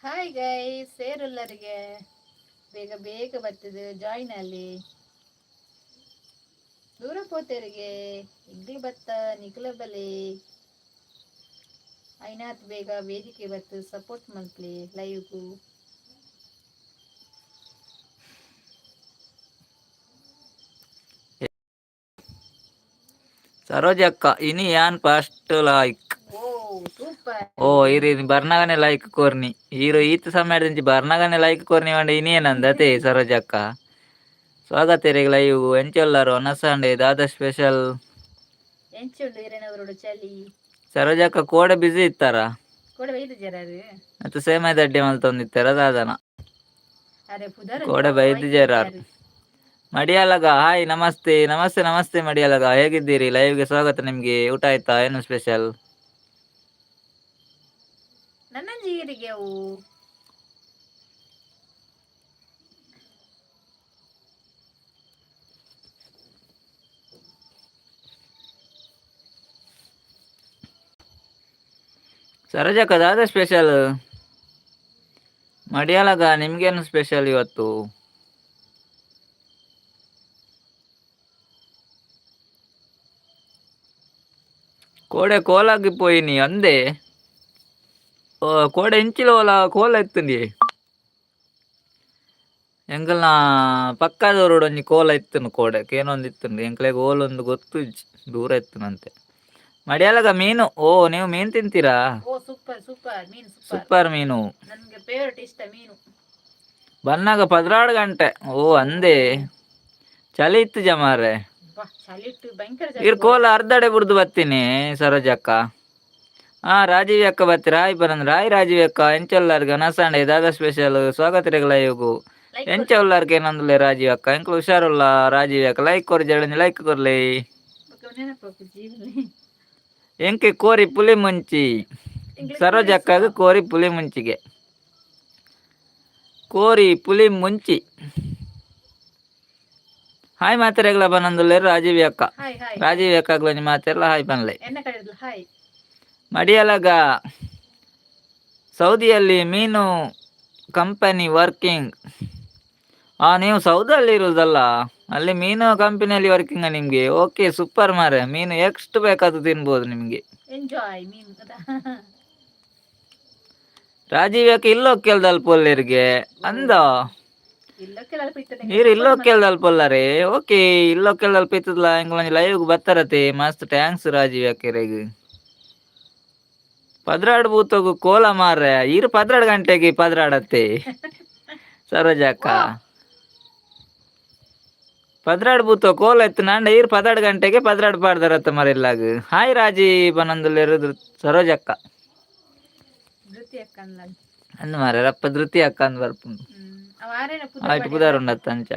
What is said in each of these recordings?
Hi guys, ಸೇರುಲ್ಲರಿಗೆ ಬೇಗ ಬೇಗ ಬರ್ತದೆ ಜಾಯಿನ್ ಅಲ್ಲಿ. ದೂರ ಪೋತೆರಿಗೆ ಇಗ್ಲಿ ಬತ್ತ ನಿಕ್ಲ ಬಲೆ. ಐನಾತ್ ಬೇಗ ವೇದಿಕೆ ಬತ್ತು ಸಪೋರ್ಟ್ ಮಲ್ಪ್ಲೆ ಲೈವ್ಗೂ. ಸರೋಜಕ್ಕ, ಇನಿ ಯಾನ್ ಫಸ್ಟ್ ಲೈಕ್. ಓ, ಸೂಪರ್. ಓ, ಇರು ಬರ್ನಗನೆ ಲೈಕ್ ಕೋರ್ನಿ. ಈರು ಈತ ಸಮಯದಿಂಚಿ ಬರ್ನಗನೆ ಲೈಕ್ ಕೋರ್ನಿ వంಡ ಇನಿಯೇನಂದ ಅತೆ. ಸರೋಜಕ್ಕ, ಸ್ವಾಗತ ಇರೆಗ್ ಲೈವ್. ಎಂಚೊಲ್ಲಾರು? ಒನಸಾಂಡೆ ದಾದ ಸ್ಪೆಷಲ್? ಎಂಚುಂಡು ಇರೆನವರುಡು ಚಳಿ? ಸರೋಜಕ್ಕ ಕೋಡೆ ಬಿಸಿ ಇತ್ತಾರ? ಕೂಡ ಬೈದು ಜರಾರು. ಮತ್ತು ಸೇಮೆ ದಡ್ಡೆ ಮಲ್ತೊಂದಿತ್ತಾರ ದಾದನ. ಅರೆ ಪುದರ್. ಕೋಡೆ ಬೈದು ಜರಾರ್. ಮಡಿಯಾಲಗ, ಹಾಯ್, ನಮಸ್ತೆ ನಮಸ್ತೆ ನಮಸ್ತೆ ಮಡಿಯಾಲಗ, ಹೇಗಿದ್ದೀರಿ? ಲೈವ್ಗೆ ಸ್ವಾಗತ ನಿಮ್ಗೆ. ಊಟ ಆಯ್ತಾ? ಏನು ಸ್ಪೆಷಲ್? ನನ್ನ ಜೀರಿಗೆ ಅವು. ಸರೋಜಕ್ಕ, ದಾದ ಸ್ಪೆಷಲ್? ಮಡಿಯಾಲಗ, ನಿಮ್ಗೇನು ಸ್ಪೆಷಲ್ ಇವತ್ತು? ಕೋಡೆ ಕೋಲಾಗಿ ಪೋಯಿನಿ ಅಂದೆ. ಓ, ಕೋಡೆ ಇಂಚಿಲ ಓಲ ಕೋಲ ಇತ್ತುಂಡಿ. ಎಂಕಲ್ನ ಪಕ್ಕದವರೋಡು ಒಂಜಿ ಕೋಲ ಇತ್ತುಂಡು. ಕೋಡೆ ಕೇನೊಂದು ಇತ್ತುಂಡು. ಎಂಕ್ಲೆಗ್ ಓಲೊಂದು ಗೊತ್ತು ಇಜ್ಜಿ, ದೂರ ಇತ್ತುನಂತೆ. ಮಡಿಯಾಲಗ ಮೀನು. ಓ, ನೀವು ಮೀನು ತಿಂತೀರಾ? ಓ, ಸೂಪರ್ ಸೂಪರ್, ಮೀನು ಸೂಪರ್. ಸೂಪರ್ ಮೀನು. ನನ್ಗೆ ಫೇವರೇಟ್ ಇಷ್ಟ ಮೀನು. ಬನ್ನಾಗ 12 ಗಂಟೆ. ಓ, ಅಂದೆ. ಚಳಿ ಇತ್ತು ಜಮಾರೆ. ಬಾ, ಚಳಿ ಇಟ್ಟು ಭಯಂಕರ ಇರ್ ಚಳಿ. ಕೋಲ ಅರ್ಧಡೆ ಬುಡ್ದು ಬತ್ತೀನಿ ಸರೋಜಕ್ಕ. ಹಾ, ರಾಜೀವಿ ಅಕ್ಕ ಬತ್ತೀರಾ? ಹಾಯ್ ಬರಂದ್ರ. ಹಾಯ್ ರಾಜೀವಿ ಅಕ್ಕ, ಎಂಚೊಲ್ಲಾರ್ಗ? ನಸಾಂಡೆ ದಾದಾ ಸ್ಪೆಷಲ್? ಸ್ವಾಗತ ಲೈವ್ಗು. ಲೈಕ್. ಎಂಚ ಉಲ್ಲಾರ್ಗೆ ಏನಂದ್ಲೆ ರಾಜೀವ್ ಅಕ್ಕ? ಎಂಕ್ಲು ಹುಷಾರುಲ್ಲ. ರಾಜೀವಿ ಅಕ್ಕ, ಲೈಕ್ ಕೊರ್ ಜಡಂಜಿ ಲೈಕ್ ಕೊರ್ಲಿ. ನೆನಪು ಜೀವನ. ಎಂಕೆ ಕೋರಿ ಪುಲಿ ಮುಂಚಿ. ಸರೋಜ ಅಕ್ಕಗ ಕೋರಿ ಪುಲಿ ಮುಂಚಿಗೆ, ಕೋರಿ ಪುಲಿ ಮುಂಚಿ. ಹಾಯ್ ಮಾತೆರೆಗ್ಲ ಬನ್ನಂದುಲ್ಲೇರು ರಾಜೀವಿ ಅಕ್ಕ. Hi hi. ರಾಜೀವಿ ಅಕ್ಕಗ್ಲ ಮಾತೆರ್ಲ ಹಾಯ್ ಪನ್ಲೆ. ಎನ್ನ ಕಡೆ ಹಾಯ್. ಮಡಿಯಲಗ, ಸೌದಿಯಲ್ಲಿ ಮೀನು ಕಂಪನಿ ವರ್ಕಿಂಗ್. ಆ, ನೀವು ಸೌದಲ್ಲಿ ಇರುವುದಲ್ಲ, ಅಲ್ಲಿ ಮೀನು ಕಂಪನಿಯಲ್ಲಿ ವರ್ಕಿಂಗ್ ನಿಮಗೆ. ಓಕೆ, ಸೂಪರ್ ಮಾರೆ. ಮೀನು ಎಷ್ಟು ಬೇಕಾದ್ರೂ ತಿನ್ಬೋದು ನಿಮಗೆ. ಎಂಜಾಯ್ ಮೀನು. ರಾಜೀವ್ ಯಾಕೆ ಇಲ್ಲೋ ಕೇಳ್ದಲ್ ಪೊಲ್ಲೇರಿಗೆ ಅಂದ. ಇಲ್ಲ ಕೆಲವು. ನೀರು ಇಲ್ಲೋ ಕೇಳ್ದಲ್ ಪೊಲ್ಲರೆ. ಓಕೆ, ಇಲ್ಲೋ ಕೇಳ್ದಲ್ ಪಿತ್ತದಲ್ಲ. ಎಂಗ್ಲ ಲೈವ್ ಬತ್ತಾರತೆ. ಮಸ್ತ್ thanks Rajiv ಯಾಕೆರೆಗ್. 12 ಬೂತಗು ಕೋಲ ಮಾರ್ರೆ. ಇರು 12 ಗಂಟೆಗೆ ಪದ್ರಾಡತ್ತೆ ಸರೋಜಕ್ಕ. 12 ಬೂತ ಕೋಲ ಇತ್ತು ನಾಂಡ. ಈರ್ 12 ಗಂಟೆಗೆ 12 ಪಾಡ್ದಾರತ್ತ ಮರಿಲ್ಲಾಗ. ಹಾಯ್ ರಾಜಿ ಬನಂದುಲ್ಲೇರು ಸರೋಜಕ್ಕ. ಧೃತಿ ಅಕ್ಕ ಅಂದ್ಲ. ಅಂದ್ ಮಾರ್ರೆ, ರಪ್ಪ ಧೃತಿ ಅಕ್ಕ ಅಂದ್ ಬರ್ಪುಂಡು. ಅವ ಆರೇನ? ಆಯ್ತು, ಪುದಾರ್ ಉಂಡತ್ತ ಅಂಚ.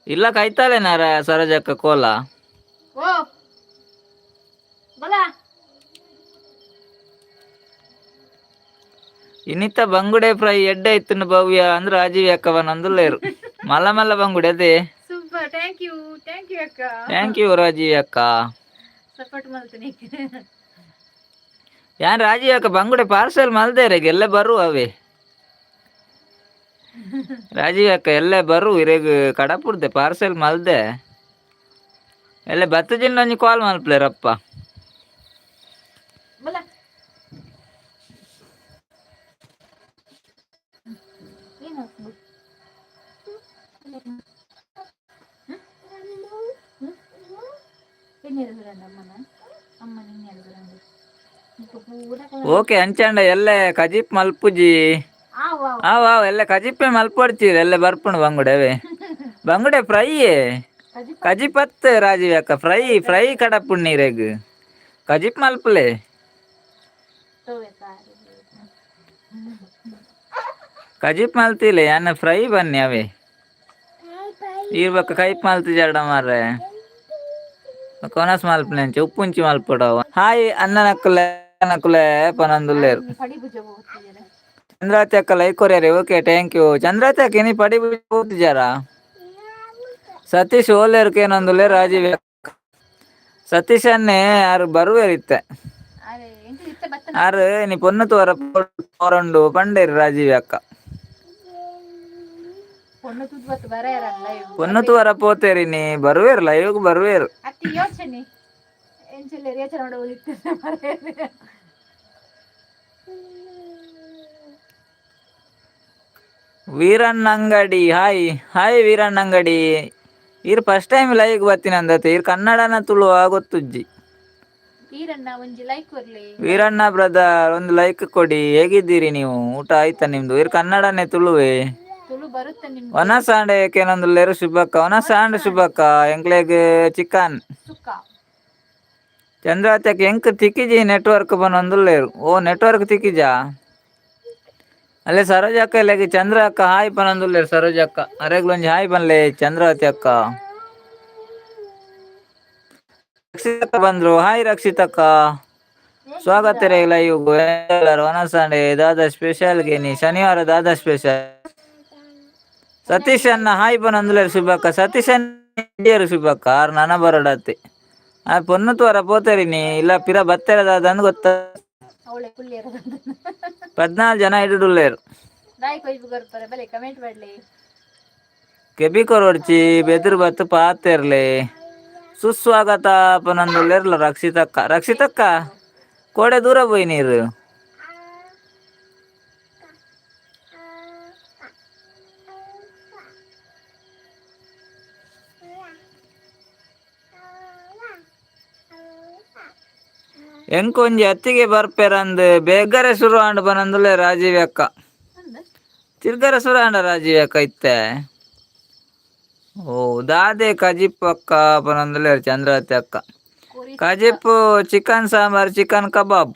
ಇಲ್ಲ ಕೈತಾಲೇನಾರ ಸರೋಜಕ್ಕ ಕೋಲ? ಓ, ಬಲ. ಇನ್ನಿತ್ತ ಬಂಗುಡೆ ಫ್ರೈ ಎಡ್ಡೆ ಇತ್ತು ಭವ್ಯ ಅಂದ್ರೆ ರಾಜೀವ್ ಅಕ್ಕವನ ಅಂದುಲ್ಲೇರು. ಮಲ್ಲ ಮಲ್ಲ ಬಂಗುಡೆ ಅದೇ. Super, thank you, thank you ಅಕ್ಕ. Thank you Rajiv ಅಕ್ಕ. ಸಪೋರ್ಟ್ ಮಾಡ್ತೀನಿ. ಯಾನ್ ರಾಜೀವ್ ಅಕ್ಕ ಬಂಗುಡೆ ಪಾರ್ಸೆಲ್ ಮಲ್ದೇರೆ. ಎಲ್ಲ ಬರು ಅವೇ. ರಾಜೀವ್ ಅಕ್ಕ, ಎಲ್ಲೇ ಬರು. ಇರೆಗ್ ಕಡಪುಡ್ದೆ ಪಾರ್ಸೆಲ್ ಮಲ್ದೆ. ಎಲ್ಲ ಬತ್ತ ಜಿಂಡ ಒಂಜಿ ಕಾಲ್ ಮಲ್ಪ್ಲೇರಪ್ಪ. ಬಲ. ಏನು? ಅಮ್ಮನ ಅಮ್ಮ ನಿನ್ನೆ. ಓಕೆ, ಅಂಚಾಂಡ ಎಲ್ಲೆ ಕಜಿಪ್ ಮಲ್ಪುಜಿ. ಆ ವಾವ್, ಎಲ್ಲ ಕಜಿಪ್ಪೆ ಮಲ್ಪೊಡ್ಚೀರಿ. ಎಲ್ಲ ಬರ್ಪುಂಡು ಬಂಗುಡೆ. ಅವೇ ಬಂಗುಡೆ ಫ್ರೈ. ಕಜಿಪತ್ ರಾಜೀವ್ ಅಕ್ಕ, ಫ್ರೈ ಫ್ರೈ ಕಡಪುಂಡು ನೀರೆಗ್. ಕಜಿಪ್ ಮಲ್ಪುಲೆ. ಕಜಿಪ್ ಮಲ್ತಿಲ್ಲ ಯಾನ, ಫ್ರೈ ಬನ್ನಿ ಅವೇ. ಈರ್ ಬೊಕ್ಕ ಕೈಪ್ ಮಲ್ತಿ ಜರಡ ಮಾರ್ರೆ. ಕೊನಸ್ ಮಲ್ಪುನೆ ಅಂಚ ಉಪ್ಪುಂಚಿ ಮಲ್ಪೊಡವ. ಹಾಯ್ ಅಣ್ಣನಕ್ಕುಲೆ ನಕುಲೆ ಪನೊಂದುಲ್ಲೆರ್. ಚಂದ್ರಾವತಿ ಅಕ್ಕ ಲೈಕ್ ಕೊರಿಯರಿ. ಓಕೆ, thank you Chandravati ಅಕ್ಕ. ಇನಿ ಪಡಿ ಪೋತಿಜಾರ? ಸತೀಶ್ ಓಲೇರ್ಕೇನೊಂದುಲ್ಲೆ. ರಾಜೀವ್ ಅಕ್ಕ, ಸತೀಶನ್ನೇ ಆರು ಬರುವೇರಿತ್ತೆ. ಅರೆ, ಎಂತ ಇತ್ತ ಬತ್ತನ? ಆರು ನೀ ಪೊನ್ನು ತೋರ ಪೋರಂಡು ಪಂಡೇರು ರಾಜೀವ್ ಅಕ್ಕ. ಪೊಣ್ಣು ತುದ್ದು ಬತ್ತು ಬರೆಯರಲ್ಲ. ಪೊನ್ನು ತೋರ ಪೋತೇರಿ, ನೀ ಬರುವೇರು, ಲೈವ್ಗೆ ಬರುವೇರು. ಅತ್ತಿ ಯೋಚನೆ ಎಂಚೆಲ್ಲ ಯೋಚನೆ ಮಾಡುವುದು ಬರೆಯರು. ವೀರಣ್ಣ ಅಂಗಡಿ, ಹಾಯ್ ಹಾಯ್ ವೀರಣ್ಣ ಅಂಗಡಿ. ಈರ್ first time live ಬತ್ತಿನ ಅಂದತೆ. ಈರ್ ಕನ್ನಡನ ತುಳುವ ಗೊತ್ತುಜ್ಜಿ. ವೀರಣ್ಣ, ಒಂಜಿ ಲೈಕ್ ಕೊರ್ಲಿ. ವೀರಣ್ಣ ಬ್ರದರ್, ಒಂದು ಲೈಕ್ ಕೊಡಿ. ಹೇಗಿದ್ದೀರಿ ನೀವು? ಊಟ ಆಯ್ತಾ ನಿಮ್ದು? ಈರ್ ಕನ್ನಡನೇ ತುಳುವೆ? ತುಳು ಬರುತ್ತೆ ನಿಮ್ಗೆ? ವನಸಾಂಡೆ ಏಕೇನೊಂದುಲ್ಲೇರು ಶುಭಕ್ಕ. ವನಸಾಂಡ್ ಶುಭಕ್ಕ, ಎಂಕ್ಲೆಗ್ ಚಿಕನ್. ಸುಕ್ಕ. ಚಂದ್ರಾವತಿಯಕ್ಕ, ಎಂಕ್ ತಿಕ್ಕಿಜಿ ನೆಟ್ವರ್ಕ್ ಪನೊಂದುಲ್ಲೇರು. ಓ, ನೆಟ್ವರ್ಕ್ ತಿಕ್ಕಿಜಾ? ಅಲ್ಲೇ ಸರೋಜಕ್ಕ ಇಲ್ಲಗೆ ಚಂದ್ರ ಅಕ್ಕ ಹಾಯ್ ಪನೊಂದುಲ್ಲೇರು. ಸರೋಜಕ್ಕ, ಅರೆಗ್ಲೊಂಜಿ ಹಾಯ್ ಪನ್ಲೆ. ಚಂದ್ರಾವತಿ ಅಕ್ಕ, ರಕ್ಷಿತಕ್ಕ ಬಂದ್ರು. ಹಾಯ್ ರಕ್ಷಿತಕ್ಕ, ಸ್ವಾಗತ ರೇ ಲೈವ್. ಎಲ್ಲರೂ ವನಸಾಂಡೆ ದಾದಾ ಸ್ಪೆಷಲ್ ಗೆನಿ? ಶನಿವಾರ ದಾದಾ ಸ್ಪೆಷಲ್? ಸತೀಶ್ ಅನ್ನ ಹಾಯ್ ಪನೊಂದುಲ್ಲೇರು ಶುಭಕ್ಕ. ಸತೀಶ್ ಅನ್ನ, ಶುಭಕ್ಕ, ಆರ್ ನನ ಬರೋಡತ್ತೆ. ಆ ಪೊನ್ನು ತೋರ ಪೋತೇರಿ ನೀ ಇಲ್ಲ ಪಿರ ಬತ್ತೆರ ದಾದ ಗೊತ್ತ. ಅವಳೆ ಕುಳ್ಳಿಯರ. 14 ಜನ ಇಡುಡುಲ್ಲೇರು. ದಾಯಿ ಕೊಯ್ಬು ಬರ್ತಾರೆ ಬಲೆ, ಕಮೆಂಟ್ ಮಾಡ್ಲಿ. ಕೆಬಿ ಕೊರೊಡ್ಚಿ, ಬೆದುರು ಬತ್ತು ಪಾತೆರ್ಲೆ. ಸುಸ್ವಾಗತ ಪನೊಂದುಲ್ಲೇರ್ಲ ರಕ್ಷಿತಕ್ಕ. ರಕ್ಷಿತಕ್ಕ, ಕೋಡೆ ದೂರ ಪೋಯಿ ನೀರು? ಎಂಕೊಂಜಿ ಅತ್ತಿಗೆ ಬರ್ಪೆರಂದ್ ಬೇಗರೆ ಶುರು ಆಂಡ್ ಪನೊಂದುಲ್ಲೆ ರಾಜೀವ್ ಅಕ್ಕ. ಅಂದ. ತಿರ್ಗರೆ ಶುರು ಆಂಡ ರಾಜೀವ್ ಅಕ್ಕ ಇತ್ತೆ. ಓ, ದಾದೆ ಕಜಿಪ್ ಅಕ್ಕ ಪನೊಂದುಲ್ಲೆರ್ ಚಂದ್ರಾವತಿ ಅಕ್ಕ. ಕೋರಿ. ಕಜಿಪ್ಪು ಚಿಕನ್ ಸಾಂಬಾರ್, ಚಿಕನ್ ಕಬಾಬ್.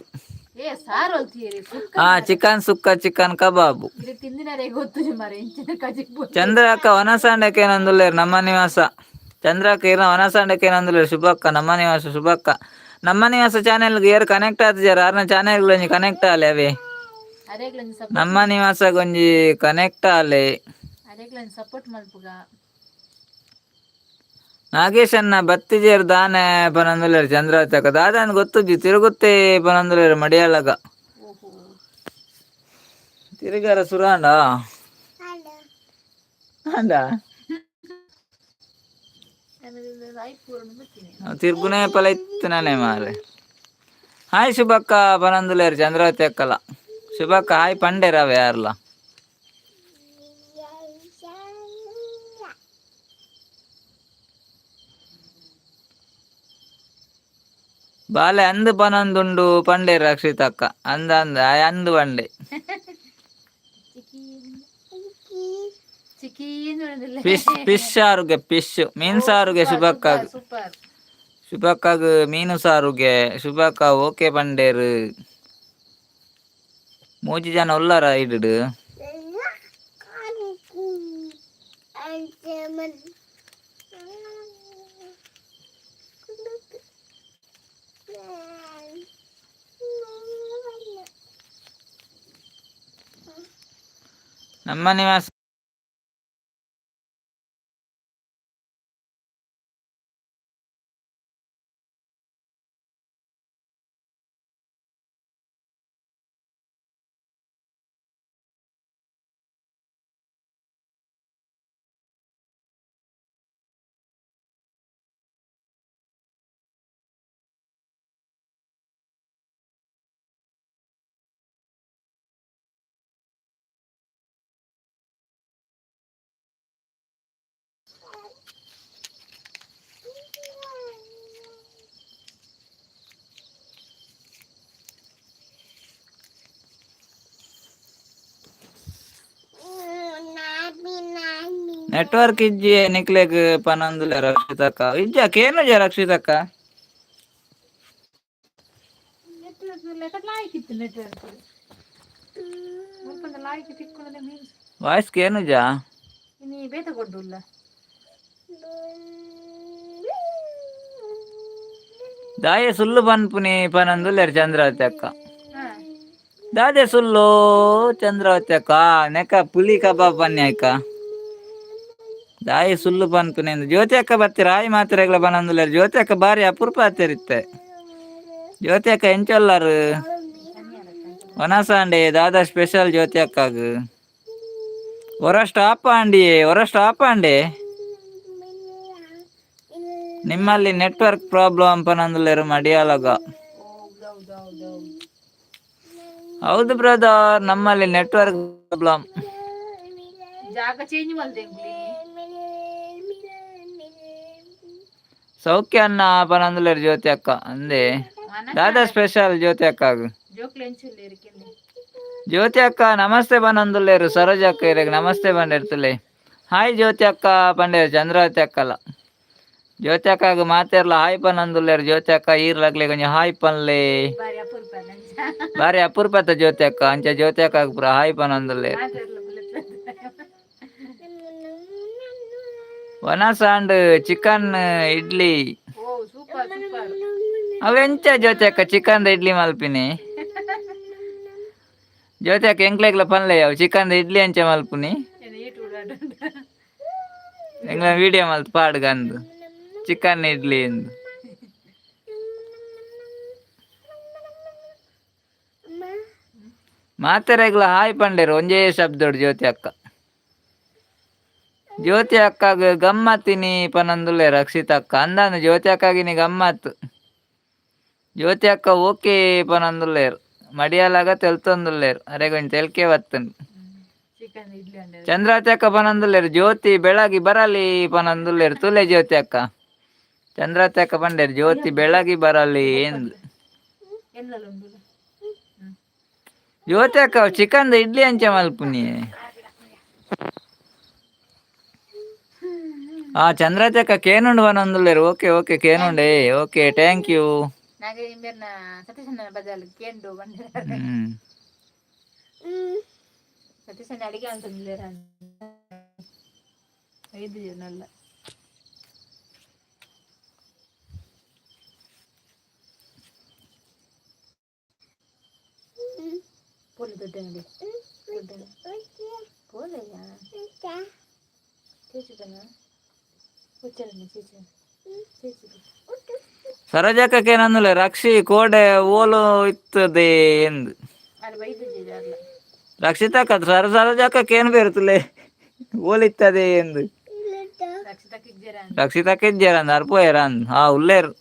ಏ, ಸಾರು ಅಲ್ತೀರಿ ಸುಕ್ಕ. ಹಾ, ಚಿಕನ್ ಸುಕ್ಕ, ಚಿಕನ್ ಕಬಾಬ್. ಇದು ತಿಂದಿನರೇ ಗೊತ್ತು ಮಾರೆ, ಇಂಚಿನ ಕಜಿಪ್ಪು. ಚಂದ್ರ ಅಕ್ಕ ವನಸಾಂಡಕ್ಕೆ ಏನಂದುಲ್ಲೇರು. ನಮ್ಮ ನಿವಾಸ ಚಂದ್ರಕ್ಕ ಇರ ವನಸಾಂಡಕ್ಕೆ ಏನಂದುಲ್ಲೇರು ಶುಭಕ್ಕ. ನಮ್ಮ ನಿವಾಸ ಶುಭಕ್ಕ, ನಮ್ಮ ನಿವಾಸ ಚಾನೆಲ್ಗೆ ಏರ್ ಕನೆಕ್ಟ್ ಆತಿಜಾರ, ಆರ್ನ ಚಾನೆಲ್ ಒಂಜಿ ಕನೆಕ್ಟ್ ಆಲೆ ಅವೇ. ಅರೆಗ್ಲೊಂಜಿ ಸಪೋರ್ಟ್. ನಮ್ಮ ನಿವಾಸಗೊಂಜಿ ಕನೆಕ್ಟ್ ಆಲೆ. ಅರೆಗ್ಲೊಂಜಿ ಸಪೋರ್ಟ್ ಮಲ್ಪುಗ. ನಾಗೇಶನ್ನ ಬತ್ತಿಜೇರ್ ದಾನೆ ಪನಂದುಲ್ಲೇರು ಚಂದ್ರಾವತಿ ಅಕ್ಕ. ದಾದಾನ್ ಗೊತ್ತುಜ್ಜಿ, ತಿರುಗುತ್ತೆ ಪನಂದುಲ್ಲೇರು ಮಡಿಯಾಳಗ. ಓಹೋ. ತಿರುಗಾರ ಸುರಾಂಡ ಅಂಡ. ರಾಯ್ಪುರ ಬರ್ತೀನಿ. ತಿರ್ಗುನೇ ಪಲ ಇತ್ತು ನಾನೇ ಮಾರೆ. ಹಾಯ್ ಶುಭಕ್ಕ ಪನಂದುಲೇರು ಚಂದ್ರಾವತಿ ಅಕ್ಕಲ. ಶುಭಕ್ಕ ಹಾಯ್ ಪಂಡೇರವ ಯಾರ್ಲ. ಬಾಲೆ ಅಂದು ಪನೊಂದುಂಡು ಪಂಡೇರು ರಕ್ಷಿತಕ್ಕ. ಅಂದ ಅಂದ ಆಯ್ ಅಂದು ಪಂಡೆ. ಚಿಕ್ಕಿ ಚಿಕ್ಕಿ ನೋಡಿಲ್ಲ. ಫಿಶ್ ಫಿಶ್ ಸಾರುಗೆ, ಫಿಶ್ ಮೀನ್ ಸಾರುಗೆ ಶುಭಕ್ಕ. ಸೂಪರ್. ಶುಭಕ್ಕಾಗ ಮೀನು ಸಾರುಗೆ ಶುಭಕ್ಕ ಓಕೆ ಪಂಡೇರು. ಮೂಜಿ ಜನ ಉಲ್ಲಾರ ಇಡು. ನಮ್ಮ ನಿವಾಸ. ನೆಟ್ವರ್ಕ್ ಇಜ್ಜಿ ನಿಕ್ಲೆಗ್ ಪನೊಂದುಲ್ಲ ರಕ್ಷಿತಕ್ಕ. ಇಜ್ಜ ಕೇನುಜ ರಕ್ಷಿತಕ್ಕ. ನೆಟ್ವರ್ಕ್ ಲಾಯ್ಕ್ ಇತ್ತು, ನೆಟ್ವರ್ಕ್ ಮುಲ್ಪಂದ ಲಾಯ್ಕ್ ತಿಕ್ಕೊಂಡ ಮೀನ್ಸ್. ವಾಯ್ಸ್ ಕೇನುಜ. ಇನಿ ಬೇತ ಕೊಡ್ಡುಲ್ಲ. ದಾಯೆ ಸುಳ್ಳು ಪನ್ಪುನಿ ಪನೊಂದುಲ್ಲೆರ್ ಚಂದ್ರಾವತಿ ಅಕ್ಕ. ಹಾ. ದಾದೆ ಸುಳ್ಳು ಚಂದ್ರಾವತಿ ಅಕ್ಕ? ನೆಕ ಪುಲಿ ಕಬಾಬ್ ಪನ್ಯ ಅಕ್ಕ. ದಾಯಿ ಸುಳ್ಳು ಪನ್ಪುನೆಂದು ಜ್ಯೋತಿ ಅಕ್ಕ ಬತ್ತಿ ರಾಯಿ ಮಾತ್ರೆಗಳ ಬನಂದುಲ್ಲೇರು. ಜ್ಯೋತಿ ಅಕ್ಕ ಬಾರಿ ಅಪರೂಪ ಆತೇರಿತ್ತೆ. ಜ್ಯೋತಿ ಅಕ್ಕ ಎಂಚೊಲ್ಲಾರು ವನಸಾಂಡೆ ದಾದಾ ಸ್ಪೆಷಲ್ ಜ್ಯೋತಿ ಅಕ್ಕಾಗ. ಹೊರ ಸ್ಟಾಪ್ ಆಂಡಿ, ಹೊರ ಸ್ಟಾಪ್ ಆಂಡೆ. ನಿಮ್ಮಲ್ಲಿ ನೆಟ್ವರ್ಕ್ ಪ್ರಾಬ್ಲಮ್ ಪನಂದುಲ್ಲೇರು ಮಡಿಯಾಲಗ. ಹೌದು ಬ್ರದರ್, ನಮ್ಮಲ್ಲಿ ನೆಟ್ವರ್ಕ್ ಪ್ರಾಬ್ಲಮ್. ಜಾಗ ಚೇಂಜ್ ಮಲ್ದೆ. ಸೌಖ್ಯ ಅನ್ನ ಪನಂದುಲ್ಲೇರು ಜ್ಯೋತಿ ಅಕ್ಕ ಅಂದೆ. ದಾದಾ ಸ್ಪೆಷಲ್ ಜ್ಯೋತಿ ಅಕ್ಕಾಗ. ಜೋಕ್ಲು ಎಂಚುಲ್ಲೇರು? ಜ್ಯೋತಿ ಅಕ್ಕ ನಮಸ್ತೆ ಪನೊಂದುಲ್ಲೇರು. ಸರೋಜ ಅಕ್ಕ ಇರೆಗ್ ನಮಸ್ತೆ ಪಂಡಿರ್ತಲೆ. ಹಾಯ್ ಜ್ಯೋತಿ ಅಕ್ಕ ಪಂಡೇರು ಚಂದ್ರಾವತಿ ಅಕ್ಕಲ. ಜ್ಯೋತಿ ಅಕ್ಕಾಗ ಮಾತೆರ್ಲ ಹಾಯ್ ಪನೊಂದುಲ್ಲೇರು. ಜ್ಯೋತಿ ಅಕ್ಕ ಈರ್ಲಾಗ್ಲೆ ಕೊಂಚ ಹಾಯ್ ಪನ್ಲೆ. ಬಾರಿ ಅಪರೂಪ ನಂಚ. ಬಾರಿ ಅಪರೂಪತ ಜ್ಯೋತಿ ಅಕ್ಕ. ಅಂಚ ಜ್ಯೋತಿ ಅಕ್ಕಾಗ ಪೂರ ಹಾಯ್ ಪನೊಂದುಲ್ಲೇರು. ಮಾತೆರ್ಲ ಬುಲೆಟ್. ವನಸಾಂಡ್ ಚಿಕನ್ ಇಡ್ಲಿ. ಓ, ಸೂಪರ್ ಸೂಪರ್. ಅವೆಂಚ ಜ್ಯೋತಿ ಅಕ್ಕ ಚಿಕನ್ ಇಡ್ಲಿ ಮಲ್ಪಿನಿ? ಜ್ಯೋತಿ ಅಕ್ಕ ಎಂಕ್ಲೆಗ್ಲ ಪನ್ಲೆ, ಅವು ಚಿಕನ್ ಇಡ್ಲಿ ಅಂಚ ಮಲ್ಪುನಿ? ಯೂಟ್ಯೂಬ್. ಎಂಗ್ಲ ವಿಡಿಯೋ ಮಲ್ತ್ ಪಾಡ್ಗಂದು ಚಿಕನ್ ಇಡ್ಲಿ ಎಂದು. ಮಾತೆರೆಗ್ಲ ಹಾಯ್ ಪಂಡೇರು ಒಂಜೇ ಶಬ್ದೋಡು ಜ್ಯೋತಿ ಅಕ್ಕ. ಜ್ಯೋತಿ ಅಕ್ಕಾಗ ಗಮ್ಮತ್ತಿನಿ ಪನಂದುಲ್ಲೆ ರಕ್ಷಿತ ಅಕ್ಕ. ಅಂದಾಂದು ಜ್ಯೋತಿ ಅಕ್ಕಾಗಿನಿ ಗಮ್ಮತ್ತು. ಜ್ಯೋತಿ ಅಕ್ಕ ಓಕೆ ಪನಂದುಲ್ಲೇರು. ಮಡಿಯಾಲಾಗ ತೆಲ್ತೊಂದುಲ್ಲೇರು. ಅರೆ ಕೊಂಚ ತೆಲ್ಕೆ ಬತ್ತುಂಡು. ಚಿಕನ್ ಇಡ್ಲಿ ಅಂಡೆ. ಚಂದ್ರಾವತಿ ಅಕ್ಕ ಪನಂದುಲ್ಲೇರು ಜ್ಯೋತಿ ಬೆಳಗಿ ಬರಲಿ ಪನಂದುಲ್ಲೇರು. ತುಲೆ ಜ್ಯೋತಿ ಅಕ್ಕ. ಚಂದ್ರಾವತಿ ಅಕ್ಕ ಪಂಡೇರು ಜ್ಯೋತಿ ಬೆಳಗಿ ಬರಲಿ ಎಂದು. ಎಲ್ಲಲ್ಲ ಉಂಡು. ಜ್ಯೋತಿ ಅಕ್ಕ ಚಿಕನ್ ಇಡ್ಲಿ ಅಂಚೆ ಮಲ್ಪುನಿ? ಆ ಚಂದ್ರಾವತಿ ಅಕ್ಕ ಕೇನುಂಡು ಪನೊಂದುಲ್ಲೇರು. ಓಕೆ ಓಕೆ, ಕೇನುಂಡೆ. Okay, thank you. ನಾಗೆ ಇಂಬೆರ್ನ ಸತೀಶನ ಬದಲು ಕೇಂಡು ಬಂದಿರ. ಸತೀಶನ ಅಡಿಗೆ ಅಂತಂದಿಲ್ಲ. ಐದು ಜನ ಅಲ್ಲ. ಪೋಲಿ ದೊಡ್ಡ ದೊಡ್ಡ ಪೋಲಯ್ಯ ಚೇಚುದನ ಹುಚ್ಚರನ್ನ ಚೇಚು ಚೇಚು. ಸರೋಜಕ್ಕೇನಂದಿಲ್ಲ ರಕ್ಷಿ ಕೋಡೆ ಓಲು ಇತ್ತದೆ ಎಂದು. ಅಲ್ಲಿ ಬೈದು ಅಲ್ಲ. ರಕ್ಷಿತಕ್ಕ ಸರೋಜಕ್ಕೇನು ಬೇರ್ತುಲೆ ಓಲಿತ್ತದೆ ಎಂದು. ರಕ್ಷಿತಕ್ಕೆ ಜರ. ರಕ್ಷಿತಕ್ಕೆ ಇಜ್ಜಾರ ಅರ್ಪೋಯರ ಹಾ ಉಲ್ಲೇರು.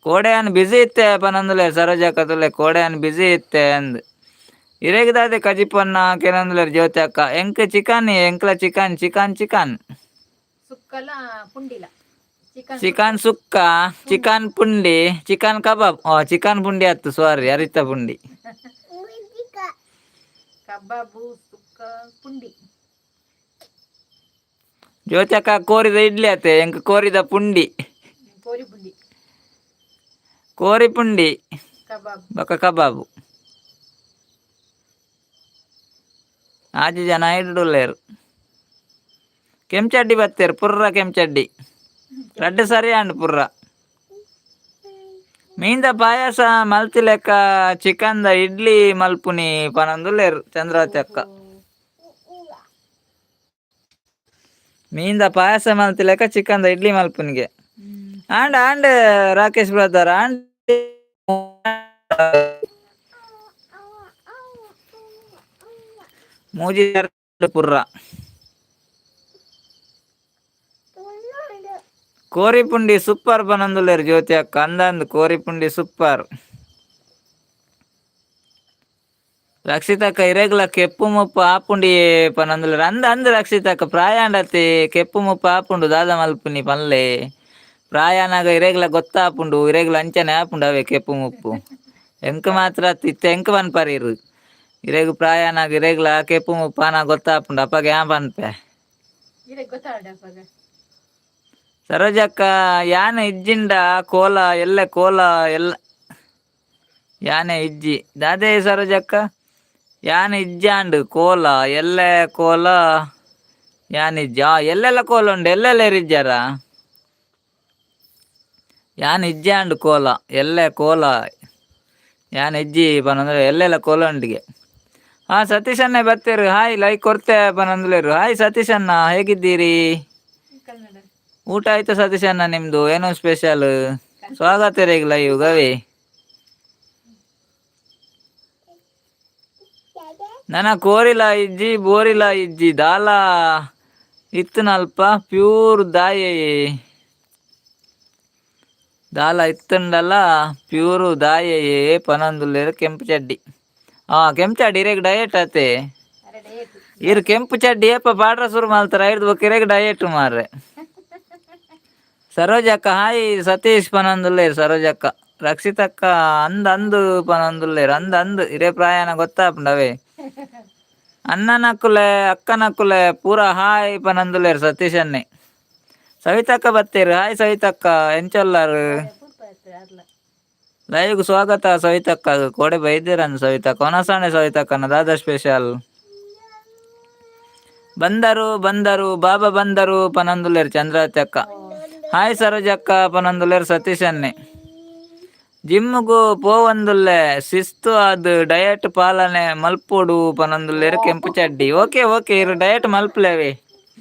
ಕೋಡೆ ಅನ್ ಬಿಸಿ ಇತ್ತೆ ಪನಂದುಲೆ ಸರೋಜಕ್ಕ. ತುಲೆ ಕೋಡೆ ಅನ್ ಬಿಸಿ ಇತ್ತೆ ಅಂದ್. ಇರೆಗ್ದಾದೆ ಕಜಿಪನ್ನ ಕೆನಂದುಲೇರು ಜ್ಯೋತಿ ಅಕ್ಕ. ಎಂಕ್ ಚಿಕನ್, ಎಂಕ್ಲ chicken chicken chicken. ಸುಕ್ಕಲ ಪುಂಡಿಲ chicken. Chicken ಸುಕ್ಕ, ಚಿಕನ್ ಪುಂಡಿ, ಚಿಕನ್ ಕಬಾಬ್. ಓ ಚಿಕನ್ ಪುಂಡಿ ಆತ್ತು, ಸಾರಿ, ಅರಿತ ಪುಂಡಿ. ಕಬಾಬು, ಸುಕ್ಕ, ಪುಂಡಿ. ಜ್ಯೋತಿ ಅಕ್ಕ ಕೋರಿದ ಇಡ್ಲಿ ಆತೆ, ಎಂಕ್ ಕೋರಿದ ಪುಂಡಿ. ಕೋರಿ ಪುಂಡಿ. ಕೋರಿ ಪುಂಡಿ. ಕಬಾಬ್. ಬೊಕ ಕಬಾಬು. ಆಜಿ ಜನ ಇಡುಲ್ಲೇರು. ಕೆಂಚಡ್ಡಿ ಬತ್ತೇರು ಪುರ್ರ. ಕೆಂಚಡ್ಡಿ ರಡ್ಡು ಸರಿ ಅಂಡ್ ಪುರ್ರ. ಮೀಂದ ಪಾಯಸ ಮಲ್ತಿ ಲೆಕ್ಕ ಚಿಕನ್ದ ಇಡ್ಲಿ ಮಲ್ಪುನಿ ಪನೊಂದುಲ್ಲೇರು ಚಂದ್ರಾವತಿ ಅಕ್ಕ. ಮೀಂದ ಪಾಯಸ ಮಲ್ತಿ ಲೆಕ್ಕ ಚಿಕನ್ದ idli ಮಲ್ಪುನಿಗೆ. And and Rakesh brother and. ಮೂಜಿ ಪುರ್ರ ಕೋರಿಪುಂಡಿ ಸೂಪರ್ ಪನೊಂದುಲ್ಲೇರು ಜ್ಯೋತಿ ಅಕ್ಕ. ಅಂದಂದು ಕೋರಿಪುಂಡಿ ಸೂಪರ್. ರಕ್ಷಿತಕ್ಕ ಇರೆಗ್ಲ ಕೆಪ್ಪು ಮುಪ್ಪು ಆಪುಂಡಿ ಪನೊಂದುಲ್ಲೇರು. ಅಂದ ಅಂದ್ ರಕ್ಷಿತಕ್ಕ, ಪ್ರಾಯಾಂಡತಿ ಕೆಪ್ಪು ಮುಪ್ಪು ಆಪುಂಡು ದಾದ ಮಲ್ಪುನಿ ಪನ್ಲೆ. ಪ್ರಾಯನಾಗ ಇರೆಗ್ಲ ಗೊತ್ತಾಪುಂಡು. ಇರೆಗ್ಲ ಅಂಚನೆ ಆಪುಂಡು ಅವೇ ಕೆಪ್ಪು ಮುಪ್ಪು. ಎಂಕ್ ಮಾತ್ರ ಇತ್ತೆ ಎಂಕ್ ಪನ್ಪರ್ ಇರು. ಇರೆಗ್ ಪ್ರಾಯನಾಗ ಇರೆಗ್ಲ ಕೆಪ್ಪು ಮುಪ್ಪು ಆನ ಗೊತ್ತಾಪುಂಡು. ಅಪ್ಪಗ ಯಾನ್ ಪನ್ಪೆ. ಇದೇ ಗೊತ್ತಾಡ ಅಪ್ಪಾಗ. ಸರೋಜಕ್ಕ ಯಾನೆ ಇಜ್ಜಿಂಡ ಕೋಲ ಎಲ್ಲ ಕೋಲ ಎಲ್ಲ ಯಾನೆ ಇಜ್ಜಿ ದಾದೆ. ಸರೋಜಕ್ಕ ಯಾನೆ ಇಜ್ಜಾಂಡ್ ಕೋಲ ಎಲ್ಲೆ ಕೋಲ ಯಾನ್ ಇಜ್ಜಿ. ಆ ಎಲ್ಲೆಲ್ಲ ಕೋಲ ಉಂಡು. ಎಲ್ಲೆಲ್ಲ ಇಜ್ಜಾರ? ಯಾನ್ ಇಜ್ಜಾಂಡ್ ಕೋಲ ಎಲ್ಲೆ ಕೋಲ ಯಾನ್ ಇಜ್ಜಿ ಪನಂದ್ರೆ ಎಲ್ಲೆಲ್ಲ ಕೋಲ ಉಂಡಿಗೆ. ಹಾ ಸತೀಶ್ ಅಣ್ಣ ಬತ್ತೇರು. ಹಾಯ್, ಲೈಕ್ ಕೊರ್ತೆ ಪನಂದುಲೇರು. ಹಾಯ್ ಸತೀಶ್ ಅಣ್ಣ, ಹೇಗಿದ್ದೀರಿ? ಕನ್ನಡ. ಊಟ ಆಯ್ತಾ ಸತೀಶ್ ಅಣ್ಣ ನಿಮ್ದು? ಏನು ಸ್ಪೆಷಲ್? ಸ್ವಾಗತ ರೀ ಲೈವ್ ಗವಿ. ನನ್ನ ಕೋರಿಲ ಇಜ್ಜಿ, ಬೋರಿಲ ಇಜ್ಜಿ, ದಾಲ ಇತ್ತನಲ್ಪ ಪ್ಯೂರ್ ದಾಯೆ. ದಾಲ ಇತ್ತಂಡಲ ಪ್ಯೂರು ದಾಯೆ ಪನೊಂದುಲ್ಲೆರ್ ಕೆಂಪು ಚಡ್ಡಿ. ಹಾ, ಕೆಂಪು ಚಡ್ಡಿ ಇರೆಗ್ ಡಯಟ್ ಆತೆ. ಅರೆ, ಡಯಟ್. ಇರ್ ಕೆಂಪು ಚಡ್ಡಿ ಏಪ ಪಾಡ್ರ ಶುರು ಮಾಡ್ತಾರ ಐರ್ದು ಬೊಕ್ಕ ಇರೆಗ್ ಡಯಟ್ ಮಾರ್ರೆ. ಸರೋಜಕ್ಕ ಹಾಯ್. ಸತೀಶ್ ಪನೊಂದುಲ್ಲೆರ್ ಸರೋಜಕ್ಕ. ರಕ್ಷಿತಕ್ಕ ಅಂದ್ ಅಂದು ಪನೊಂದುಲ್ಲೆರ್. ಅಂದ್ ಅಂದ್, ಇರೆ ಪ್ರಾಯನ ಗೊತ್ತಾಪುಂಡವೇ. ಅಣ್ಣನಕುಲೆ ಅಕ್ಕನಕುಲೆ ಪೂರ ಹಾಯ್ ಪನೊಂದುಲ್ಲೆರ್ ಸತೀಶ್ ಅನ್ನೆ. ಸವಿತಕ್ಕ ಬತ್ತೇರು. ಹಾಯ್ ಸವಿತಕ್ಕ, ಎಂಚೊಲ್ಲಾರು? ಅರ್ಲ. ಲೈವ್ಗೆ ಸ್ವಾಗತ ಸವಿತಕ್ಕ. ಕೋಡೆ ಬೈದಿರನ್ ಸವಿತಕ್ಕ. ಒನಸಾಣೆ ಸವಿತಕ್ಕನ ದಾದಾ ಸ್ಪೆಷಲ್? ಬಂದರು ಬಂದರು ಬಾಬಾ ಬಂದರು ಪನೊಂದುಲ್ಲೆರ್ ಚಂದ್ರಾವತಿ ಅಕ್ಕ. ಹಾಯ್ ಸರೋಜಕ್ಕ ಪನೊಂದುಲ್ಲೆರ್ ಸತೀಶ್ ಅನ್ನೆ. ಜಿಮ್ಗೂ ಪೋವೊಂದುಲ್ಲೆ, ಶಿಸ್ತು ಆದ್ ಡಯಟ್ ಪಾಲನೆ ಮಲ್ಪೊಡು ಪನೊಂದುಲ್ಲೆರ್ ಕೆಂಪು ಚಡ್ಡಿ. ಓಕೆ ಓಕೆ, ಇರು ಡಯಟ್ ಮಲ್ಪುಲೆವೆ.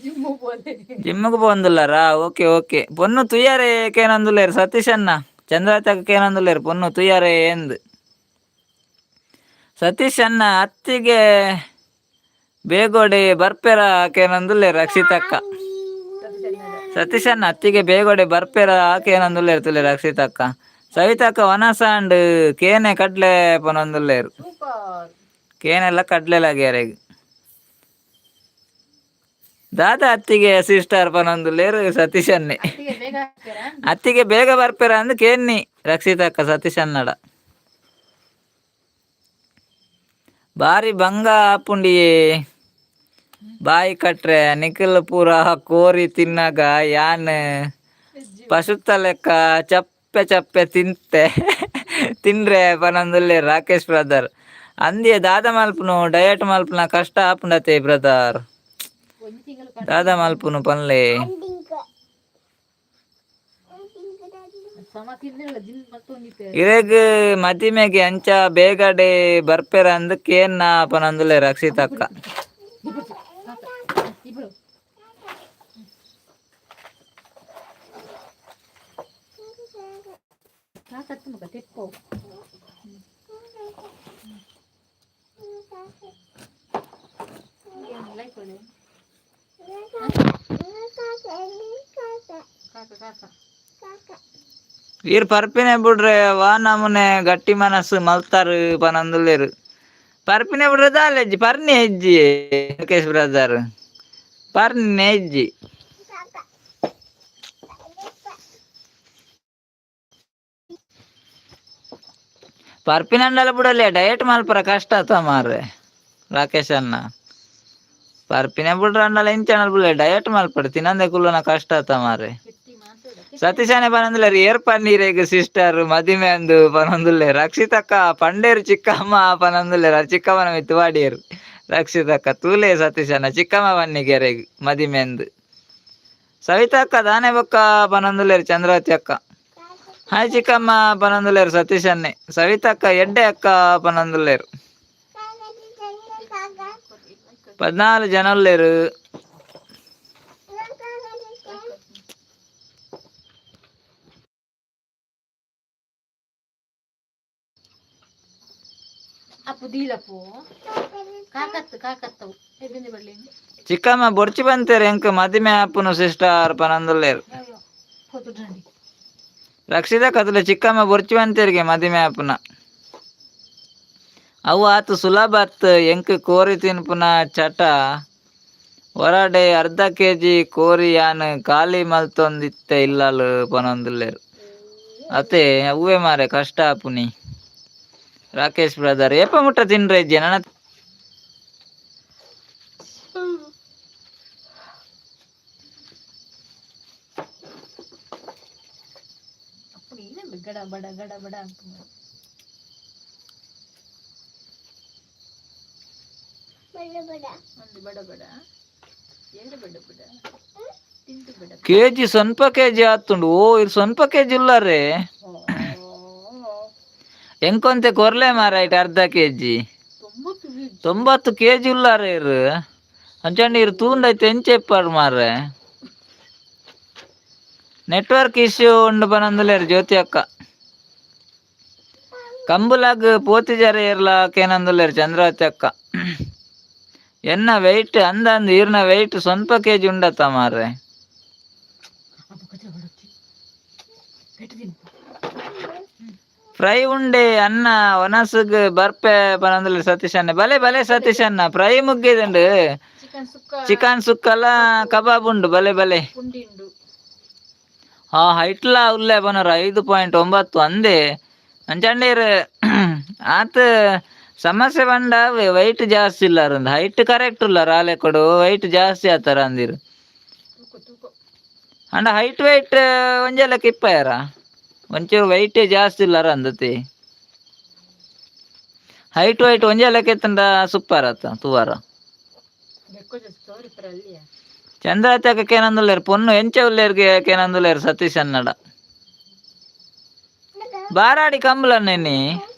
ಜಿಮ್ಮು ಬೋಲೆ. ಜಿಮ್ಗೆ ಪೋವೊಂದುಲ್ಲಾರಾ? Okay okay. ಪೊನ್ನು ತುಯ್ಯಾರೆ ಕೇನೊಂದುಲ್ಲೆರ್ ಸತೀಶ್ ಅಣ್ಣ. ಚಂದ್ರಾವತಿ ಅಕ್ಕ ಕೇನೊಂದುಲ್ಲೆರ್ ಪೊನ್ನು ತುಯ್ಯಾರೆ ಎಂದ್. ಸತೀಶ್ ಅಣ್ಣ ಅತ್ತಿಗೆ ಬೇಗೋಡೆ ಬರ್ಪೆರ ಕೇನೊಂದುಲ್ಲೆರ್ ರಕ್ಷಿತಕ್ಕ. ಸತೀಶ್ ಅಣ್ಣ ಅತ್ತಿಗೆ ಬೇಗೋಡೆ ಬರ್ಪೆರ ಕೇನೊಂದುಲ್ಲೆರ್ ತುಲೆ ರಕ್ಷಿತಕ್ಕ. ಸವಿತಕ್ಕ ವನಸಾಂಡ್ ಕೇನೆ ಕಡ್ಲೆ ಪನೊಂದುಲ್ಲೆರ್. ಸೂಪರ್. ಕೇನೆಲ್ಲ ಕಡ್ಲೆ ಲಾಗ್ಯಾರೆಗ್. ದಾದಾ ಅತ್ತಿಗೆ ಸಿಸ್ಟರ್ ಪನೊಂದುಲ್ಲೆರ್ ಸತೀಶ್ ಅನ್ನೆ. ಅತ್ತಿಗೆ ಬೇಗ ಹಾಕ್ತೀರಾ? ಅತ್ತಿಗೆ ಬೇಗ ಬರ್ಪೆರ ಅಂದ್ ಕೇನ್ನಿ ರಕ್ಷಿತಕ್ಕ ಸತೀಶ್ ಅನ್ನಡ. ಬಾರಿ ಬಂಗ ಆಪುಂಡಿಯೇ ಬಾಯಿ ಕಟ್ರೆ. ನಿಖಲ್ ಪೂರ ಕೋರಿ ತಿನ್ನಾಗ ಯಾನ್ ಪಶುತ್ತ ಲೆಕ್ಕ ಚಪ್ಪೆ ಚಪ್ಪೆ ತಿಂತೆ ತಿನ್ರೆ ಪನೊಂದುಲ್ಲೆ ರಾಕೇಶ್ ಬ್ರದರ್. ಅಂದಿಯೇ ದಾದ ಮಲ್ಪುನು? ಡಯಟ್ ಮಲ್ಪುನ ಕಷ್ಟ ಆಪುಂಡತೆ ಬ್ರದರ್. ಒಂಜಿ ತಿಂಗಳು. ದಾದ ಮಲ್ಪುನು ಪನ್ಲೆ. ಸಮ ತಿಂದಿಲ್ಲ ಜಿಮ್ ಮತ್ತೊಂದಿತ್ತೆ. ಇರೆಗ್ ಮದಿಮೆಗೆ ಅಂಚ ಬೇಗಡೆ ಬರ್ಪೆರ ಅಂದ್ ಕೇನ್ನ ಪನೊಂದುಲ್ಲೆ ರಕ್ಷಿತಕ್ಕ. ಇಬ್ರು. ಕಾಕತ್ತು ಮಗ ತೆಪ್ಪು. ಲೈಕ್ ಕೊಡಿ. ಕಾಕ ಕಾಕ. ಈರ್ ಪರ್ಪಿನೆ ಬುಡ್ರೆ ವಾ ನಮೂನೆ ಗಟ್ಟಿ ಮನಸ್ಸು ಮಲ್ತಾರು ಪನೊಂದುಲ್ಲೆರ್. ಪರ್ಪಿನೆ ಬುಡ್ರೆ ದಾಲೆಜ್ಜಿ, ಪರ್ನಿ ಹೆಜ್ಜಿ ರಾಕೇಶ್ ಬ್ರದರ್, ಪರ್ನೆ ಇಜ್ಜಿ. ಪರ್ಪಿನಂಡಲ ಬುಡಲೆ ಡಯಟ್ ಮಲ್ಪರ ಕಷ್ಟ ಆತ ಮಾರ್ರೆ. ರಾಕೇಶ್ ಅಣ್ಣ, ಪರ್ಪಿನ ಬುಡ್ರ ಅಂಡಲ ಇಂಚನಲ್ ಬುಡ್ಲೆ ಡಯಟ್ ಮಲ್ಪಡು, ತಿನಂದೆ ಕುಲ್ಲುನ ಕಷ್ಟ ಆತ ಮಾರ್ರೆ. ಕೆಟ್ಟಿ ಮಾತಾಡ. ಸತೀಶಾನೆ ಪನೊಂದುಲ್ಲೆರ್ ಏರ್ ಪನ್ನೀರೆಗ್ ಸಿಸ್ಟರ್ ಮದಿಮೆ ಅಂದು ಪನೊಂದುಲ್ಲೆ. ರಕ್ಷಿತಕ್ಕ ಪಂಡೇರು ಚಿಕ್ಕಮ್ಮ ಪನೊಂದುಲ್ಲೆರ್. ಚಿಕ್ಕಮ್ಮನ ಮಿತ್ತ್ ಪಾಡಿಯೆರ್ ರಕ್ಷಿತಕ್ಕ. ತೂಲೆ ಸತೀಶಣ್ಣ, ಚಿಕ್ಕಮ್ಮ ಬನ್ನಿಗೆರೆಗ್ ಮದಿಮೆ ಅಂದು. ಸವಿತಕ್ಕ ದಾನೆ ಬೊಕ್ಕ ಪನೊಂದುಲ್ಲೆರ್ ಚಂದ್ರಾವತಿ ಅಕ್ಕ. ಹಾಯ್ ಚಿಕ್ಕಮ್ಮ ಪನೊಂದುಲ್ಲೆರ್ ಸತೀಶನ್ನೆ. ಸವಿತಕ್ಕ ಎಡ್ಡೆ ಅಕ್ಕ ಪನೊಂದುಲ್ಲೆರ್. 14 ಜನ ಉಲ್ಲೆರ್. ಅಪ್ಪು ದೀಲಪ್ಪು ಕಾಕತ್ತು ಕಾಕತ್ತವು ಎಲ್ಲಿಂದ ಬರ್ಲಿ? ಚಿಕ್ಕಮ್ಮ ಬೊರ್ಚಿ ಬಂತೇರ್ ಎಂಕ್ ಮದಿಮೆ ಆಪುನು ಸಿಸ್ಟರ್ ಪನೊಂದುಲ್ಲೆರ್. ಪೋತುಡ್ರಂಡಿ. ರಕ್ಷಿತ ಕದುಲೆ ಚಿಕ್ಕಮ್ಮ ಬೊರ್ಚಿ ಬಂತೇರಿಗೆ ಮದಿಮೆ ಆಪುನ. ಅವು ಆತು ಸುಲಭ ಅತ್. ಎಂಕ್ ಕೋರಿ ತಿನ್ಪುನ ಚಟ. ಹೊರಡೆ ಅರ್ಧ ಕೆಜಿ ಕೋರಿ ಯಾನ್ ಖಾಲಿ ಮಲ್ತೊಂದಿತ್ತೆ ಇಲ್ಲಲ್ ಪನೊಂದುಲ್ಲೆರ್. ಅತೆ ಅವ್ವೆ ಮಾರೆ ಕಷ್ಟ ಆಪುನಿ. ರಾಕೇಶ್ ಬ್ರದರ್, ಏಪ ಮುಟ್ಟ ತಿನ್ರೆ ಇಜ್ಜಿ ನನ? ಅಪ್ಪು ನೀನೇ ಗಡ ಬಡ ಗಡ ಬಡ ಅಂತ. ಒಂದು ಬಡ ಬಡ ಎರಡು ಬಡ ಬಡ ತಿಂತು ಬಡ. ಕೆಜಿ ಸ್ವಲ್ಪ ಕೆಜಿ ಆತುಂಡು. ಓ, ಇದು ಸ್ವಲ್ಪ ಕೆಜಿ ಉಲ್ಲಾರೆ. ಎಂಕೊಂತೆ ಕೊರ್ಲೆ ಮಾರಾಯ್ಟ್ ಅರ್ಧ ಕೆಜಿ. 90 ಕೆಜಿ. 90 ಕೆಜಿ ಉಲ್ಲಾರ ಇರು. ಅಂಚಂಡ ಇರು ತೂಂಡೈತೆ ಎಂಚೆಪ್ಪಾರು ಮಾರ್ರೆ. ನೆಟ್ವರ್ಕ್ ಇಶ್ಯೂ ಉಂಡು ಪನಂದುಲ್ಲೇರು ಜ್ಯೋತಿ ಅಕ್ಕ. ಕಂಬುಲಾಗ್ ಪೋತಿಜಾರ ಇರ್ಲ ಕೇನಂದುಲ್ಲೇರು ಚಂದ್ರಾವತಿ ಅಕ್ಕ. ಎನ್ನ ವೆಯ್ಟ್ ಅಂದ ಅಂದ್ ಈರ್ನ ವೆಯ್ಟ್ ಸ್ವಲ್ಪ ಕೆಜಿ ಉಂಡತ್ತ ಮಾರ್ರೆ. ಫ್ರೈ ಉಂಡೆ ಅನ್ನ ಒನಸುಗ್ ಬರ್ಪೆ ಪನಂದುಲ್ಲೇರು ಸತೀಶ್ ಅಣ್ಣ. ಬಲೆ ಬಲೆ ಸತೀಶ್ ಅಣ್ಣ, ಫ್ರೈ ಮುಗ್ಗಿದುಂಡು. ಚಿಕನ್ ಸುಕ್ಕ. ಚಿಕನ್ ಸುಕ್ಕಲ ಕಬಾಬ್ ಉಂಡು, ಬಲೆ ಬಲೆ. ಪುಂಡಿ ಉಂಡು. ಆ ಹೈಟ್ಲಾ ಉಲ್ಲೆ ಪನರ 5.9 ಅಂದೆ. ಅಂಚಂಡೇರು ಆತ ಸಮಸ್ಯೆ ಬಂಡ ವೈಟ್ ಜಾಸ್ತಿ ಇಲ್ಲ. ಹೈಟ್ ಕರೆಕ್ಟ್ ಉಲ್ಲಾರ ಆಲೆ ಕೊಡು, ವೈಟ್ ಜಾಸ್ತಿ ಆತರ ಅಂದಿರು. ತೂಕ ತೂಕ. ಅಂಡ ಹೈಟ್ ವೈಟ್ ಒಂಜೆಲ್ಲ ಕಿಪ್ಪಯಾರ, ಒಂಚೂರು ವೈಟೇ ಜಾಸ್ತಿ ಇಲ್ಲಾರ ಅಂದತಿ. ಹೈಟ್ ವೈಟ್ ಒಂಜೆ ಲೆಕ್ಕ ಸೂಪರ್ ಆತ ತೂವಾರ. ಬೆಕ್ಕು ತೋರಿಪರ ಅಲ್ಲಿಯ. ಚಂದ್ರಾತಕ ಕೇನಂದುಲ್ಲೇರು ಪೊನ್ನು ಎಂಚ ಉಲ್ಲೇರ್ಗೆ ಕೇನಂದುಲ್ಲೇರು ಸತೀಶ್ ಅನ್ನಡ. ಬಾರಾಡಿ ಕಂಬಲನ್ನ ಇನ್ನಿ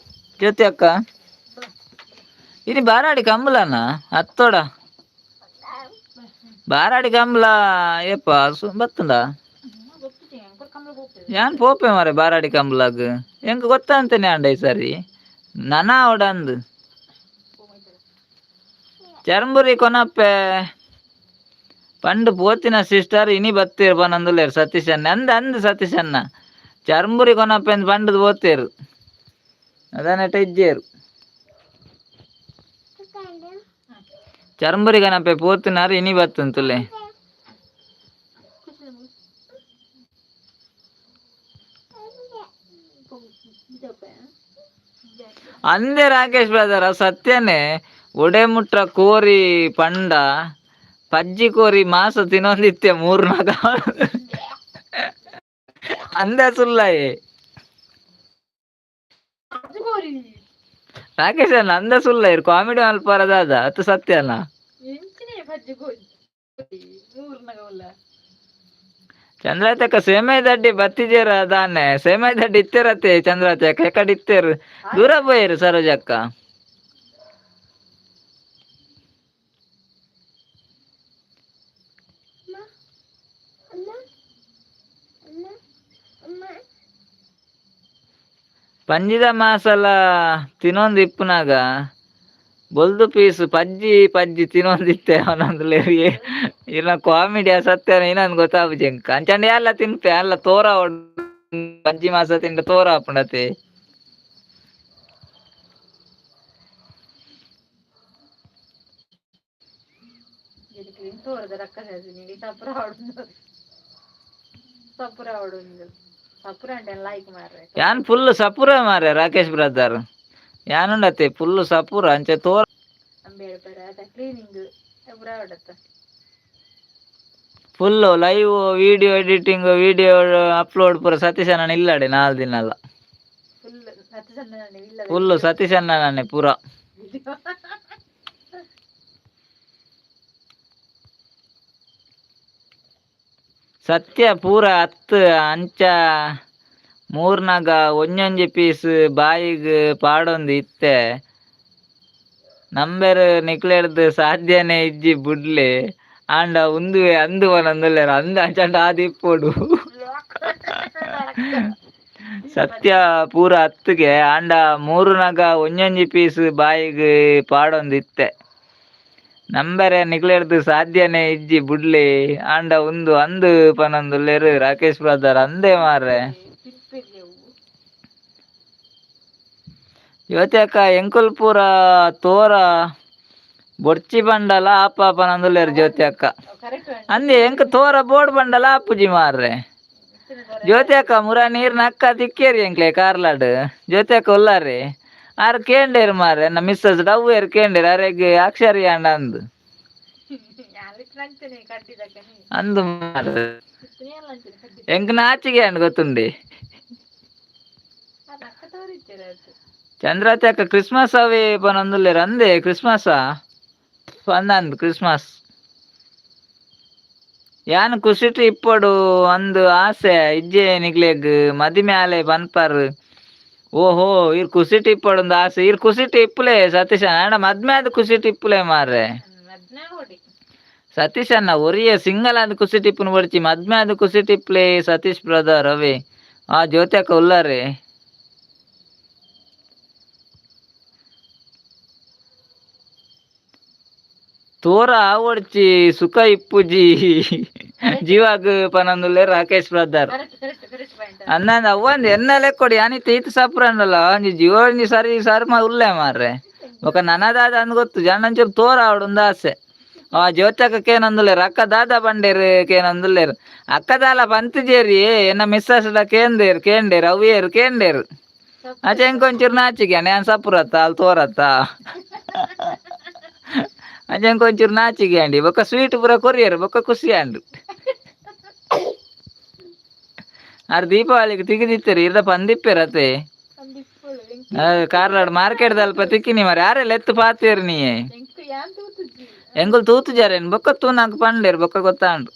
ಜ್ಯೋತಿ ಅಕ್ಕ, ಇನಿ ಬಾರಾಡಿ ಕಂಬಲನ ಅತ್ತೋಡ ಬಾರಾಡಿ ಕಂಬಲ ಏಪ ಬತ್ತುಂಡ. ಯಾನ್ ಪೋಪೆ ಮಾರೆ ಬಾರಾಡಿ ಕಂಬಲಾಗ್, ಎಂಕ್ ಗೊತ್ತಂತೇನೆ ಅಂಡ ಈ ಸರಿ ನನ ಅವಡ ಅಂದು. ಚರ್ಂಬುರಿ ಕೊನಪ್ಪೆ ಪಂಡು ಪೋತಿನ ಸಿಸ್ಟರ್ ಇನಿ ಬತ್ತೀರ್ ಪನಂದುಲ್ಲೇರು ಸತೀಶಣ್ಣ. ಅಂದ ಅಂದ್ ಸತೀಶಣ್ಣ ಚರ್ಂಬುರಿ ಕೊನಪ್ಪೆ ಅಂದ್ ಪಂಡದ್ ಪೋತೇರು, ಅದಾನೆಟ ಇಜ್ಜೇರು. ಚರ್ಂಬುರಿ ಕನಪ್ಪೆ ಪೋತಿನಾರು ಇನಿ ಬತ್ತಂತುಲೆ. ಅಂದೆ ರಾಕೇಶ್ ಬ್ರದರ್, ಸತ್ಯನೇ. ಒಡೆ ಮುಟ್ಟ ಕೋರಿ ಪಂಡ ಪಜ್ಜಿ ಕೋರಿ ಮಾಸ ತಿನ್ನೊಂದಿತ್ತೆ ಮೂರು ನಾಗ ಅಂದೆ ಸುಲ್ಲಾಯೆ. ರಾಕೇಶ್ ಅಣ್ಣ ಅಂದ ಸುಲ್ಲ ಇರು ಕಾಮಿಡಿ ಮಲ್ಪರದಾದ ಅದು ಸತ್ಯನ. ಎಂಚಿನೇ ಬಜ್ಜಿ ಕೋರಿ ಮೂರ್ನಗ ಉಲ್ಲ. ಚಂದ್ರಾತಕ ಸೇಮೆ ದಡ್ಡಿ ಬತ್ತಿಜೇರ ದಾನೆ, ಸೇಮೆ ದಡ್ಡಿ ಇತ್ತೆರತೆ. ಚಂದ್ರಾತಕ ಎಕಡೆ ಇತ್ತೇರು, ದೂರ ಪೋಯರು ಸರೋಜಕ್ಕ. ಪಂಜಿದ ಮಾಸಲ ತಿನ್ನೊಂದು ಇಪ್ಪುನಾಗ ಬೊಲ್ದು ಪೀಸ್ ಪಜ್ಜಿ ಪಜ್ಜಿ ತಿನ್ನೊಂದಿತ್ತೆ ಅವನೊಂದು. ಇನ್ನ ಕಾಮಿಡಿ ಸತ್ಯ ಇನ್ನೊಂದು ಗೊತ್ತಾಪುಜಿ ಎಂಕ್. ಅಂಚಂಡ ಎಲ್ಲ ತಿನ್ಪೆ ಅಲ್ಲ ತೋರ ಪಜ್ಜಿ ಮಾಸ ತಿಂಡ ತೋರ ಆಪುಂಡತೆ. ತೋರದ ರಕ್ಕ ಸಪುರ ಆಡುಂದು, ಸಪುರ ಆಡುಂದು, ಸಪುರ ಅಂಡೆ ಲೈಕ್ ಮಾರ್ರೆ. ಯಾನ್ ಫುಲ್ ಸಪುರ ಮಾರ್ರೆ ರಾಕೇಶ್ ಬ್ರದರ್, ಯಾನುಂಡತೆ ಫುಲ್ ಸಪುರ ಅಂಚೆ ತೋರ. ಅಂಬೇಡ ಪರ ಅದ ಕ್ಲೀನಿಂಗ್ ಪುರ ಆಡತ್ತ. Full live video editing, video upload ಪೂರ ಸತೀಶ್ ಅಣ್ಣ ಇಲ್ಲಡೆ 4 ದಿನ ಅಲ್ಲ. ಫುಲ್ ಸತ್ಯ ಸಣ್ಣ ಇಲ್ಲ. ಫುಲ್ ಸತೀಶ್ ಅಣ್ಣನೇ ಪೂರ. ಸತ್ಯ ಪೂರ ಹತ್ತು ಅಂಚ ಮೂರ್ನಾಗ ಒಂಜೊಂಜಿ ಪೀಸ್ ಬಾಯಿಗ್ ಪಾಡೊಂದು ಇತ್ತೆ ನಂಬೆರ್ ನಿಕ್ಲೆಡ್ದ್ ಸಾಧ್ಯನೇ ಇಜ್ಜಿ ಬುಡ್ಲೆ ಆಂಡ ಉಂದುವೆ ಅಂದು ಪನೊಂದುಲ್ಲೆರ್ ಅಂದ್ ಅಂಚಂಡ ಆದಿಪ್ಪೊಡು. ಸತ್ಯ ಪೂರ ಹತ್ತಿಗೆ ಆಂಡ ಮೂರುನಾಗ ಒಂಜೊಂಜಿ ಪೀಸ್ ಬಾಯಿಗ್ ಪಾಡೊಂದು ಇತ್ತೆ ನಂಬೆರೆ ನಿಕ್ಲೆಡ್ದ್ ಸಾಧ್ಯನೇ ಇಜ್ಜಿ ಬುಡ್ಲೆ ಆಂಡ ಉಂದು ಅಂದ್ ಪನೊಂದುಲ್ಲೆರ್ ರಾಕೇಶ್ ಬ್ರದರ್. ಅಂದೇ ಮಾರ್ರೆ. ಜ್ಯೋತಿ ಅಕ್ಕ ಎಂಕುಲ್ ಪೂರ ತೋರ ಬೊರ್ಚಿ ಬಂಡಲ ಆಪ ಪನೊಂದುಲ್ಲೆರ್ ಜ್ಯೋತಿ ಅಕ್ಕ. ಕರೆಕ್ಟ್. ಅಂದೆ ಎಂಕ್ ತೋರ ಬೋರ್ಡ್ ಬಂಡಲ ಆಪುಜಿ ಮಾರ್ರೆ. ಜ್ಯೋತಿ ಅಕ್ಕ ಮುರ ನೀರ್ನ ಅಕ್ಕ ತಿಕ್ಕೇರಿ ಎಂಕ್ಲೆ ಕಾರ್ಲಾಡ್. ಜ್ಯೋತಿ ಅಕ್ಕ ಉಲ್ಲಾರಿ, ಆರ್ ಕೇಂಡೇರು ಮಾರ್ರೆ, ಎನ್ನ ಮಿಸ್ಸಸ್ ಡವ್ವೇರು ಕೇಂಡೇರು ಅರೆಗ್ ಅಕ್ಷರಿ ಅಂಡ ಅಂದು. ಅಂದು ಮಾರ್ರೆ, ಎಂಕ್ ನಾಚಿಗೆ ಅಂಡ್ ಗೊತ್ತುಂಡಿ. ಚಂದ್ರಾತಿ ಅಕ್ಕ ಕ್ರಿಸ್ಮಸ್ ಅವೇ ಪನೊಂದುಲ್ಲೆರ್ ಅಂದೆ. ಕ್ರಿಸ್ಮಸ್ ಅಂದ್ ಕ್ರಿಸ್ಮಸ್ ಯಾನ್ ಖುಷಿಟ್ ಇಪ್ಪೊಡು ಅಂದು ಆಸೆ ಇಜ್ಜೆ ನಿಕ್ಲೆಗ್, ಮದಿಮೆ ಆಲೆ ಪನ್ಪರ್. ಓಹೋ, ಇರ್ ಕುಸಿ ಟಿಪ್ಪಡೊಂದು ಆಸೆ. ಇರ್ ಕುಸಿ ಟಿಪ್ಪುಲೆ ಸತೀಶ್ ಅಣ್ಣ, ಮದ್ಮೆ ಆದ ಕುಸಿ ಟಿಪ್ಪುಲೆ ಮಾರ್ರೆ. ಮದ್ಮೆ ಕೊಡಿ. ಸತೀಶ್ ಅಣ್ಣ ಒರಿಯ ಸಿಂಗಲ್ ಆದ ಕುಸಿ ಟಿಪ್ಪುನು ಬಡ್ಚಿ, ಮದ್ಮೆ ಆದ ಕುಸಿ ಟಿಪ್ಲೆ ಸತೀಶ್ ಬ್ರದರ್. ಅವೇ ಆ ಜ್ಯೋತಿ ಅಕ್ಕ ಉಲ್ಲಾರೆ. ತೋರ ಆವಡ್ಚಿ, ಸುಖ ಇಪ್ಪುಜಿ ಜೀವಾಗ ಪನಂದುಲ್ಲೆ Rakesh brother. Correct correct correct point. ಅನ್ನ ಅವ್ವಂದು ಎನ್ನಲೆ ಕೊಡಿ ಅನಿತ ಈತ ಸಪ್ರನ್ನಲ್ಲ ಒಂಜಿ ಜೀವ ಒಂಜಿ ಸರಿ ಸರಿ ಮಾ ಉಲ್ಲೆ ಮಾರ್ರೆ. ఒక ನನದಾದ ಅಂದ್ ಗೊತ್ತು ಜನ ಒಂಚೂರು ತೋರ ಆವಡುಂದು ಆಸೆ. ಆ ಜ್ಯೋತಕ್ಕ ಕೇನಂದುಲ್ಲೇರು, ಅಕ್ಕ ದಾದಾ ಬಂಡೇರು ಕೇನಂದುಲ್ಲೇರು. ಅಕ್ಕದಾಲ ಪಂತಿಜೇರಿ ಎನ್ನ ಮಿಸ್ಸಸ್ಡ ಕೇಂದೇರು ಕೇಂಡೇರು ಅವ್ವೇರು ಕೇಂಡೇರು. ಆಚೆ ಇಂಕೊಂಚೂರು ನಾಚಿಗೆ ನಾನು ಸಪುರತ್ತ ಅಲ್ಲಿ ತೋರತ್ತ. ಅಂಚೆ ಇಂಕೊಂಚೂರು ನಾಚಿಗೆ ಅಂಡಿ. ಬೊಕ್ಕ ಸ್ವೀಟ್ ಪೂರ ಕೊರಿಯರ್, ಬೊಕ್ಕ ಖುಷಿ ಅಂಡು. ಆರ್ ದೀಪಾವಳಿಗೆ ತಿಗಿದಿತ್ತರಿ ಇರ್ದ ಪಂದಿಪ್ಪೇರತೆ. ಕಾರ್ಲಾಡ್ ಮಾರ್ಕೆಟ್ ದಲ್ಪ ತಿಕ್ಕಿನಿ ಮಾರೆ. ಯಾರೆಲ್ಲ ಎತ್ತು ಪಾತೇರು ನೀ? ಎಂಕ್ ಯಾನ್ ತೂತುಜಿ. ಎಂಗುಲ್ ತೂತುಜಾರೇನು? ಬೊಕ್ಕ ತೂನಾಕ್ ಪಂಡೇರು, ಬೊಕ್ಕ ಗೊತ್ತಾಂಡು.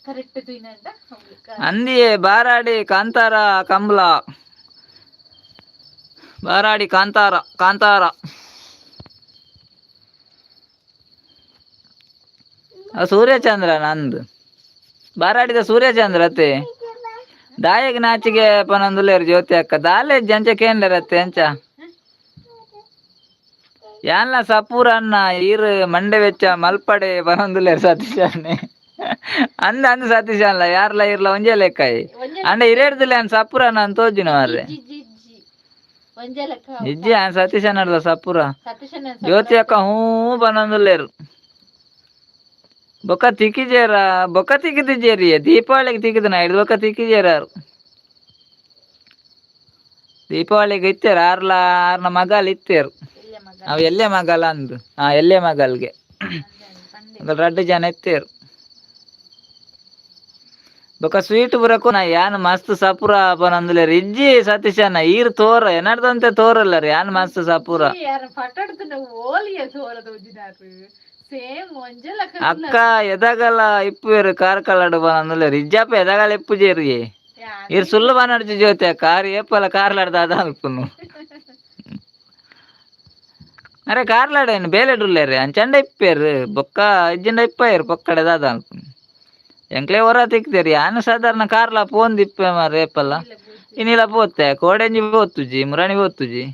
ಕರೆಕ್ಟ್ ತೂಯಿನಂಡ. ಅಂದಿಯೇ ಬಾರಾಡಿ ಕಾಂತಾರ ಕಂಬ್ಲ, ಬಾರಾಡಿ ಕಾಂತಾರ ಕಾಂತಾರ. ಆ ಸೂರ್ಯಚಂದ್ರ ನಂದು ಬಾರಾಡಿದ ಸೂರ್ಯಚಂದ್ರ ಅತ್ತೆ. ದಾಯಗ್ ನಾಚಿಗೆ ಪನಂದುಲ್ಲೇರು ಜ್ಯೋತಿ ಅಕ್ಕ. ದಾಲೆ ಜಂಚ ಕೇಂದ್ರತ್ತೆ ಅಂಚ. ಯಾನ್ಲ ಸಪೂರ ಅನ್ನ ಈರ್ ಮಂಡೆ ವೆಚ್ಚ ಮಲ್ಪಡೆ ಪನಂದುಲ್ಲೇರು ಸತೀಶ್ ಅಣ್ಣೆ. ಅಂದ ಅಂದ ಸತೀಶ್ ಅಲ್ಲ, ಯಾರ್ಲ ಇರ್ಲ ಒಂಜೇ ಲೆಕ್ಕಾಯಿ. ಅಂಡ ಇರೇಡ್ದಿಲ್ಲ ಅನ್ ಸಪೂರ ಅನ್ನ ತೋಜಿನ ಮಾರ್ರೆ. ಇಜ್ಜಿ ಇಜ್ಜಿ, ಒಂಜೆ ಲೆಕ್ಕ. ಇಜ್ಜಿ ಆನ್ ಸತೀಶ್ ಅನ್ನಡ್ಲ ಸಪೂರ. ಸತೀಶನ. ಜ್ಯೋತಿ ಅಕ್ಕ ಹೂ ಪನೊಂದುಲ್ಲೇರು. ಬೊಕ್ಕ ತಿಕ್ಕಿಜೇರ, ಬೊಕ್ಕ ತಿಕ್ಕಿದಿಜೇರಿ. ದೀಪಾವಳಿಗೆ ತಿಕ್ಕಿದ ಹಿಡ್ದು ಬೊಕ್ಕ ತಿಕ್ಕಿಜೇರಾರು. ದೀಪಾವಳಿಗೆ ಇತ್ತೇರು ಆರ್ಲ ಆರ್ನ ಮಗಲ್ ಇತ್ತೇರು. ಎಲ್ಯ ಮಗ. ಅವು ಎಲ್ಲೆ ಮಗಲ ಅಂದು. ಹಾ, ಎಲ್ಲೆ ಮಗಲ್ಗೆ. ಪಂಡೆ. ರಡ್ಡು ಜನ ಇತ್ತೇರು. ಬೊಕ್ಕ ಸ್ವೀಟ್ ಬರಕು ನಾ ಯಾನ್ ಮಸ್ತ್ ಸಪುರ ಪನಂದುಲೇರು. ಇಜ್ಜಿ ಸತೀಶಣ್ಣ, ಈರ್ ತೋರ ಎನಡ್ದಂತೆ ತೋರಲ್ಲ ರೀ. ಯಾನ್ ಮಸ್ತ್ ಸಪುರ. ಯಾರ ಪಟಾಡ್ತನ ಓಲಿಯ ತೋರದ ಉಜ್ಜಿನಾರು ಸೇಮ್ ಒಂಜೆ ಲೆಕ್ಕ. ಅಕ್ಕ ಎದಗಲ ಇಪ್ಪುವೇರು ಕಾರ್ಕಳಡು ಪನಂದುಲೇರು. ಇಜ್ಜಪ್ಪ, ಎದಗಲ ಇಪ್ಪುಜೇರಿ. ಈರ್ ಸುಳ್ಳು ಬನಡ್ಜಿ ಜ್ಯೋತಿ ಅಕ್ಕ. ಆರ್ ಏಪಲ ಕಾರ್ಲಾಡ್ದ ಅದ ಅಲ್ಪುನು. ಅರೆ ಕಾರ್ಲಾಡ ಏನು ಬೇಲೆಡುಲ್ಲೇರು ಅಂಚಂಡ ಇಪ್ಪೇರು. ಬೊಕ್ಕ ಇಜ್ಜಿಂಡ ಇಪ್ಪಾಯರು ಪೊಕ್ಕಡೆ ದಾದ ಅಲ್ಪುನು. ಎಂಕ್ಲೆ ಹೊರ ತಿಕ್ತೇರಿ. ಯಾನು ಸಾಧಾರಣ ಕಾರ್ಲ ಪೋಂದು ಇಪ್ಪೆ ಮಾರ್ರೆ ಏಪಲ್ಲ. ಇನ್ನಿಲ್ಲ ಪೋತೆ ಕೋಡೆಂಜಿ ಪೋತುಜಿ, ಮುರಾಣಿ ಪೋತುಜಿ.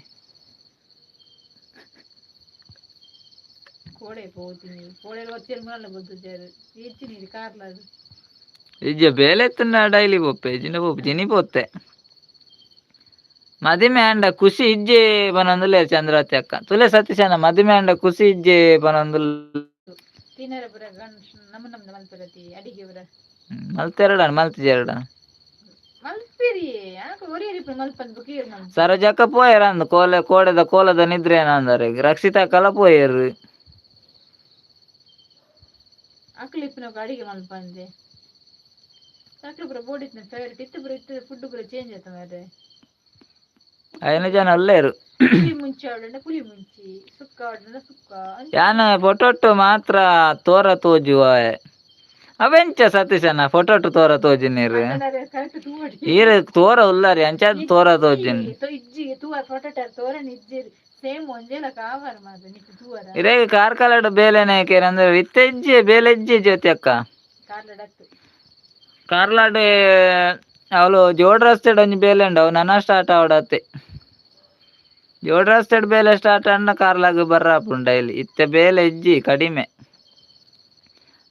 ಕೋಡೆ ಪೋತೀನಿ, ಕೋಡೆ వచ్చేది ಮುರಲ್ಲ ಬೊದ್ದುಜಾರು ಇಜ್ಜಿ ಕಾರ್ಲಾಡು. ಇಜ್ಜ, ಬೇಲೆ ಎತ್ತುನ ಡೈಲಿ ಪೋಪೆ. ಇಜ್ಜಿಂಡ ಪೋಪು ಜಿನಿ ಪೋತೆ. ಮದಿಮೆ ಅಂಡ ಖುಷಿ ಇಜ್ಜೆ ಪನೊಂದುಲ್ಲೆ ಚಂದ್ರಾವತಿ ಅಕ್ಕ. ತುಲೆ ಸತೀಶನ, ಮದಿಮೆ ಅಂಡ ಖುಷಿ ಇಜ್ಜೆ ಪನೊಂದುಲ್. ತಿನ್ನರ ಪುರ ನಮ್ಮ ನಮ್ದು ಮಲ್ಪರತಿ ಅಡಿಗೆ ಪುರ. ಮಲ್ತೆರಡ ಮಲ್ತಿಜೆರಡ. ಮಲ್ಪಿರಿ ಯಾಕೆ ಒರಿಯರಿ ಮಲ್ಪಂದ್ ಬುಕೀರ್ ಮಲ್ಪ. ಸರೋಜಕ್ಕ ಪೋಯರ ಅಂದ್ ಕೋಲೆ ಕೋಡೆದ ಕೋಲದ ನಿದ್ರೆ ಏನಂದರೆ. ರಕ್ಷಿತಾ ಕಲ ಪೋಯರು. ಅಕ್ಲು ಇಪ್ಪನಕ ಅಡಿಗೆ ಮಲ್ಪಂದೆ. ಅಕ್ಲು ಪುರ ಬೋಡಿತ್ನ ಫೇವರೇಟ್ ಇತ್ತು ಪುರ ಇತ್ತು. ಫುಡ್ ಪುರ ಚೇಂಜ್ ಆಯ್ತು ಮಾರ್ರೆ. ಐನು ಜನ ಉಲ್ಲೇರು. ಪುಲಿ ಮುಂಚಿ ಆವಡಂಡ ಪುಲಿ ಮುಂಚಿ, ಸುಕ್ಕ ಆವಡಂಡ ಸುಕ್ಕ ಅಂಚ. ಯಾನ ಫೋಟೋಟು ಮಾತ್ರ ತೋರ ತೋಜುವ. ಅವೆಂಚ ಸತೀಶನ ಫೋಟೋಟು ತೋರ ತೋಜು ನೀರು? ಕರೆಕ್ಟ್ ತೂವಡಿ. ಈರ್ ತೋರ ಉಲ್ಲಾರಿ, ಅಂಚಾದ್ ತೋರ ತೋಜಿನಿ. ಇಜ್ಜಿ ತೂವ ಫೋಟೋ ತೋರಣ ಇಜ್ಜಿ. ಸೇಮ್ ಒಂಜೇ ಲೆಕ್ಕ ಆವರ್ ಮಾತ್ರ ನಿಕ್ಕು ತೂವರ. ಇರೇಗ ಕಾರ್ಕಳಡ್ ಬೇಲೆನೆ ಅಂದ್ರೆ ಇತ್ತೆ ಇಜ್ಜಿ, ಬೇಲೆ ಇಜ್ಜಿ ಜ್ಯೋತಿ ಅಕ್ಕ. ಕಾರ್ಲಡತ್ತು. ಕಾರ್ಲಾಡ್ ಅವಳು ಜೋಡ್ ರಸ್ತೆಡ್ ಒಂಜಿ ಬೇಲೆ ಉಂಡು, ಅವು ನನ ಸ್ಟಾರ್ಟ್ ಆವಡತ್ತೆ. ಜೋಡ್ ರಸ್ತೆಡ್ ಬೇಲೆ ಸ್ಟಾರ್ಟ್ ಅಣ್ಣ ಕಾರ್ಲಾಗ್ ಬರ್ರಾಪುಂಡು ಡೈಲಿ. ಇತ್ತೆ ಬೇಲೆ ಇಜ್ಜಿ, ಕಡಿಮೆ.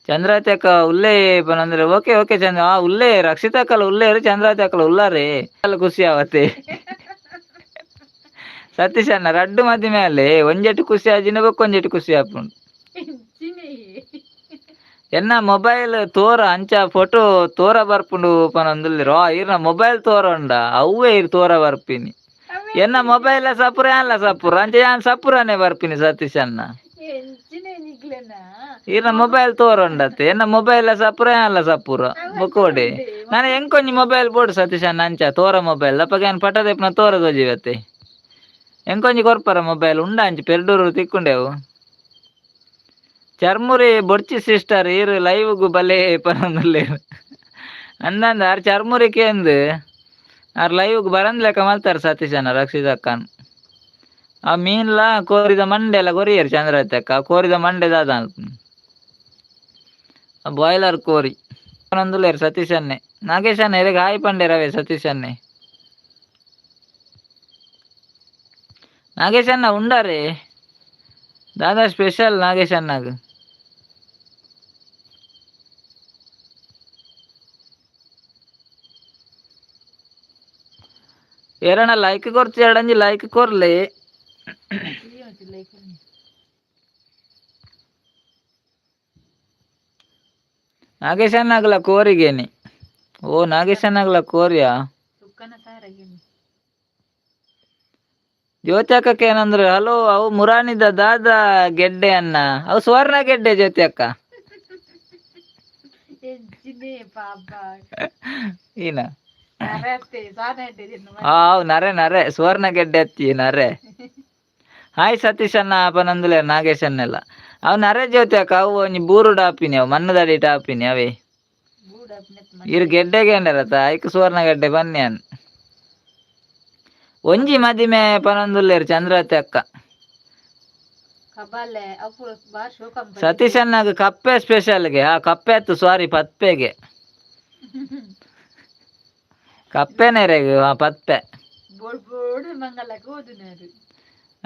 ಚಂದ್ರಾವತಿ ಅಕ್ಕ ಉಲ್ಲೇ ಪನಂದ್ರೆ. ಓಕೆ ಓಕೆ ಚಂದ್ರ ಆ ಉಲ್ಲೇ. ರಕ್ಷಿತಾ ಅಕ್ಕಲ ಉಲ್ಲೇರು, ಚಂದ್ರಾವತಿ ಅಕ್ಕಲ ಉಲ್ಲಾರೆ. ಅಲ್ಲ ಖುಷಿ ಆವತ್ತೆ ಸತೀಶ್ ಅಣ್ಣ. ರಡ್ಡು ಮದಿ ಮೇಲೆ ಒಂಜೆಟ್ಟು ಖುಷಿ ಆಜಿನ ಬೊಕ್ಕ ಒಂಜೆಟ್ಟು ಖುಷಿ ಆಪುಂಡು. ಇಜ್ಜಿನೇ. ಎನ್ನ ಮೊಬೈಲ್ ತೋರ ಅಂಚ ಫೋಟೋ ತೋರ ಬರ್ಪುಂಡು ಪನೊಂದುಲ್ಲೆರ್. ಆ ಈರ್ನ ಮೊಬೈಲ್ ತೋರ ಉಂಡ, ಅವ್ವೇ ಇರ್ ತೋರ ಬರ್ಪಿನಿ. ಎನ್ನ ಮೊಬೈಲ್ ಸಪುರ ಯಾನ್ಲ ಸಪುರ, ಅಂಚ ಯಾನ್ ಸಪುರನೇ ಬರ್ಪಿನಿ ಸತೀಶ್ ಅಣ್ಣ. ಎಂಚಿನ ನಿಗ್ಲೆನ. ಈರ್ನ ಮೊಬೈಲ್ ತೋರ ಉಂಡತ್ತೆ. ಎನ್ನ ಮೊಬೈಲ್ ಸಪುರ ಯಾನ್ಲ ಸಪುರ ಬೊಕೋಡೆ. ನಾನು ಎಂಕೊಂಜಿ ಮೊಬೈಲ್ ಬೋಡು ಸತೀಶ್ ಅಣ್ಣ, ಅಂಚ ತೋರ ಮೊಬೈಲ್. ಅಪ್ಪಗ ಯಾನ್ ಪಟ ದೆಪ್ಪುನ ತೋರ ತೋಜಿವತ್ತೆ. ಎಂಕೊಂಜಿ ಕೊರ್ಪರ ಮೊಬೈಲ್ ಉಂಡ ಅಂಚ ಪೆರ್ಡೂರು ತಿಕ್ಕೊಂಡೆವು. ಚರ್ಮುರಿ ಬೊಡ್ಚಿ ಸಿಸ್ಟರ್, ಈರ್ ಲೈವ್ಗು ಬಲೆ ಪನೊಂದುಲ್ಲೆರ್. ಅಂದಂದ ಆರ್ ಚರ್ಮುರಿ ಕೇಂದ್. ಆರ್ ಲೈವ್ಗೆ ಬರಂದ್ ಲೆಕ್ಕ ಮಲ್ತಾರ ಸತೀಶನ ರಕ್ಷಿತಕ್ಕನ್. ಆ ಮೀನ್ಲ ಕೋರಿದ ಮಂಡೆ ಎಲ್ಲ ಕೊರಿಯರ್ ಚಂದ್ರವತಿ ಅಕ್ಕ. ಕೋರಿದ ಮಂಡೆ ದಾದ ಬಾಯ್ಲರ್ ಕೋರಿ ನಂದುಲೇರ್ ಸತೀಶನ್ನೇ. ನಾಗೇಶ್ ಅಣ್ಣ ಎರೆಗ್ ಹಾಯ್ ಪಂಡೇರವೇ ಸತೀಶನ್ನೇ. ನಾಗೇಶ್ ಅಣ್ಣ ಉಂಡಾರೆ ದಾದಾ ಸ್ಪೆಷಲ್ ನಾಗೇಶ್ ಅಣ್ಣಗ್? ಏರಣ್ಣ ಲೈಕ್ ಕೊರ್ಚಿ, ಎರಡಂಜಿ ಲೈಕ್ ಕೊರ್ಲೆ. ಲೈಕ್. ನಾಗೇಶ್ ಅಣ್ಣಗ್ಲ ಕೋರಿಗೇನಿ? ಓ ನಾಗೇಶ್ ಅಣ್ಣಗ್ಲ ಕೋರಿಯಾ? ಸುಕ್ಕನ ಸಾರಗೇನಿ. ಜ್ಯೋತಿ ಅಕ್ಕಕ್ಕೆ ಏನಂದ್ರೆ ಹಲೋ. ಅವು ಮುರಾನಿದ ದಾದಾ ಗೆಡ್ಡೆ ಅನ್ನ? ಅವು ಸುವರ್ಣ ಗೆಡ್ಡೆ ಜ್ಯೋತಿ ಅಕ್ಕ. ಎಂಚಿನೇ ಪಾಪ. ಈನ. ನರೆ ಅತ್ತೆ ಸಾನ ಇಟ್ಟಿದ್ದೀನಿ. ಆ ಅವು ನರೆ ನರೆ ಸುವರ್ಣ ಗೆಡ್ಡೆ ಅತ್ತಿ ನರೆ. ಹಾಯ್ ಸತೀಶ್ ಅಣ್ಣ ಅಪನಂದುಲೆ ನಾಗೇಶ್ ಅನ್ನೆಲ್ಲ. ಅವು ನರೆ ಜ್ಯೋತಿ ಅಕ್ಕ, ಅವು ಒಂಜಿ ಬೂರುಡು ಆಪಿನಿ, ಅವು ಮಣ್ಣುದಡಿಟ್ ಆಪಿನಿ ಅವೇ. ಗೂಡ ಅಪ್ನೆತ್. ಇರು ಗೆಡ್ಡೆಗೆ ಅಂಡರತ್ತ ಐಕ್ ಸುವರ್ಣ ಗೆಡ್ಡೆ ಬನ್ನಿ ಅನ್. ಒಂಜಿ ಮದಿಮೆ ಪನೊಂದುಲ್ಲೇರು ಚಂದ್ರವತಿ ಅಕ್ಕ. ಕಬಾಲೆ ಅವು ಬಾರ್ ಶೋಕ. ಸತೀಶ್ ಅಣ್ಣಗ್ ಕಪ್ಪೆ ಸ್ಪೆಷಲ್ಗೆ. ಆ ಕಪ್ಪೆ ಅತ್ತು, ಸಾರಿ, ಪತ್ಪೆಗೆ. ಕಪ್ಪೆನೇ ರೇಗ್. ಆ ಪತ್ಪೆ. ಬೋಡ್ ಬೋಡ್ ಮಂಗಲಕ್ಕೆ ಓದುನಾರು.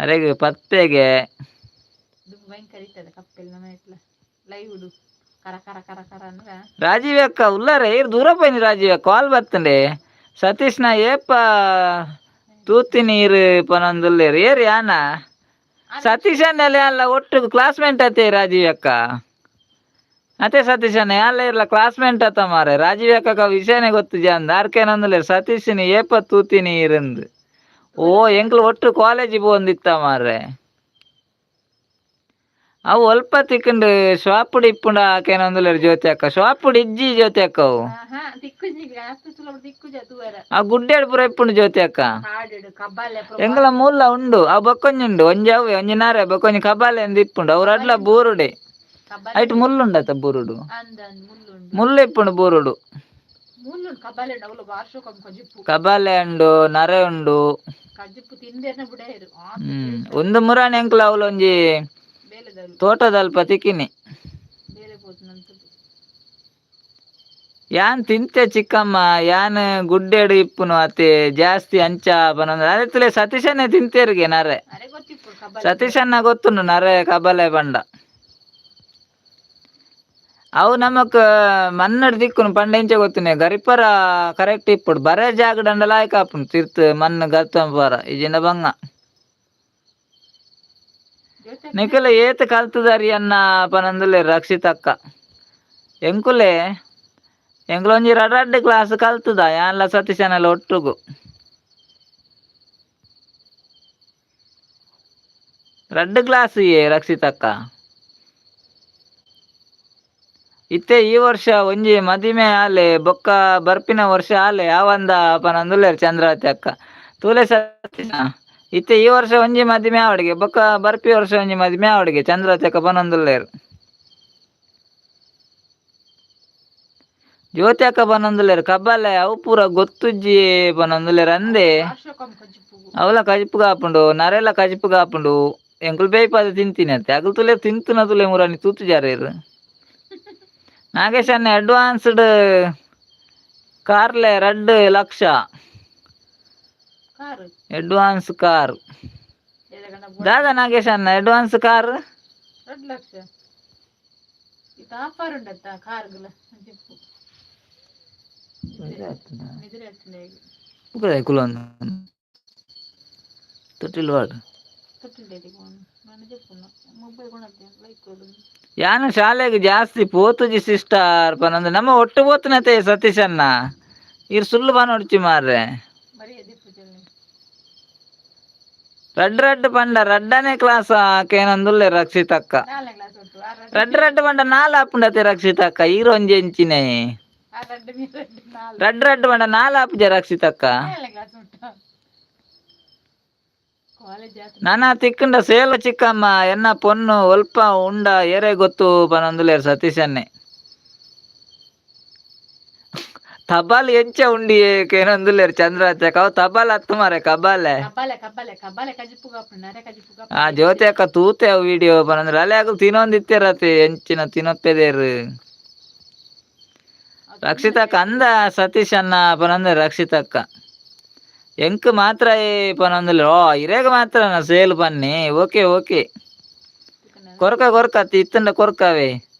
ಅರೆಗ್ ಪತ್ಪೆಗೆ. ದುಂಬು ಭಯಂಕರ ಇತ್ತದ ಕಪ್ಪೆಲ್ ನಮ್ಮ ಇಟ್ಲ ಲೈವ್ ಕರ ಕರ ಕರ ಕರ ಅಂದ್ರ. ರಾಜೀವ್ ಅಕ್ಕ ಉಲ್ಲಾರೆ? ಇರ್ ದೂರ ಪೋಯಿನಿ ರಾಜೀವ್ ಅಕ್ಕ. ಕಾಲ್ ಬತ್ತಂಡೆ. ಸತೀಶ್ನ ಏಪ ತೂತಿ ನೀರು ಪನೊಂದುಲ್ಲೇರು ಏರ್ ಯಾನ? ಸತೀಶ್ ಅಣ್ಣಲ್ಲಿ ಅಲ್ಲ ಒಟ್ಟು ಕ್ಲಾಸ್ಮೇಟ್ ಅತ್ತೆ ರಾಜೀವ್ ಅಕ್ಕ. ಅತ್ತೆ ಸತೀಶ್ ಅಣ್ಣ ಯಾಲ ಇರ್ಲ ಕ್ಲಾಸ್ಮೇಟ್ ಅತ್ತ ಮಾರೆ. ರಾಜೀವ್ ಅಕ್ಕ ವಿಷಯನೇ ಗೊತ್ತು ಜಾಂದ್ ಆರ್ಕೇನಂದುಲ್ಲೇರು ಸತೀಶಿನಿ ಏಪ ತೂತಿ ನೀರಿಂದು. ಓ ಎಂಕ್ಲು ಒಟ್ಟು ಕಾಲೇಜ್ ಪೋಂದಿತ್ತ ಮಾರ್ರೆ. ಅವು ಒಲ್ಪ ತಿಕ್ಕಂಡು ಶಾಪುಡು ಇಪ್ಪುಂಡ ಆಕೇನಂದುಲ್ಲೇರು ಜ್ಯೋತಿ ಅಕ್ಕ. ಶಾಪುಡು ಇಜ್ಜಿ ಜ್ಯೋತಿ ಅಕ್ಕ ಅವು. ಹಾ ತಿಕ್ಕುಜಿ ಅಷ್ಟು ಸುಲಭ ತಿಕ್ಕುಜ ತೂವರ. ಆ ಗುಡ್ಡೇಡ್ ಪೂರ ಇಪ್ಪುಂಡು ಜ್ಯೋತಿ ಅಕ್ಕ. ಕಾಡು ಕಬ್ಬಾಲೆ. ಎಂಕಲ ಮೂಲ ಉಂಡು. ಅವು ಬೊಕ್ಕೊಂಜಿ ಉಂಡು, ಒಂಜಿ ಅವು ಒಂಜಿ ನಾರೆ ಬೊಕ್ಕೊಂಜಿ ಕಬಾಲೆ ಅಂದ್ ಇಪ್ಪುಂಡು. ಅವು ರಡ್ಲ ಬೂರುಡೆ. ಕಬ್ಬಾಲೆ. ಐಟ್ ಮುಳ್ಳುಂಡತ ಬೂರುಡು. ಅಂದ ಅಂದ್ ಮುಳ್ಳುಂಡು. ಮುಳ್ಳು ಇಪ್ಪುಂಡು ಬೂರುಡು. ಮುಳ್ಳುಂಡು ಕಬ್ಬಾಲೆ ಉಂಡು. ಅವಳು ಬಾರ್ ಶೋಕ ಕಜಿಪ್ಪು. ಕಬಾಲೆ ಉಂಡು, ನರೆ ಉಂಡು. ಕಜಿಪ್ಪು ತಿಂದೇರ್ನ ಬುಡೇರು. ಒಂದು ಮುರಾಣಿ ಎಂಕಲ ಅವಳು ಒಂಜಿ ಬೇಲೆದವ್ರು. ತೋಟದಲ್ಪ ತಿಕ್ಕಿನಿ. ಬೇಲೆ ಪೋತುನಂತದ್ದು. ಯಾನ್ ತಿಂತೆ ಚಿಕ್ಕಮ್ಮ, ಯಾನ್ ಗುಡ್ಡೆಡು ಇಪ್ಪುನು ಅತೆ ಜಾಸ್ತಿ ಅಂಚ ಪನೊಂದು. ಅರೆತ್ತಲೆ ಸತೀಶನ್ನೇ ತಿಂತೇರಿಗೆ ನರೆ. ಅರೆ ಗೊತ್ತಿಪ್ಪು ಕಬ್ಬಾಲೆ. ಸತೀಶನ್ನ ಗೊತ್ತುಂಡು ನರೆ ಕಬಲೆ ಪಂಡ. ಅವು ನಮಕ್ ಮಣ್ಣಡ್ ದಿಕ್ಕುನು ಪಂಡ ಎಂಚ ಗೊತ್ತುನೆ ಗರಿಪರ ಕರೆಕ್ಟ್ ಇಪ್ಪುಡು ಬರೇ ಜಾಗಡಂಡ ಲಾಯ್ಕ್ ಆಪುಂಡು ತಿರ್ತ್ ಮಣ್ಣು ಗರ್ತಂಪರ ಇಜಿಂಡ ಬಂಗ. ಜೊತೆ. ನಿಕುಲ ಏತ್ ಕಲ್ತುದಾರಿ ಅನ್ನ ಪನಂದುಲ್ಲೆ ರಕ್ಷಿತಕ್ಕ. ಎಂಕುಲೆ ಎಂಕ್ಲೊಂಜಿ ರಡ್ಡ್ ಕ್ಲಾಸ್ ಕಲ್ತುದ ಯಾನ್ಲ ಸತೀಶನೆಲ್ಲ ಒಟ್ಟುಗು. ರಡ್ಡ್ ಕ್ಲಾಸ್ ಏ ರಕ್ಷಿತಕ್ಕ. ಇತ್ತೆ ಈ ವರ್ಷ ಒಂಜಿ ಮದಿಮೆ ಆಲೆ ಬೊಕ್ಕ ಬರ್ಪಿನ ವರ್ಷ ಆಲೆ ಆವಂದ ಪನಂದುಲ್ಲೆರ್ ಚಂದ್ರಾವತಿ ಅಕ್ಕ. ತೂಲೆ ಸತೀಶ, ಇತ್ತೆ ಈ ವರ್ಷ ಒಂಜಿ ಮದಿಮೆ ಆವಡಿಗೆ, ಬೊಕ್ಕ ಬರ್ಪಿ ವರ್ಷ ಒಂಜಿ ಮದಿಮೆ ಆವಡಿಗೆ ಚಂದ್ರಾವತಿ ಅಕ್ಕ ಪನೊಂದುಲ್ಲೆರ್. ಜ್ಯೋತಿ ಅಕ್ಕ ಪನೊಂದುಲ್ಲೆರ್ ಕಬ್ಬಾಲೆ ಅವು ಪೂರ ಗೊತ್ತುಜ್ಜಿ ಪನೊಂದುಲ್ಲೆರ್ ಅಂದೆ. ಬಾರ್ ಶೋಕ ಕಜಿಪ್ಪು. ಅವಲ ಕಜಿಪು ಕಾಪುಂಡು, ನರೆಲ ಕಜಿಪು ಕಾಪುಂಡು. ಎಂಕುಲು ಬೇಯ್ಪಾದ ತಿಂತೀನಿ ಅತ್ತೆ. ಅಗಲ್ ತುಲೆ ತಿಂತುನ ತುಲೆ ಮುರಾನಿ ತೂತುಜಾರೇರು. ನಾಗೇಶ್ ಅಣ್ಣ ಅಡ್ವಾನ್ಸ್ಡ್ ಕಾರ್ಲೆ 2 ಲಕ್ಷ. ಕಾರು. Advance car. ದಾದಾ ನಾಗೇಶ್ ಅಣ್ಣ ಅಡ್ವಾನ್ಸ್ ಕಾರ್? 2 ಲಕ್ಷ ಇದು ಆಫರ್ ಉಂಡತ್ತ ಕಾರ್ಗುಲ ಕಜಿಪ್ಪು. ನಿದ್ರೆ ಆಗ್ತದೆ. ಕುಲೊಂದು ತೊಟ್ಟಿಲ್ ವಾಡ್. ತೊಟ್ಟಿಲ್ ನಾನು ಜಪ್ಪುನ ಮೊಬೈಲ್ ಕೊಣತ್ತೆ ಲೈಕ್ ಕೊಡು. ಯಾನು ಶಾಲೆಗೆ ಜಾಸ್ತಿ ಪೋತುಜಿ ಸಿಸ್ಟರ್ ಪನಂದು. ನಮ್ಮ ಒಟ್ಟು ಪೋತುನತೆ ಸತೀಶ್ ಅಣ್ಣ. ಇರ್ ಸುಳ್ಳು ಪನೊಡ್ಚಿ ಮಾರ್ರೆ. ಬರೀ ಎದಿಪ್ಪು ಚೆಲ್ಲಿ. ರಡ್ಡ್ ರಡ್ಡ್ ಪಂಡ ರಡ್ಡನೇ ಕ್ಲಾಸ್ ಆಕೇನಂದುಲ್ಲೆ ರಕ್ಷಿತಕ್ಕ. ನಾಲ್ನೇ ಕ್ಲಾಸ್ ಉಂಟು ಆ ರಡ್ಡು. ರಡ್ಡ್ ರಡ್ಡ್ ಪಂಡ ನಾಲ್ ಆಪುಂಡತೆ ರಕ್ಷಿತಕ್ಕ. ಈರ್ ಒಂಜಿ ಎಂಚಿನೆ. ಆ ರಡ್ಡು ಮೀ ರಡ್ಡು ನಾಲ್. ರಡ್ಡ್ ರಡ್ಡ್ ಪಂಡ ನಾಲ್ ಆಪುಜ ರಕ್ಷಿತಕ್ಕ. ನಾಲ್ನೇ ಕ್ಲಾಸ್ ಉಂಟು ಕಾಲೇಜ್ ಆತ. ನಾನ ತಿಕ್ಕಂಡ ಸೇಲ ಚಿಕ್ಕಮ್ಮ ಎನ್ನ ಪೊನ್ನು ಒಲ್ಪ ಉಂಡ ಏರೆ ಗೊತ್ತು ಪನೊಂದುಲ್ಲೇರ್ ಸತೀಶನ್ನೇ. ತಬಾಲ್ ಎಂಚ ಉಂಡಿ ಕೇನೊಂದುಲ್ಲೆರ್ ಚಂದ್ರಾತ್ಯಕ ಅವು ತಬಾಲ್ ಅತ್ತು ಮಾರೆ ಕಬಾಲೆ. ಕಬ್ಬಾಲೆ ಕಬ್ಬಾಲೆ ಕಬ್ಬಾಲೆ ಕಜಿಪುಗ ಆಪುಂಡು, ನರೆ ಕಜಿಪುಗ. ಆ ಜ್ಯೋತಿ ಅಕ್ಕ ತೂತೆ ಅವು ವಿಡಿಯೋ ಪನಂದ್ರೆ ಅಲ್ಲೇ ಅಗಲ್ ತಿನ್ನೊಂದಿತ್ತೆರತೆ ಎಂಚಿನ ತಿನ್ನೊಪ್ಪೆದೇರು. ರಕ್ಷಿತಕ್ಕ ಅಂದ ಸತೀಶ್ ಅಣ್ಣ ಪನಂದ್ರೆ ರಕ್ಷಿತಕ್ಕ ಎಂಕ್ ಮಾತ್ರ ಏ ಪನಂದಿಲ್ಲ. ಓ ಇರೇಗ ಮಾತ್ರ ಸೇಲ್ ಪನ್ನಿ. Okay okay. ಕೊರಕ ಕೊರಕ ಅತ್ತಿ ಇತ್ತಂಡ ಕೊರಕವೇ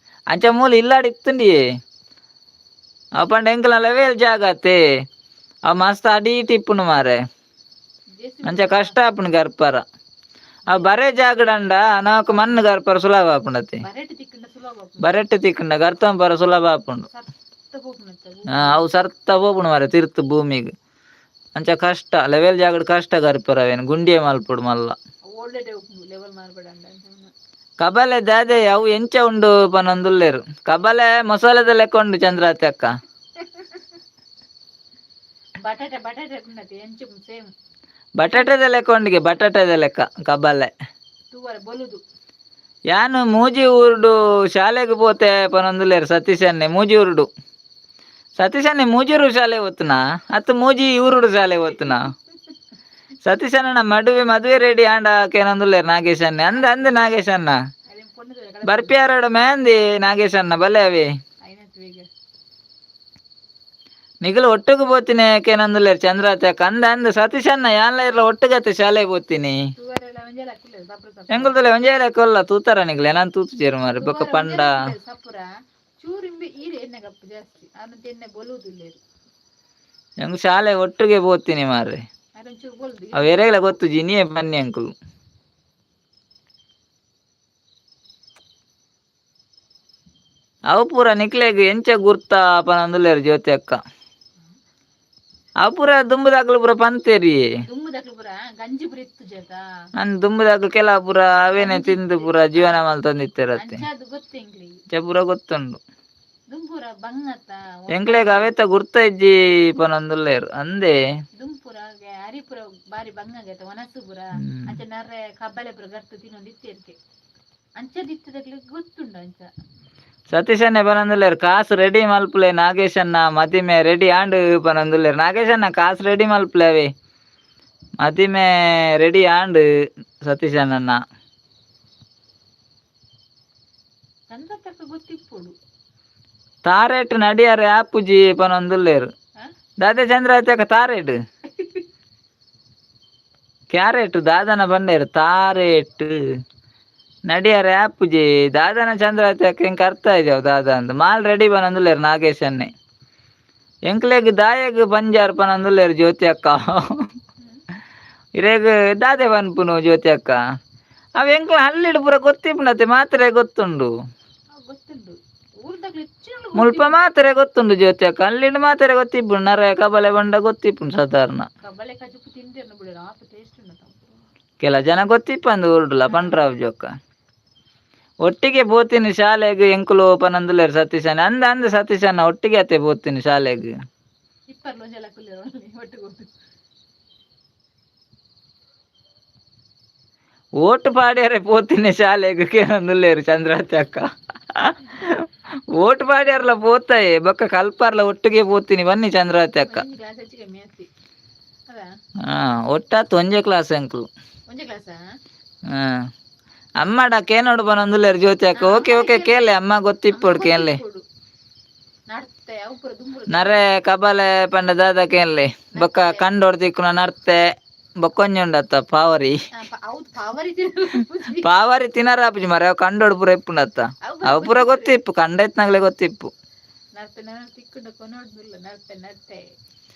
ಅಂಚ ಮೂಲ ಇಲ್ಲಾಡಿ ಇತ್ತಂಡಿಯೇ. ಅವು ಪಂಡ ಎಂಕ್ಲ ಲೆವೆಲ್ ಜಾಗ ಅತ್ತೆ ಅವು ಮಸ್ತ್ ಅಡಿ ಇಪ್ಪುಂಡು ಮಾರೆ. ಅಂಚ ಕಷ್ಟ ಆಪುಂಡು ಗರ್ಪರ. ಅವು ಬರೇ ಜಾಗಡಂಡ ನಾಕ್ ಮಣ್ಣು ಗರ್ಪರ ಸುಲಭ ಆಪುಂಡತಿ. ಬರೆಟ್ ತಿಕ್ಕಂಡ ಸುಲಭ ಆಪುಂಡು. ಬರೆಟ್ ತಿಕ್ಕಂಡ ಗರ್ತಂಪರ ಸುಲಭ ಆಪುಂಡು. ಸರ್ತ ಪೋಪುನತ್ತ. ಅವು ಸರ್ತ ಪೋಪುಂಡು ಮಾರೆ ತಿರ್ತು ಭೂಮಿಗ್. ಅಂಚ ಕಷ್ಟ ಲೆವೆಲ್ ಜಾಗಡ್ ಕಷ್ಟ ಗರ್ಪರ. ಅವೇನು ಗುಂಡಿಯೇ ಮಲ್ಪೊಡು ಮಲ್ಲ. ಓಲ್ಡೆಡ್ ಲೆವೆಲ್ ಮಾರ್ಬೇಡ ಅಂಡ. ಕಬಲೆ ದಾದೆ ಅವು ಎಂಚ ಉಂಡು ಪನೊಂದುಲ್ಲೆರ್. ಕಬಲೆ ಮಸಾಲೆದ ಲೆಕ್ಕ ಉಂಡು ಚಂದ್ರಾತಿ ಅಕ್ಕ. ಬಟಾಟೆ ಬಟಾಟೆ ಉಂಡತೆ ಎಂಚ ಸೇಮ್. ಬಟಾಟೆದ ಲೆಕ್ಕ ಉಂಡಿಗೆ, ಬಟಾಟೆದ ಲೆಕ್ಕ ಕಬಲೆ. ತೂವರೆ ಬೊಲುದು. ಯಾನು ಮೂಜಿ ಊರುಡು ಶಾಲೆಗೆ ಪೋತೆ ಪನೊಂದುಲ್ಲೆರ್ ಸತೀಶನ್ನೆ. ಮೂಜಿ ಊರುಡು ಸತೀಶನ್ನೆ, ಮೂಜೂರು ಶಾಲೆ ಓದ್ತನಾ ಅತ್ತು ಮೂಜಿ ಊರುಡು ಶಾಲೆ ಓದ್ತನಾ ಸತೀಶಣ್ಣ? ಮದುವೆ ಮದುವೆ ರೆಡಿ ಆಂಡ ಕೇನೊಂದುಲ್ಲೆರ್ ನಾಗೇಶನ್ನೆ. ಅಂದ ಅಂದ ನಾಗೇಶಣ್ಣ. ಅದೇನ್ ಪೊಣ್ಣು. ಬರ್ಪಿಯಾರಡ ಮೆಹಂದಿ ನಾಗೇಶಣ್ಣ ಬಲೆ ಅವಿ. ಐನತ್ ಬೇಗ. ನಿಗಲು ಒಟ್ಟುಗು ಪೋತೀನಿ ಕೇನೊಂದುಲ್ಲೆರ್ ಚಂದ್ರಾತೆ. ಅಂದ ಅಂದ ಸತೀಶಣ್ಣ, ಯಾನ್ಲ ಇರ್ಲ ಒಟ್ಟುಗತ್ತೆ ಶಾಲೆಗೆ ಪೋತೀನಿ. ತೂವರೆಲ್ಲ ಒಂಜೆಲ ಅಕ್ಕುಲ್ಲೆರ್ ಸಪ್ರ ಸಪ್ರ. ಎಂಗುಲ್ದಲ್ಲ ಒಂಜೇ ಕೊಲ್ಲ ತೂತಾರ ನಿಗ್ಲೆ ನಾನು ತೂತು ಚೇರು ಮಾರೆ ಬೊಕ್ಕ ಪಂಡ. ಸಪುರ ಚೂರು ಇಂಬೆ ಈರೆ ಎಣ್ಣೆ ಕಪ್ಪು ಜಾಸ್ತಿ ಆನಂತ ಎಣ್ಣೆ ಬೊಲುದಿಲ್ಲೇರು. ಎಂಗ್ ಶಾಲೆ ಒಟ್ಟಿಗೆ ಪೋತೀನಿ ಮಾರ್ರೆ. ಅರೊಂಚೂರು ಬೊಲ್ದು. ಅವು ಎರೆಗ್ಲ ಗೊತ್ತು ಜಿನಿಯೇ ಬನ್ನಿ ಅಂಕುಲು. ಅವು ಪೂರ ನಿಕ್ಲೆಗ್ ಎಂಚ ಗುರ್ತ ಪನೊಂದುಲ್ಲೆರ್ ಜ್ಯೋತಿ ಅಕ್ಕ. ಅವು ಪೂರ ದುಂಬುದಾಕ್ಲು ಪೂರ ಪಂತೇರಿ. ದುಂಬುದಕ್ಲು ಪೂರ ಗಂಜಿ ಪೂರ ಇತ್ತು ಜೇತ. ಅನ್ ದುಂಬುದಾಕ್ಲು ಕೆಲ ಪೂರ ಅವೇನೆ ತಿಂದು ಪೂರ ಜೀವನ ಮಲ್ತೊಂದಿತ್ತೆರತ್ತೆ. ಅಂಚ ಅದು ಗೊತ್ತು ಎಂಕ್ಲಿಗೆ. ಅಂಚ ಪೂರ ಗೊತ್ತುಂಡು. ದುಂಪುರ ಬಂಗತ. ಎಂಕ್ಲೆಗ್ ಅವೇತ ಗುರ್ತ ಇಜ್ಜಿ ಪನೊಂದುಲ್ಲೆರ್ ಅಂದೆ. ದುಂಪುರ ಅರಿಪುರ ಬಾರಿ ಬಂಗಗತ ಒನಸು ಪೂರ. ಅಂಚ ನರ್ರೆ ಕಬ್ಬಲೆ ಪೂರ ಗರ್ತು ತಿನ್ನೊಂದು ಇತ್ತಿರ್ಕೆ ಅಂಚದಿತ್ತದಕ್ಲಿಗೆ ಗೊತ್ತುಂಡು ಅಂಚ. ಸತೀಶನ್ನೇ ಪನೊಂದುಲ್ಲೆರ್ ಕಾಸು ರೆಡಿ ಮಲ್ಪುಲೆ ನಾಗೇಶಣ್ಣ, ಮದಿಮೆ ರೆಡಿ ಆಂಡ್ ಪನೊಂದುಲ್ಲೆರ್ ನಾಗೇಶಣ್ಣ. ಕಾಸು ರೆಡಿ ಮಲ್ಪುಲೆ ಅವೇ, ಮದಿಮೆ ರೆಡಿ ಆಂಡ್ ಸತೀಶಣ್ಣನ. ಚಂದ ತಕ್ಕ ಗೊತ್ತಿಪ್ಪುಡು. ತಾರೇಟ್ ನಡಿಯಾರೆ ಆಪುಜಿ ಪನೊಂದುಲ್ಲೆರ್. ಆ? ದಾದೆ ಚಂದ್ರ ಆಯ್ತಾಕ ತಾರೇಟ್ ಕ್ಯಾರೆಟ್ ದಾದನ ಬಂಡೇರು ತಾರೇಟ್ ನಡಿಯಾರೆ ಆಪುಜಿ ದಾದನ ಚಂದ್ರ ಆಯ್ತಾಕ ಎಂಕ್ ಅರ್ಥ ಆಯ್ಜಾವ್ ದಾದ ಅಂದ್. ಮಾಲ್ ರೆಡಿ ಪನೊಂದುಲ್ಲೆರ್ ನಾಗೇಶನ್ನೇ. ಎಂಕ್ಲೆಗ್ ದಾಯಗ್ ಬಂಜಾರ್ ಪನೊಂದುಲ್ಲೆರ್ ಜ್ಯೋತಿ ಅಕ್ಕ. ಇರೇಗ್ ದಾದೆ ಪನ್ಪುನು ಜ್ಯೋತಿ ಅಕ್ಕ? ಅವ್ ಎಂಕ್ಲ ಹಳ್ಳಿಡ್ ಪೂರ ಗೊತ್ತಿಪ್ಪುನತೆ ಮಾತ್ರೆ ಗೊತ್ತುಂಡು. ಅವ್ ಗೊತ್ತುಂಡು ಊರ್ದಕ್ಲು ಹೆಚ್ಚಿನ. ಮುಲ್ಪ ಮಾತ್ರೆ ಗೊತ್ತುಂಡು ಜ್ಯೋತಿ ಅಕ್ಕ. ಅಲ್ಲಿಡ್ ಮಾತ್ರೆ ಗೊತ್ತಿಪ್ಪುಂಡು. ನರೆ ಕಬಲೆ ಬಂಡ ಗೊತ್ತಿಪ್ಪುಂಡು ಸಾಧಾರಣ. ಕಬ್ಬಲೆ ಕಜುಪು ತಿಂದಿರ್ನ ಬಿಡು, ಆತ ಟೇಸ್ಟ್ ಉಂಡು. ಕೆಲ ಜನ ಗೊತ್ತಿಪ್ಪಂದು ಊರುಡುಲ ಪಂಡ್ರಾವ್ ಜೊಕ್ಕ. ಒಟ್ಟಿಗೆ ಪೋತೀನಿ ಶಾಲೆಗ್ ಎಂಕುಲು ಪನೊಂದುಲ್ಲೆರ್ ಸತೀಶಣ್ಣ. ಅಂದ ಅಂದ ಸತೀಶಣ್ಣ, ಒಟ್ಟಿಗೆ ಅತ್ತೆ ಪೋತೀನಿ ಶಾಲೆಗ್. ಇಪ್ಪರ್ಲು ಒಂಜೆಲ್ಲ ಕುಲ್ಲೆರ್ ಒಟ್ಟಿಗೆ ಹೋಗ್ತು. ಓಟು ಪಾಡ್ಯರೆ ಪೋತೀನಿ ಶಾಲೆಗ್ ಕೇನೊಂದುಲ್ಲೆರ್ ಚಂದ್ರಾತಿ ಅಕ್ಕ. ಓಟು ಪಾಡ್ಯಾರ್ಲ ಪೋತಾಯೆ ಬೊಕ್ಕ ಕಲ್ಪಾರ್ಲ ಒಟ್ಟಿಗೆ ಪೋತೀನಿ ಬನ್ನಿ ಚಂದ್ರಾತಿ ಅಕ್ಕ. ಒಂಜಿ ಕ್ಲಾಸ್ ಹೆಚ್ಚು ಕಮ್ಮಿ ಆತಿ ಅದ. ಹಾ ಒಟ್ಟಾತ್ ಒಂಜೇ ಕ್ಲಾಸ್ ಎಂಕುಲು. ಒಂಜಿ ಕ್ಲಾಸಾ? ಹಾ ಅಮ್ಮಡ ಕೇನೋಡು ಪನೊಂದುಲ್ಲೆರ್ ಜ್ಯೋತಿ ಅಕ್ಕ. ಓಕೆ ಓಕೆ, ಕೇಲೆ ಅಮ್ಮ ಗೊತ್ತಿಪ್ಪೊಡು ಕೇನ್ಲೆ. ನಡ್ತೆ ಅವು ಪೂರ ದುಂಬು. ನರೆ ಕಬಲೆ ಪಂಡ ದಾದ ಕೇನ್ಲೆ. ಬೊಕ್ಕ ಕಂಡೋಡ್ ತಿಕ್ಕುನ ನರ್ತೆ ಬೊಕ್ಕೊಂಜಿ ಉಂಡತ್ತ ಪಾವರಿ. ಹೌದು, ಪಾವರಿ ತಿನ್ನಲ್ಲ. ಪಾವರಿ ತಿನರ ಆಪುಜಿ ಮಾರ್ರೆ. ಅವು ಕಂಡೋಡ್ ಪೂರ ಇಪ್ಪುಂಡತ್ತ. ಅವು ಪೂರ ಗೊತ್ತಿಪ್ಪು, ಕಂಡೈತ್ನಾಗ್ಲೆ ಗೊತ್ತಿಪ್ಪು. ನರ್ತೆ ನರ್ತೆ ತಿಕ್ಕುಂಡ ಕೊನೊಡ್ದಿಲ್ಲ ನರ್ತೆ ನರ್ತೆ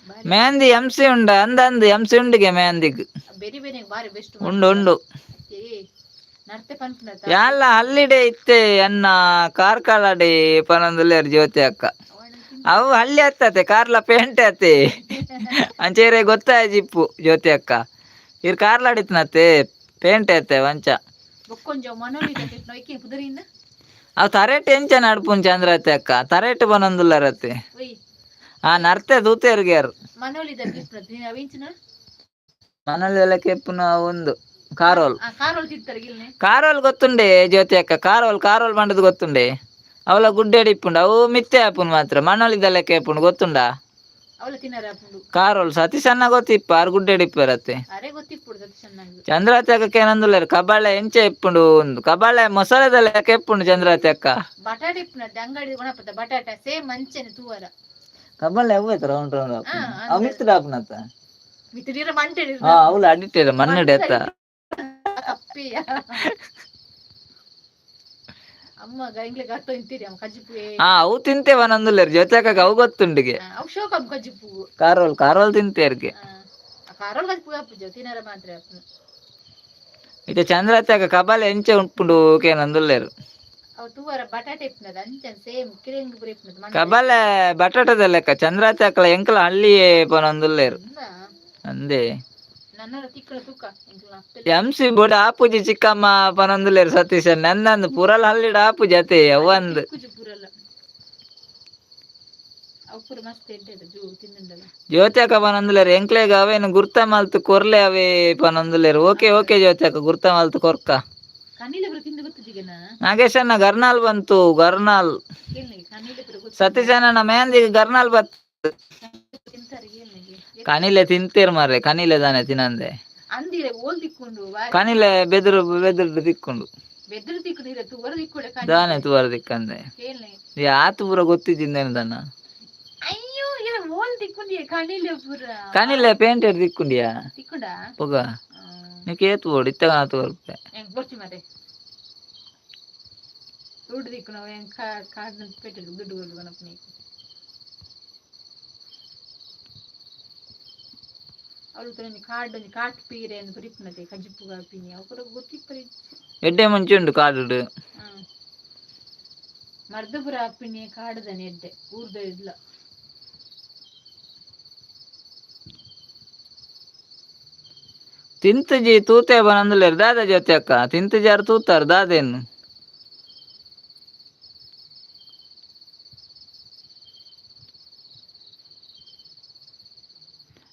ಬಾರಿ. ಮೆಹಂದಿ ಎಂಸಿ ಉಂಡ ಅಂದ ಅಂದ್ ಎಂಸಿ ಉಂಡಿಗೆ ಮೆಹಂದಿಗ್. ಬೇರೆ ಬೇರೆ ಬಾರಿ ಬೆಸ್ಟ್. ಉಂಡು ಉಂಡು. ನರ್ತೆ ಪನ್ಪುನತ. ಯಾಲ್ಲ ಹಲ್ಲಿಡೆ ಇತ್ತೆ ಅನ್ನ ಕಾರ್ಕಳಡೆ ಪನೊಂದುಲ್ಲೆರ್ ಜ್ಯೋತಿ ಅಕ್ಕ. ಅವು ಹಳ್ಳಿ ಅತ್ತತೆ, ಕಾರ್ಲ ಪೇಂಟೆ ಅತ್ತೆ. ಅಂಚೇರೆ ಗೊತ್ತಾಯ್ಜಿಪ್ಪು ಜ್ಯೋತಿ ಅಕ್ಕ. ಇರ್ ಕಾರ್ಲಾಡಿತ್ನತ್ತೆ ಪೇಂಟೆ ಅತ್ತೆ ವಂಚ. ಬೊಕ್ಕೊಂಜ ಮನೋಲಿ ನೊಯ್ಕೆ ಪುದರಿಂದ. ಅವು ತರೇಟ್ ಎಂಚ ನಡ್ಪುನ್ ಚಂದ್ರತೆ ಅಕ್ಕ? ತರೇಟ್ ಪನೊಂದುಲ್ಲರತ್ತೆ. ಒಯ್. ಆ ನರ್ತೆ ತೂತೆರ್ಗ್ಯಾರು. ಮನೋಲಿ ನೀನು ಅವಿಂಚಿನ. ಮನಲೆಲ್ಲ ಕೆಪ್ಪುನ ಒಂದು ಕಾರೋಲ್. ಆ ಕಾರೋಲ್ ತಿಂತಾರೆ ಗಿಲ್ನೆ. ಕಾರೋಲ್ ಗೊತ್ತುಂಡೆ ಜ್ಯೋತಿ ಅಕ್ಕ? ಕಾರೋಲ್ ಕಾರೋಲ್ ಬಂಡದು ಗೊತ್ತುಂಡೆ. ಅವಲ ಗುಡ್ಡೆಡ್ ಇಪ್ಪುಂಡು. ಅವು ಮಿತ್ತೆ ಆಪುನ್ ಮಾತ್ರ. ಮನೋಲಿದೆಲ್ಲ ಕೇಪುಂಡು ಗೊತ್ತುಂಡಾ? ಅವಳ ತಿನ್ನರ ಆಪುಂಡು. ಕಾರೋಲ್ ಸತೀಶ್ ಅಣ್ಣ ಗೊತ್ತಿಪ್ಪ ಆರು ಗುಡ್ಡೆಡ್ ಇಪ್ಪರತ್ತೆ. ಅರೆ ಗೊತ್ತಿಪ್ಪುಡು ಸತೀಶ್ ಅಣ್ಣಗ್. ಚಂದ್ರಾತಿ ಅಕ್ಕ ಏನಂದುಲ್ಲೇರು ಕಬಾಳೆ ಎಂಚೆ ಇಪ್ಪುಂಡು ಒಂದು ಕಬಾಳೆ ಮೊಸಳೆದ ಲೆಕ್ಕ ಇಪ್ಪುಂಡು ಚಂದ್ರಾತಿ ಅಕ್ಕ. ಬಟಾಟೆ ಇಪ್ಪುನ ಅಂಗಡಿ ಗುಣಪತ್ತ ಬಟಾಟೆ ಸೇಮ್ ಅಂಚೆನೆ ತೂವರ. ಕಬಾಳೆ ಅವ್ವ ರೌಂಡ್ ರೌಂಡ್. ಹಾ. ಅವ್ ಮಿತ್ರ ಆಪುನತ್ತ. ಮಿತಿಡಿರ ಮಂಟೆ. ಹಾ, ಅವಳು ಅಡಿಟ್ಟೇರ ಮನ್ನಡೆ ಅತ್ತ. ತಪ್ಪಿಯ ಅಮ್ಮ ಇಂಗ್ಲೆ ಗತ್ತ ಇಂತೀರಿ ಅಮ್ಮ ಕಜ್ಜಿಪು. ಹಾ, ಅವು ತಿಂತೇವನಂದುಲ್ಲೇರು ಜ್ಯೋತಿ ಅಕ್ಕ, ಅವು ಗೊತ್ತುಂಡಿಗೆ. ಅವು ಶೋಕ ಕಜ್ಜಿಪು. ಕಾರೋಲ್ ಕಾರೋಲ್ ತಿಂತೇರ್ಗೆ. ಕಾರೋಲ್ ಕಜ್ಜಿಪು ಅಪ್ಪುಜ ತಿನ್ನರ ಮಾತ್ರ ಅಪ್ಪು. ಇತ್ತೆ ಚಂದ್ರಾತಿ ಅಕ್ಕ ಕಬಾಲೆ ಎಂಚೆ ಉಂಪುಂಡು ಕೇನಂದುಲ್ಲೇರು. ಅವು ತೂವರ ಬಟಾಟೆ ಇಪ್ಪುನದ ಅಂಚನೆ ಸೇಮ್ ಕಿರಿಂಗ್ ಪುರಿ ಇಪ್ಪುನದ. ಕಬಾಲೆ ಬಟಾಟದ ಲೆಕ್ಕ ಚಂದ್ರಾತಿ ಅಕ್ಕಲ ಎಂಕಲ ಹಳ್ಳಿಯೇ ಪನಂದುಲ್ಲೇರು. ಅಂದೆ. ನನ್ನ ತಿಕ್ಕಳ ತೂಕ ಎಂಕಲ್ನ ಅಪ್ಪೆ. ಎಂ ಸಿ ಬೋಡ ಆಪುಜಿ ಚಿಕ್ಕಮ್ಮ ಪನಂದುಲ್ಲೇರು ಸತೀಶ್ ನಂದಂದು ಪುರಲ್ ಹಳ್ಳಿಡ ಆಪುಜಿ ಅತೆ ಅವಂದು. ಕುಜು ಪೂರಲ್ಲ ಅವು ಪೂರ ಮಸ್ತ್ ಎಡ್ಡೆ ಜೂ ತಿಂದುಂಡಲ್ಲ. ಜ್ಯೋತಿ ಅಕ್ಕ ಪನಂದುಲ್ಲೇರು ಎಂಕ್ಲೆಗ್ ಅವೇನು ಗುರ್ತ ಮಲ್ತು ಕೊರ್ಲೆ ಅವೇ ಪನಂದುಲ್ಲೇರು. ಓಕೆ ಓಕೆ ಜ್ಯೋತಿ ಅಕ್ಕ, ಗುರ್ತ ಮಲ್ತು ಕೊರ್ಕ. ಕಣ್ಣಿಲೆ ಪೂರ ತಿಂದು ಗೊತ್ತಿದ್ದೀಗನ. ನಾಗೇಶಣ್ಣ ಗರ್ನಾಲ್ ಬಂತು ಗರ್ನಾಲ್. ಕೇಳಿಗೆ ಕಣ್ಣಿಲೆ ಪೂರ ಗೊತ್ತು. ಸತೀಶಣ್ಣ ಮೆಹಂದಿಗೆ ಗರ್ನಾಲ್ ಬತ್. ತಿಂತಾರೆ ಕೇಳಿಗೆ. ಕನಿಲೆ ತಿಂತೇರ್ ಮಾರ್ರೆ, ಕನಿಲೆ ದಾನೆ ತಿನ್ನಂದೆ. ಅಂದಿರೆ ಓಲ್ ತಿಕ್ಕೊಂಡು ಬಾರಿ. ಕನಿಲೆ ಬೆದರು ಬೆದರು ತಿಕ್ಕೊಂಡು. ಬೆದ್ರು ತಿಕ್ಕೊಂಡು ಇರ ತುವರ ತಿಕ್ಕೊಡೆ. ದಾನೆ ತುವರ ತಿಕ್ಕಂದೆ. ಕೇಳಿಗೆ. ಆತು ಪೂರ ಗೊತ್ತಿದ್ದಿಂದೇನು ದನ್ನ. ಅಯ್ಯೋ ಇರ ಓಲ್ ತಿಕ್ಕೊಂಡಿಯ ಕಣ್ಣಿಲೆ ಪೂರ. ಕನಿಲೆ ಪೇಂಟ್ ತಿಕ್ಕೊಂಡಿಯಾ? ತಿಕ್ಕೊಂಡ. ಪೊಗ ನೀ ಏತು ಬೋಡು ಇತ್ತ ತೋರ್ಪೆ. ಎಂಕ್ ಬೊರ್ಚಿ ಮಾರೆ ದುಡ್ಡು ದಿಕ್ಕು ನಾವು ಹೆಂಗ್ ಕಾರ್ಡ್ ಪೇಟೆ ದುಡ್ಡು ಕೊಡ್ಲು ಗಣಪ ನೀ ಅವಳು ಒಂಜಿ ಕಾರ್ಡ್ ಒಂಜಿ ಕಾಟ್ ಪೀರೆ ಅಂದ್ ಪುರಿಪುನತೆ ಕಜ್ಜಿಪ್ಪು ಕಾಪಿನಿ ಅವು ಪೂರ ಗೊತ್ತಿಪ್ಪರಿ. ಎಡ್ಡೆ ಮುಂಚೆ ಉಂಡು ಕಾಡುಡು. ಮರ್ದಪುರ ಅಪ್ಪಿನಿ ಕಾಡುದನೆ ಎಡ್ಡೆ ಊರ್ದ ಇಲ್ಲ. ತಿಂತುಜಿ ತೂತೆ ಬನಂದುಲ್ಲೇರು ದಾದ ಜ್ಯೋತಿ ಅಕ್ಕ ತಿಂತುಜಾರು ತೂತಾರು ದಾದೇನು.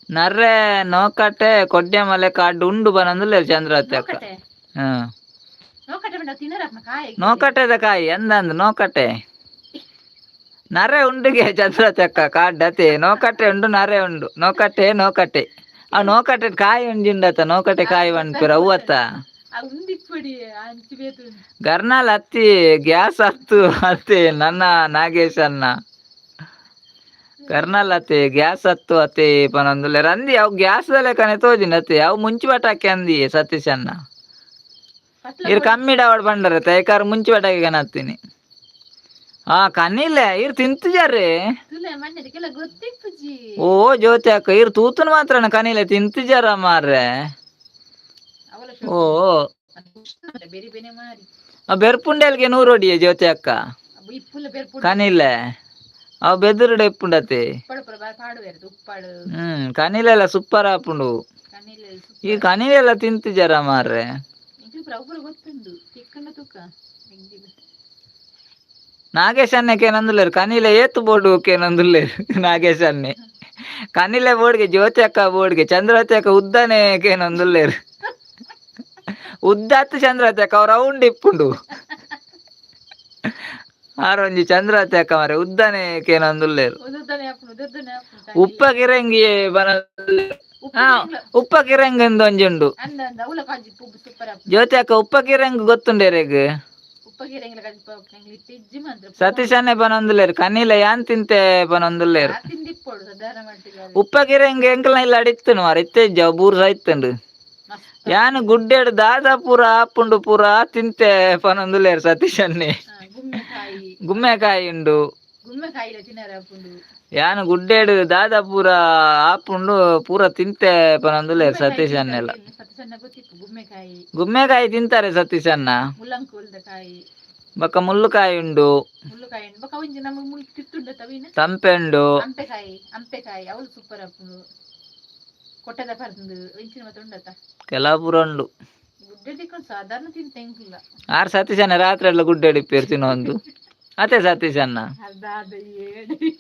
ನರ್ರೆ ನೋಕಟೆ ಕೊಡ್ಯಮಲೆ ಕಾಡು ಉಂಡು ಬನಂದುಲ್ಲೇರು ಚಂದ್ರಾತಿ ಅಕ್ಕ. ನೋಕಟೆ. ಹಾ. ನೋಕಟೆ ಬಂಡ ತಿನ್ನರಪ್ಪ ಕಾಯಿ. ನೋಕಟೆದ ಕಾಯಿ ಅಂದಂದು ನೋಕಟೆ ನರೆ ಉಂಡುಗೆ ಚಂದ್ರಾತಿ ಅಕ್ಕ ಕಾಡ್ಡತೆ ನೋಕಟೆ ಉಂಡು ನರೆ ಉಂಡು ನೋಕಟೆ ನೋಕಟೆ ಆ ನೋಕಟೆ ಕಾಯಿ ಉಂಜಿಂಡತ ನೋಕಟೆ ಕಾಯಿ ಪನ್ಪೆರ್ ಅವ್ವತ್ತ. ಆ ಉಂದಿಪ್ಪಡಿ ಅಂಚಿ ಬೇತು. ಗರ್ನಾಲ್ ಹತ್ತಿ ಗ್ಯಾಸ್ ಹತ್ತು ಅತ್ತೆ ನನ್ನ ನಾಗೇಶ್ ಅಣ್ಣ ಗರ್ನಾಲ್ ಅತ್ತೆ ಗ್ಯಾಸ್ ಹತ್ತು ಅತ್ತೆ ಪನಂದುಲ್ಲೇರ್ ಅಂದಿ ಅವು ಗ್ಯಾಸ್ ಲೆಕ್ಕನೆ ತೋಜಿನ ಅತ್ತೆ ಅವು ಮುಂಚಿ ಪಟಾಕಿ ಅಂದಿ ಸತೀಶ್ ಅಣ್ಣ. ಪತ್ಲ. ಇರ್ ಕಮ್ಮಿ ಡಾವಡ್ ಬಂಡರೆ ತೈಕಾರ ಮುಂಚಿ ಪಟಾಕಿ ಕನತ್ತೀನಿ ಹಾ ಕನಿಲೆ ಇರ್ ತಿಂತಿಜಾರೆ. ತುಲೆ ಮಣ್ಣದಕ್ಕೆಲ್ಲ ಗೊತ್ತಿಪ್ಪುಜಿ. ಓ ಜ್ಯೋತಿ ಅಕ್ಕ ಇರ್ ತೂತುನ್ ಮಾತ್ರನ ಕನಿಲೆ ತಿಂತಿಜಾರ ಮಾರ್ರೆ. ಅವಲ. ಓ. ಬೇರೆ ಬೇರೆ ಮಾರಿ. ಆ ಬೆರ್ಪುಂಡೆಲ್ಗೆ ನೂರು ಹೊಡಿಯೆ ಜ್ಯೋತಿ ಅಕ್ಕ. ಇಪ್ಪುಲ್ಲ ಬೇರೆ. ಕನಿಲೆ ಅವು ಬೆದುರುಡೆ ಇಪ್ಪುಂಡತೆ. ಉಪ್ಪಾಡು ಪೂರ ಬಾರಿ ಪಾಡುವೆರ್ ಉಪ್ಪಾಡು. ಕನಿಲೆಲ್ಲ ಸೂಪರ್ ಆಪುಂಡು. ಕಣ್ಣಿಲೆ. ಈ ಕನಿಲೆಲ್ಲ ತಿಂತಿಜಾರ ಮಾರ್ರೆ. ಎಂಕ್ಲು ಪೂರ ಅವು ಪೂರ ಗೊತ್ತುಂಡು ತಿಕ್ಕಂಡ ತುಕ್ಕ ಎಂಕ್ಲು. ನಾಗೇಶ್ ಅಣ್ಣಕ್ಕೆ ಏನಂದುಲ್ಲೇರು ಕನಿಲೆ ಏತು ಬೋರ್ಡು ಕೇನಂದುಲ್ಲೇರು ನಾಗೇಶ್ ಅಣ್ಣೆ ಕನಿಲೆ ಬೋರ್ಡ್ಗೆ ಜ್ಯೋತಿ ಅಕ್ಕ ಬೋರ್ಡ್ಗೆ ಚಂದ್ರವತಿ ಅಕ್ಕ ಉದ್ದನೆ ಕೇನಂದುಲ್ಲೇರು ಉದ್ದ ಅತ್ತು ಚಂದ್ರವತಿ ಅಕ್ಕ ಅವ್ರ ರೌಂಡ್ ಇಪ್ಪುಂಡು ಆರೊಂಜಿ ಚಂದ್ರವತಿ ಅಕ್ಕ ಮಾರೆ ಉದ್ದನೆ ಕೇನಂದುಲ್ಲೇರು. ಉದುರ್ದನೆ ಆಪುಂಡು ಉದುರ್ದನೆ ಆಪುಂಡು. ಉಪ್ಪ ಕಿರಂಗಿ ಬನ ಹಾ. ಉಪ್ಪ ಕಿರಂಗ್ ಎಂದು ಒಂಜಿ ಉಂಡು. ಅಂದ ಅಂದ ಅವಲ ಕಾಜಿ ಪುಬ್ಬು ಸೂಪರ್ ಆಪುಂಡು. ಜ್ಯೋತಿ ಅಕ್ಕ ಉಪ್ಪ ಕಿರಂಗ್ ಗೊತ್ತುಂಡೇರೆಗ್. ಉಪ್ಪಗೀರೆ ಎಂಗ್ಲ ಕಾಜಿ ಪಪ್ಪು ಎಂಗ್ಲ ಇತ್ತೆ ಇಜ್ಜಿ ಮಾತ್ರ. ಸತೀಶ್ ಅಣ್ಣೆ ಪನೊಂದುಲ್ಲೇರು ಕನಿಲೆ ಯಾನ್ ತಿಂತೆ ಪನೊಂದುಲ್ಲೇರು. ತಿಂದಿಪ್ಪೊಡು ಸಾಧಾರಣ ಮಟ್ಟಿಗೆ ಅದು. ಉಪ್ಪ ಕಿರಂಗ್ ಎಂಕಲ್ನ ಇಲ್ಲ ಅಡಿತ್ತುನು ಮಾರ ಇತ್ತೆ ಇಜ್ಜಿ ಅವು ಬೂರು ಸೈತುಂಡು. ಮಸ್ತ್. ಯಾನ್ ಗುಡ್ಡೆಡ್ ದಾದ ಪೂರ ಆಪುಂಡು ಪೂರ ತಿಂತೆ ಪನೊಂದುಲ್ಲೇರು ಸತೀಶ್ ಅಣ್ಣೆ. ಹಾ, ಗುಮ್ಮೆಕಾಯಿ. ಗುಮ್ಮೆಕಾಯಿ ಉಂಡು. ಗುಮ್ಮೆಕಾಯಿಲ ತಿನ್ನರ ಆಪುಂಡು. ಯಾನ್ ಗುಡ್ಡೆಡ್ ದಾದ ಪೂರ ಆಪುಂಡು ಪೂರ ತಿಂತೆ ಪನೊಂದುಲ್ಲೇರು ಸತೀಶ್ ಅಣ್ಣೆಲ್ಲ. ಸತೀಶಣ್ಣ ಗೊತ್ತಿತ್ತು ಗುಮ್ಮೆಕಾಯಿ. ಗುಮ್ಮೆಕಾಯಿ ತಿಂತಾರೆ ಸತೀಶ್ ಅಣ್ಣ. ಮುಲ್ಲಂಕೋಲ್ದ ಕಾಯಿ. ಬೊಕ್ಕ ಮುಳ್ಳುಕಾಯಿ ಉಂಡು. ಮುಳ್ಳುಕಾಯಿ ಉಂಡು ಬೊಕ್ಕ ಒಂಜಿ ನಮಗೆ ಮುಳ್ಳು ತಿತ್ತುಂಡ ತವಿನ. ತಂಪೆ ಉಂಡು. ಅಂಪೆಕಾಯಿ ಅಂಪೆಕಾಯಿ ಅವಳು ಸೂಪರ್ ಆಪುಂಡು ಕೊಟ್ಟದ ಪರ್ಂದು ಇಂಚಿನ ಮತ್ತೆ ಉಂಡತ. ಕೆಲವು ಪೂರ ಉಂಡು. ಗುಡ್ಡೆ ತಿಕ್ಕೊಂಡು ಸಾಧಾರಣ ತಿಂತ ಎಂಕಿಲ್ಲ. ಆರ್ ಸತೀಶ್ ಅಣ್ಣ ರಾತ್ರಿ ಎಲ್ಲ ಗುಡ್ಡೆಡ್ ಇಪ್ಪೇರು ತಿನ್ನೊಂದು ಅದೇ ಸತೀಶ್ ಅಣ್ಣ. ಅದಾದ ಏಡಿ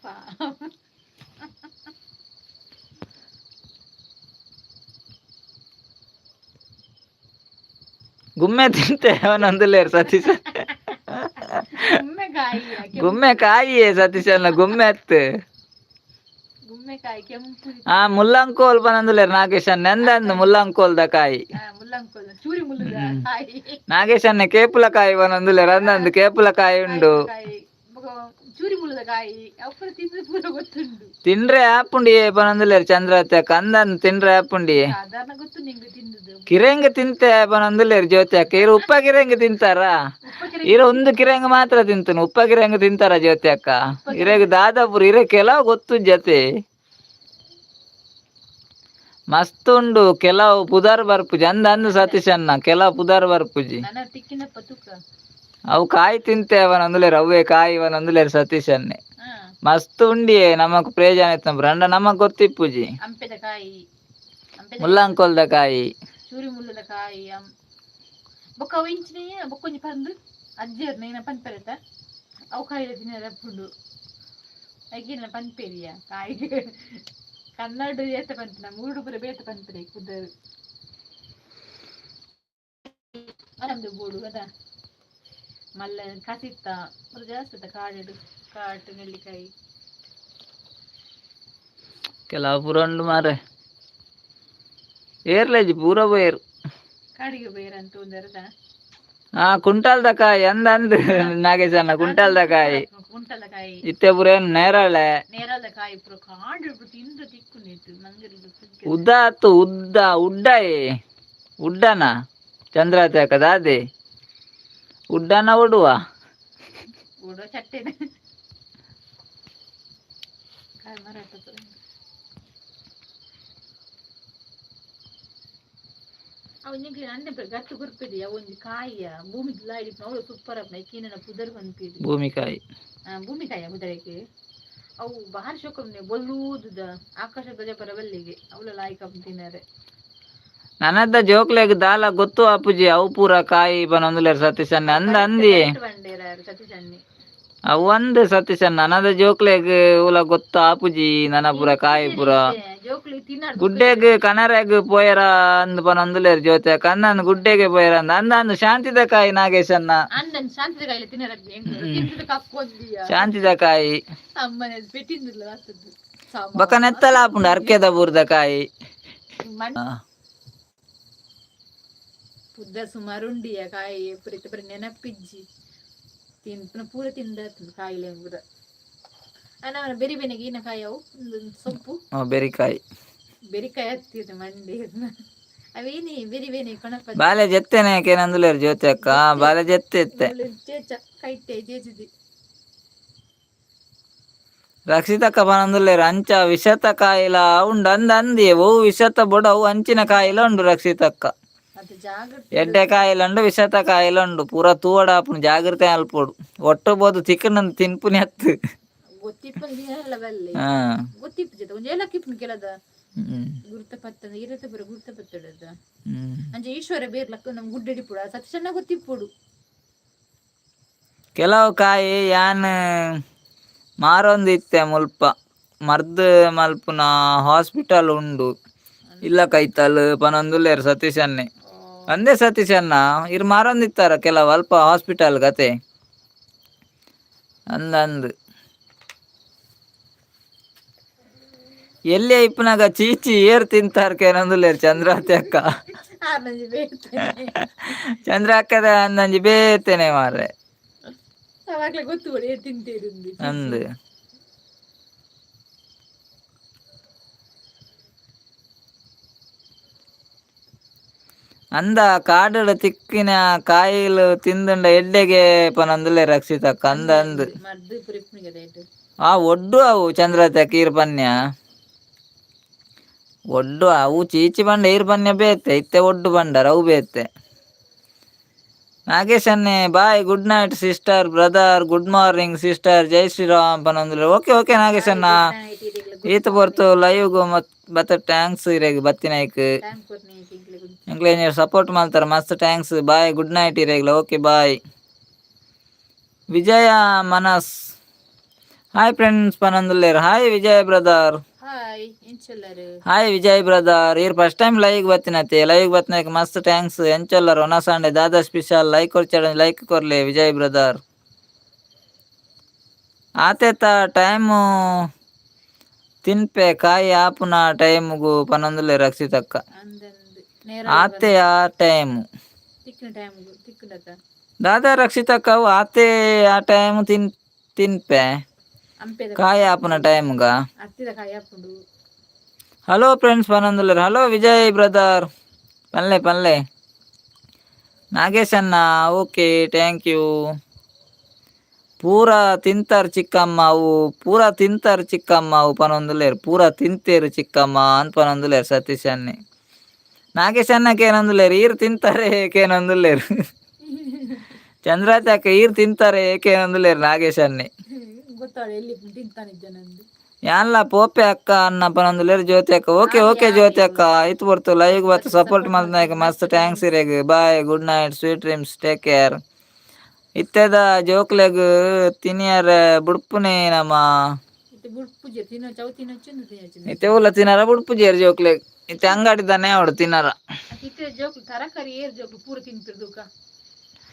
ಪಾಪ. ಗುಮ್ಮೆ ತಿಂತೆ ಅವನೊಂದುಲ್ಲೇರು ಸತೀಶ್. ಗುಮ್ಮೆಕಾಯಿ. ಕಾಯಿ. ಗುಮ್ಮೆ ಕಾಯಿಯೇ ಸತೀಶಣ್ಣ, ಗುಮ್ಮೆ ಅತ್ತು. ಗುಮ್ಮೆಕಾಯಿ ಕೆಂಪು. ಆ ಮುಲ್ಲಂಕೋಲ್ ಪನಂದುಲ್ಲೇರ್ ನಾಗೇಶ್ ಅಣ್ಣ, ಎಂದಂದು ಮುಲ್ಲಂಕೋಲ್ದ ಕಾಯಿ. ಮುಲ್ಲಂಕೋಲ್ ಚೂರಿ ಮುಲ್ಲುದ ಕಾಯಿ. ನಾಗೇಶ್ ಅಣ್ಣ ಕೇಪುಲ ಕಾಯಿ ಪನಂದುಲ್ಲೇರ್, ಅಂದಂದು ಕೇಪುಲ ಕಾಯಿ ಉಂಡು. ಕಾಯಿ ಬೊಕ ಚೂರಿ ಮುಲ್ಲುದ ಕಾಯಿ ಅವು ತಿಂದು ಪೂರ ಗೊತ್ತುಂಡು. ತಿಂಡ್ರೆ ಆಪುಂಡಿಯೇ ಪನಂದುಲ್ಲೇರ್ ಚಂದ್ರತ್ತೆ, ಕಂದನ್ ತಿಂಡ್ರೆ ಆಪುಂಡಿಯೇ. ಸಾಧಾರಣ ಗೊತ್ತು ನಿಂಗೆ ತಿಂದುದು. ಕಿರೆಂಗ್ ತಿಂತೆ ಪನಂದುಲ್ಲೇರ್ ಜ್ಯೋತಿ ಅಕ್ಕ, ಇರು ಉಪ್ಪ ಕಿರೆಂಗ್ ತಿಂತಾರಾ? ಉಪ್ಪ. ಇರ ಒಂದು ಕಿರೆಂಗ್ ಮಾತ್ರ ತಿಂತನು, ಉಪ್ಪ ಕಿರೆಂಗ್ ತಿಂತಾರ ಜ್ಯೋತಿ ಅಕ್ಕ? ಇರೆಗ್ ದಾದಾಪುರ ಇರೆ ಕೆಲವು ಗೊತ್ತು ಜೊತೆ ಮಸ್ತ್ ಉಂಡು. ಕೆಲವು ಪುದಾರ್ ಬರ್ಪುಜಿ ಅಂದ ಅಂದು ಸತೀಶ್ ಅಣ್ಣ, ಕೆಲವು ಪುದಾರ್ ಬರ್ಪುಜಿ. ನನ್ನ ತಿಕ್ಕಿನ ಪತುಕ. ಅವು ಕಾಯಿ ತಿಂತೆ ಅವನಂದುಲೇರ್, ಅವೇ ಕಾಯಿ ಅವನಂದುಲೇರ್ ಸತೀಶ್ ಅನ್ನೆ. ಮಸ್ತ್ ಉಂಡಿಯೇ, ನಮಕ್ ಪ್ರಯೋಜನ ಇತ್ತು ಅಂಡ ನಮಕ್ ಗೊತ್ತಿಪ್ಪುಜಿ. ಅಂಪೆದ ಕಾಯಿ, ಅಂಪೆದ. ಮುಲ್ಲಂಕೋಲ್ದ ಕಾಯಿ. ಚೂರಿ ಮುಲ್ಲುದ ಕಾಯಿ. ಬೊಕ್ಕ ಅವು ಇಂಚಿನ ಬೊಕ್ಕೊಂಜಿ ಪಂದು ಅಜ್ಜಿಯರ್ ನೇನ ಪನ್ಪೆರತ, ಅವು ಕಾಯಿಲೆ ತಿನ್ನರೆ ಪುಂಡು. ಐಕಿನ ಪನ್ಪೇರಿಯ ಕಾಯಿ ಕನ್ನಡ ಏತ ಪನ್ಪಿನ, ಮೂಡು ಪೂರ ಬೇತೆ ಪನ್ಪೆರೆ ಕುದರು ನಮ್ದು ಬೋಡು ಅದ ಮಲ್ಲ ಕಸಿತ್ತ ಪೂರ ಜಾಸ್ತಿ ಇತ್ತ ಕಾಡು ಕಾಟು ನೆಲ್ಲಿಕಾಯಿ. ಕೆಲವು ಪೂರ ಉಂಡು ಮಾರೆ, ಏರ್ಲೇಜಿ ಪೂರ ಬೋಯರು. ಕಾಡಿಗೆ ಬೇರಂತ ಒಂದರದ. ಆ ಕುಂಟಾಲ್ದ ಕಾಯಿ ಅಂದ ಅಂದ್ ನಾಗೇಶ್ ಅಣ್ಣ, ಕುಂಟಾಲ್ದ ಕಾಯಿ. ಕುಂಟಲ ಕಾಯಿ. ಇತ್ತೆ ಪೂರ ಏನು ನೇರಳೆ. ನೇರಳೆ ಕಾಯಿ ಪೂರ ಕಾಡು ತಿಂದು ತಿಕ್ಕು ನಂಗರಿ. ಉದ್ದ ಆತು, ಉದ್ದ ಉಡ್ಡಾಯಿ ಉಡ್ಡನ ಚಂದ್ರಾತಿ ಹಾಕದ ಅದೇ ಉಡ್ಡನ ಉಡುವ. ಓಡೋ ಚಟ್ಟೆನೆ ಕಾಯಿ ಮರಾಟ. ಅವು ನಿಂಗೆ ಅನ್ನ ಗಟ್ಟು ಗುರ್ಪಿದೆ ಒಂಜಿ ಕಾಯಿಯ ಭೂಮಿ ಲಾಯ್ಡಿ ಅವಳು ಸೂಪರ್ ಅಪ್ಪ ಕೀನನ ಪುದರ್ ಪನ್ಪಿರಿ. ಭೂಮಿಕಾಯಿ. ಭೂಮಿಕಾಯ ಪುದರಕ್ಕೆ. ಅವು ಬಾರಿ ಶೋಕಮ್ನೆ ಬೊಲ್ಲೂದುದ ಆಕಾಶ ಧ್ವಜ ಪರ ಬಲ್ಲಿಗೆ ಅವಳ ಲಾಯ್ಕ ತಿನ್ನರೆ. ನನದ ಜೋಕ್ಲೆಗ್ ದಾಲ ಗೊತ್ತು ಆಪುಜಿ, ಅವು ಪೂರ ಕಾಯಿ ಪನೊಂದುಲೇರ್ ಸತೀಶ್ ಅಣ್ಣ, ಅಂದ ಅಂದಿ. ಬಂಡೇರ ಸತೀಶ್. ಅವು ಒಂದ್ ಸತೀಶ್ ಅಣ್ಣ, ನನದ ಜೋಕ್ಲೆಗ್ ಉಲ ಗೊತ್ತು ಆಪುಜಿ ನನ ಪೂರ ಕಾಯಿ ಪೂರ. ಜೋಕ್ಲು ತಿನ್ನಾಡ್. ಗುಡ್ಡೆಗ್ ಕನರೆಗ್ ಪೋಯರ ಅಂದ್ ಪನೊಂದುಲೇರ್ ಜ್ಯೋತಿ ಅಕ್ಕ, ಅಂದ ಗುಡ್ಡೆಗೆ ಪೋಯರ ಅಂದ ಅಂದ ಅಂದ್ ಶಾಂತಿದ ಕಾಯಿ ನಾಗೇಶ್ ಅಣ್ಣ. ಅಂದನ್ ಶಾಂತಿದ ಕಾಯಿಲೆ ತಿನ್ನರ ತಿಂದದ ಕಕ್ಕೊಂದಿಯ. ಶಾಂತಿದ ಕಾಯಿ. ಅಮ್ಮನೆ ಪೆಟ್ಟಿಂದಿಲ್ಲ ಆಗ್ತದ್ದು. ಬೊಕ ನೆತ್ತಲ ಆಪುಂಡು ಅರ್ಕೆದ ಬೂರ್ದ ಕಾಯಿ. ಮಣ್ಣು ಪುದ್ದ ಸುಮಾರು ಉಂಡಿಯ ಕಾಯಿ ಪೂರ ಪೂರ ನೆನಪಿಜ್ಜಿ ತಿನ್ ಪೂರ ತಿಂದ ಕಾಯಿಲೆ ಪೂರ ಅವನ ಬೆರಿ ಬೆನೆಗೆ ಈನ ಕಾಯಿ ಅವು ಒಂದು ಸೊಪ್ಪು. ಬೆರಿಕಾಯಿ. ಬೆರಿಕಾಯಿ ಹತ್ತಿದ ಮಂಡಿ ಅವೇನಿ ಬೆರಿ ಬೇನೆ ಕೊಣಪ. ಬಾಲೆ ಜೆತ್ತೆನೆ ಕೇನಂದುಲೇರ್ ಜ್ಯೋತಿ ಅಕ್ಕ, ಬಾಲೆ ಜೆತ್ತೆ ಇತ್ತೆ. ಚೇಚ ಕೈಟೆ ಚೇಚಿದಿ. ರಕ್ಷಿತಕ್ಕ ಪನೊಂದುಲ್ಲೇರ್ ಅಂಚ ವಿಷತ ಕಾಯಿಲ ಉಂಡು ಅಂದ ಅಂದಿ, ಓ ವಿಷತ ಬೊಡ ಅವು ಅಂಚಿನ ಕಾಯಿಲ ಉಂಡು ರಕ್ಷಿತಕ್ಕ. ಅದು ಜಾಗ್ರತೆ. ಎಡ್ಡೆ ಕಾಯಿಲ ಉಂಡು, ವಿಷತ ಕಾಯಿಲ ಉಂಡು, ಪೂರ ತೂವಡ ಆಪುಂಡು, ಜಾಗ್ರತೆ ಅಲ್ಪೊಡು, ಒಟ್ಟು ಬೋದು ತಿಕ್ಕನ ತಿನ್ಪುನಿ ಅತ್ತು. ಗೊತ್ತಿಪ್ಪನ್ ದಿನ ಬಲ್ಲೆ. ಗೊತ್ತಿಪ್ಪು ಜೊತೆ ಒಂಜಿ ಏಲಕ್ಕಿ ಕೆಲದ. ಗುರ್ತ ಪತ್ತ ಇರತ ಪೂರ ಗುರ್ತ ಪತ್ತಡದ. ಅಂಚ ಈಶ್ವರ ಬೇರ್ಲಕ್ಕ ನಮ್ ಗುಡ್ಡೆಡಿಪುಡ ಸತ್ಯಣ್ಣ ಗೊತ್ತಿಪ್ಪುಡು. ಕೆಲವು ಕಾಯಿ ಯಾನ್ ಮಾರೊಂದು ಇತ್ತೆ, ಮುಲ್ಪ ಮರ್ದ್ ಮಲ್ಪುನ ಹಾಸ್ಪಿಟಲ್ ಉಂಡು ಇಲ್ಲ ಕೈತಲ್ ಪನೊಂದುಲ್ಲೇರ್ ಸತೀಶ್ ಅಣ್ಣೆ. ಅಂದೇ ಸತೀಶ್ ಅಣ್ಣ, ಇರ್ ಮಾರೊಂದಿತ್ತಾರ ಕೆಲವು ಅಲ್ಪ ಹಾಸ್ಪಿಟಲ್ ಕತೆ ಅಂದ ಅಂದ್. ಎಲ್ಲಿ ಇಪ್ಪನಾಗ ಚೀಚಿ ಏರ್ ತಿಂತಾರ ಕೇನೊಂದುಲ್ಲೇರ್ ಚಂದ್ರಾವತಿ ಅಕ್ಕ. ಆನಂಜಿ ಬೇರ್ತೇನೆ. ಚಂದ್ರ ಅಕ್ಕದ ಅಂದಂಜಿ ಬೇತೇನೆ ಮಾರ್ರೆ. ಅವಾಗ್ಲೇ ಗೊತ್ತು ಬಿಡು ಏರ್ ತಿಂತೀರಿಂದು. ಅಂದ್ ಅಂದ ಕಾಡುಡ ತಿಕ್ಕಿನ ಕಾಯಿಲು ತಿಂದುಂಡ ಎಡ್ಡೆಗೆ ಪನೊಂದುಲ್ಲೆ ರಕ್ಷಿತಕ್ಕ, ಅಂದ ಅಂದ್. ಮದ್ದು ಪುರಿಪ್ಪುನಿಗೆ ರೇಟ್. ಆ ಒಡ್ಡು ಅವು ಚಂದ್ರತೆ ಕೀರ್ ಪನ್ಯ ಒಡ್ಡು ಅವು ಚೀಚಿ ಬಂಡ ಈರ್ ಪನ್ಯ ಬೇತೆ ಇತ್ತೆ ಒಡ್ಡು ಬಂಡಾರ ಅವು ಬೇತೆ. Nagesh ಅನ್ನೆ bye, good night sister brother, good morning sister, Jai Shriram ಪನೊಂದುಲ್ಲೆ. Okay okay Nagesh ಅಣ್ಣ, ಈತ ಪೊರ್ತು ಲೈವ್ ಮತ್ ಬತ್ತ thanks ಇರೆಗ್ ಬತ್ತಿನೈಕ್. ಟೈಮ್ ಕೊರ್ನಿ. ಎಂಕ್ಲೆ ಸಪೋರ್ಟ್ ಮಲ್ತಾರ, ಮಸ್ತ್ thanks. Bye, good night ಇರೆಗ್ಲ. Okay bye. Vijaya ಮನಸ್ ಹಾಯ್ ಫ್ರೆಂಡ್ಸ್ ಪನೊಂದುಲ್ಲೇರ್. Hi Vijay brother. ಹಾಯ್ ಎಂಚೊಲ್ಲರು? ಹಾಯ್ ವಿಜಯ್ ಬ್ರದರ್, ಈರ್ first time live ಬತ್ತಿನತೆ, live ಬತ್ತಿನಕ್ಕೆ ಮಸ್ತ್ thanks. ಎಂಚೊಲ್ಲರ್ ಒನಸಾಂಡೆ ದಾದಾ ಸ್ಪೆಷಲ್? ಲೈಕ್ ಕೊರ್ಚಡ, ಲೈಕ್ ಕೊರ್ಲೆ ವಿಜಯ್ ಬ್ರದರ್. ಆತೆತ ಟೈಮು ತಿನ್ಪೆ ಕಾಯಿ ಆಪುನ ಟೈಮುಗು ಪನೊಂದುಲ್ಲೆ ರಕ್ಷಿತಕ್ಕ. ಅಂದಂದು ನೇರ. ಆತೆ ಆ ಟೈಮು. ತಿಕ್ಕಿನ ಟೈಮ್ಗು ತಿಕ್ಕುಂಡತ. ದಾದಾ ರಕ್ಷಿತಕ್ಕ, ಅವು ಆತೆ ಆ ಟೈಮ್ ತಿನ್ಪೆ. ಅಂಪೆದ. ಕಾಯಿ ಆಪುನ ಟೈಮ್ಗ. ಅತ್ತಿದ ಕಾಯಿ ಆಪುಂಡು. ಹಲೋ ಫ್ರೆಂಡ್ಸ್ ಪನೊಂದುಲ್ಲೆರ್. ಹಲೋ ವಿಜಯ್ ಬ್ರದರ್, ಪನ್ಲೆ ಪನ್ಲೆ. ನಾಗೇಶ್ ಅಣ್ಣ, ಓಕೆ, thank you. ಪೂರ ತಿಂತಾರ್ ಚಿಕ್ಕಮ್ಮ ಅವು, ಪೂರ ತಿಂತಾರ್ ಚಿಕ್ಕಮ್ಮ ಅವು ಪನೊಂದುಲ್ಲೆರ್. ಪೂರ ತಿಂತೇರು ಚಿಕ್ಕಮ್ಮ ಅಂತ ಪನೊಂದುಲ್ಲೆರ್ ಸತೀಶ್ ಅಣ್ಣೆ. ನಾಗೇಶ್ ಅಣ್ಣ ಕೇನೊಂದುಲ್ಲೆರ್, ಈರ್ ತಿಂತಾರೆ ಕೇನೊಂದುಲ್ಲೆರ್. ಚಂದ್ರಾತಿ ಅಕ್ಕ, ಈರ್ ತಿಂತಾರೆ ಏಕೇನೊಂದುಲ್ಲೆರ್ ನಾಗೇಶ್ ಅಣ್ಣೆ. ಗೊತ್ತಾಡ ಎಲ್ಲಿ ತಿಂತಾನಿದ್ದ ನಂದು. ಯಾನ್ಲ ಪೋಪೆ ಅಕ್ಕ ಅನ್ನ ಪನೊಂದುಲ್ಲೆರ್ ಜ್ಯೋತಿ ಅಕ್ಕ. ಓಕೆ ಓಕೆ ಜ್ಯೋತಿ ಅಕ್ಕ. ಆಯ್ತು ಬರ್ತು ಲೈವ್ ಬತ್ತು ಸಪೋರ್ಟ್ ಮಲ್ತನಾಯ್ಕ ಮಸ್ತ್ thanks ಇರೆಗ್. Bye, good night, sweet dreams, take care. ಇತ್ತೆದ ಜೋಕ್ಲೆಗ್ ತಿನಿಯರ ಬುಡ್ಪುನೇ ನಮ್ಮ. ಇತ್ತೆ ಬುಡ್ಪುಜೆ ತಿನ್ನೋಚು ಅವು, ತಿನ್ನೋಚು ಇಂದು ತಿನ್ನೋಚು. ಇತ್ತೆ ಉಲ್ಲ ತಿನ್ನರ ಬುಡ್ಪುಜೇರು ಜೋಕ್ಲೆಗ್. ಇತ್ತೆ ಅಂಗಡಿದಾನೆ ಅವಡು ತಿನ್ನರ. ಇತ್ತೆ ಜೋಕ್ಲು ತರಕಾರಿ ಏರ್ ಜೋಕ್ಲು ಪೂರ ತಿನ್ಪಿರ್ದುಕ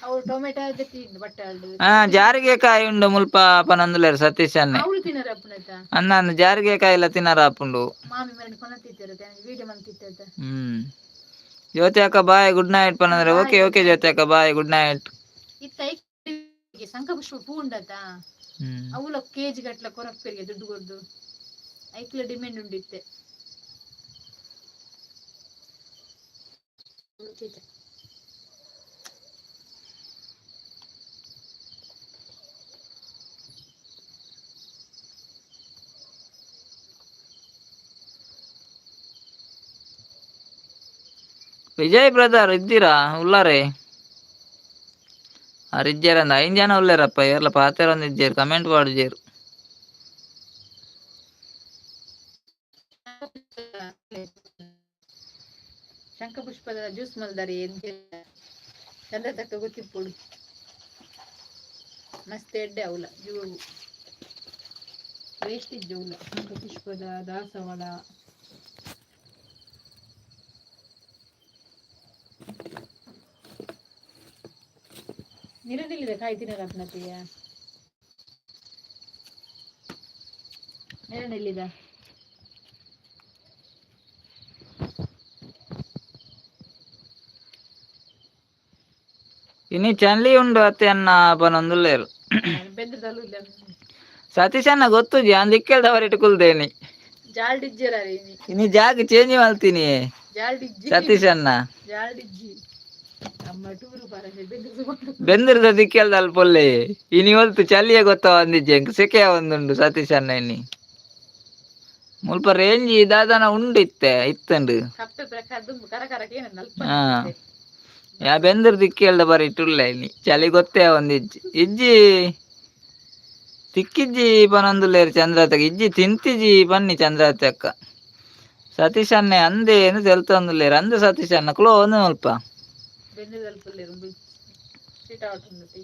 ಅವು ಟೊಮೆಟೊ ತಿಂದು ಬಟ್ಟೆ. ಹಾ, ಜಾರಿಗೆ ಕಾಯಿ ಉಂಡು ಮುಲ್ಪ ಪನೊಂದುಲ್ಲೆರ್ ಸತೀಶ್ ಅಣ್ಣೆ. ಅವಳು ತಿನ್ನರ ಅಪ್ಪನೈತ. ಅನ್ನ ಅಂದ್ ಜಾರಿಗೆ ಕಾಯಿಲ ತಿನ್ನರ ಆಪುಂಡು. ಮಾಮಿ ಮರಣ ಕೊನತಿತ್ತಾರೆ, ವಿಡಿಯೋ ಮಂತಿತ್ತ. ಜ್ಯೋತಿ ಅಕ್ಕ, ಬಾಯ್, ಗುಡ್ ನೈಟ್ ಪನಂದ್ರೆ. ಓಕೆ ಓಕೆ ಜ್ಯೋತಿ ಅಕ್ಕ, ಬಾಯ್, ಗುಡ್ ನೈಟ್. ಇತ್ತ ಶಂಖಪುಷ್ಪ ಪೂ ಉಂಡತ. ಅವುಲ ಕೆಜಿ ಗಟ್ಲೆ ಕೊರಪ್ಪೆರಿಗೆ ದುಡ್ಡು ಕೊರ್ದು ಐಕ್ಲ ಡಿಮ್ಯಾಂಡ್ ಉಂಡಿತ್ತೆ. ವಿಜಯ್ ಬ್ರದರ್ ಇದ್ದೀರಾ? ಉಲ್ಲಾರೆ ಆರ್ ಇಜ್ಜಾರ ಅಂದ್ ಐನ್ ಜನ ಉಲ್ಲೇರಪ್ಪ. ಏರ್ಲ ಪಾತೆರೊಂದು ಇಜ್ಜೇರು, ಕಮೆಂಟ್ ಪಾಡುಜೇರು. ಶಂಖಪುಷ್ಪದ ಜ್ಯೂಸ್ ಮಲ್ದಾರಿ ಚಂದ್ರ ತಕ್ಕ ಗೊತ್ತಿಪ್ಪುಡು. ಮಸ್ತ್ ಎಡ್ಡೆ ಅವಲ ಜೀವವು ವೇಸ್ಟ್ ಇಜ್ಜ ಅವಲ ಶಂಖಪುಷ್ಪದ ದಾಸವಾಳ. ನಿರದಿಲ್ಲಿದೆ ಕಾಯಿ ತಿನ್ನಲ್ಲ ಅಪ್ನತಿಯ ನೆರಳೆಲ್ಲಿದ. ಇನಿ ಚಂಲಿ ಉಂಡು ಅತ್ತೆ ಅನ್ನ ಪನೊಂದುಲ್ಲೇರು. ಬೆಂದ್ರದಲ್ಲೂ ಇಲ್ಲ. ಸತೀಶ್ ಅಣ್ಣ ಗೊತ್ತುಜಿ ಅಂದ್ ಇಕ್ಕೆಲ್ದವರಿಟ್ಟು ಕುಲ್ದೇನಿ. ಜಾಲ್ಡಿಜ್ಜರ. ಇನಿ ಜಾಗ ಚೇಂಜ್ ಮಲ್ತೀನಿ. ಜಾಲ್ಡಿಜ್ಜಿ. ಸತೀಶ್ ಅಣ್ಣ. ಜಾಲ್ಡಿಜ್ಜಿ ಅಮ್ಮ ಟೂರು ಪಾರಸೆ ಬೆಂದ್ರ. ಬೆಂದ್ರದ ದಿಕ್ಕೆಲ್ದ ಅಲ್ಪ ಒಲ್ಲೆ. ಇನಿ ಒಲ್ತು ಚಲಿಯೇ ಗೊತ್ತ ಒಂದಿಜ್ಜೆ ಎಂಕ್, ಸೆಕೆ ಒಂದುಂಡು ಸತೀಶ್ ಅಣ್ಣ. ಇನಿ ಮುಲ್ಪ ರೇಂಜ್ ದಾದನ ಉಂಡು ಇತ್ತೆ ಇತ್ತಂಡು. ಕಪ್ಪೆ ಪ್ರಕಾರ ದುಂಬು ಕರ ಕರಕ್ಕೆ ಏನಂದ ಅಲ್ಪ. ಹಾ ಯಾ ಬೆಂದ್ರ ದಿಕ್ಕೆಲ್ದ ಬರಿ ಇಟ್ಟುಲ್ಲ. ಇನಿ ಚಳಿ ಗೊತ್ತೇ ಒಂದಿಜ್ಜಿ ಇಜ್ಜಿ ತಿಕ್ಕಿಜ್ಜಿ ಪನೊಂದುಲ್ಲೇರು ಚಂದ್ರಾತಕ. ಇಜ್ಜಿ ತಿಂತಿಜಿ ಬನ್ನಿ ಚಂದ್ರಾತಿ ಅಕ್ಕ. ಸತೀಶ್ ಅಣ್ಣೆ ಅಂದೆ ಎಂದು ತೆಲ್ತೊಂದುಲ್ಲೇರು ಅಂದೆ ಸತೀಶ್ ಅಣ್ಣ ಕ್ಲೋ ಒಂದು ಮುಲ್ಪ. ಬೆಂದ್ರದಲ್ಪುಲ್ಲೇರು ಚೀಟ ಉಂಡು.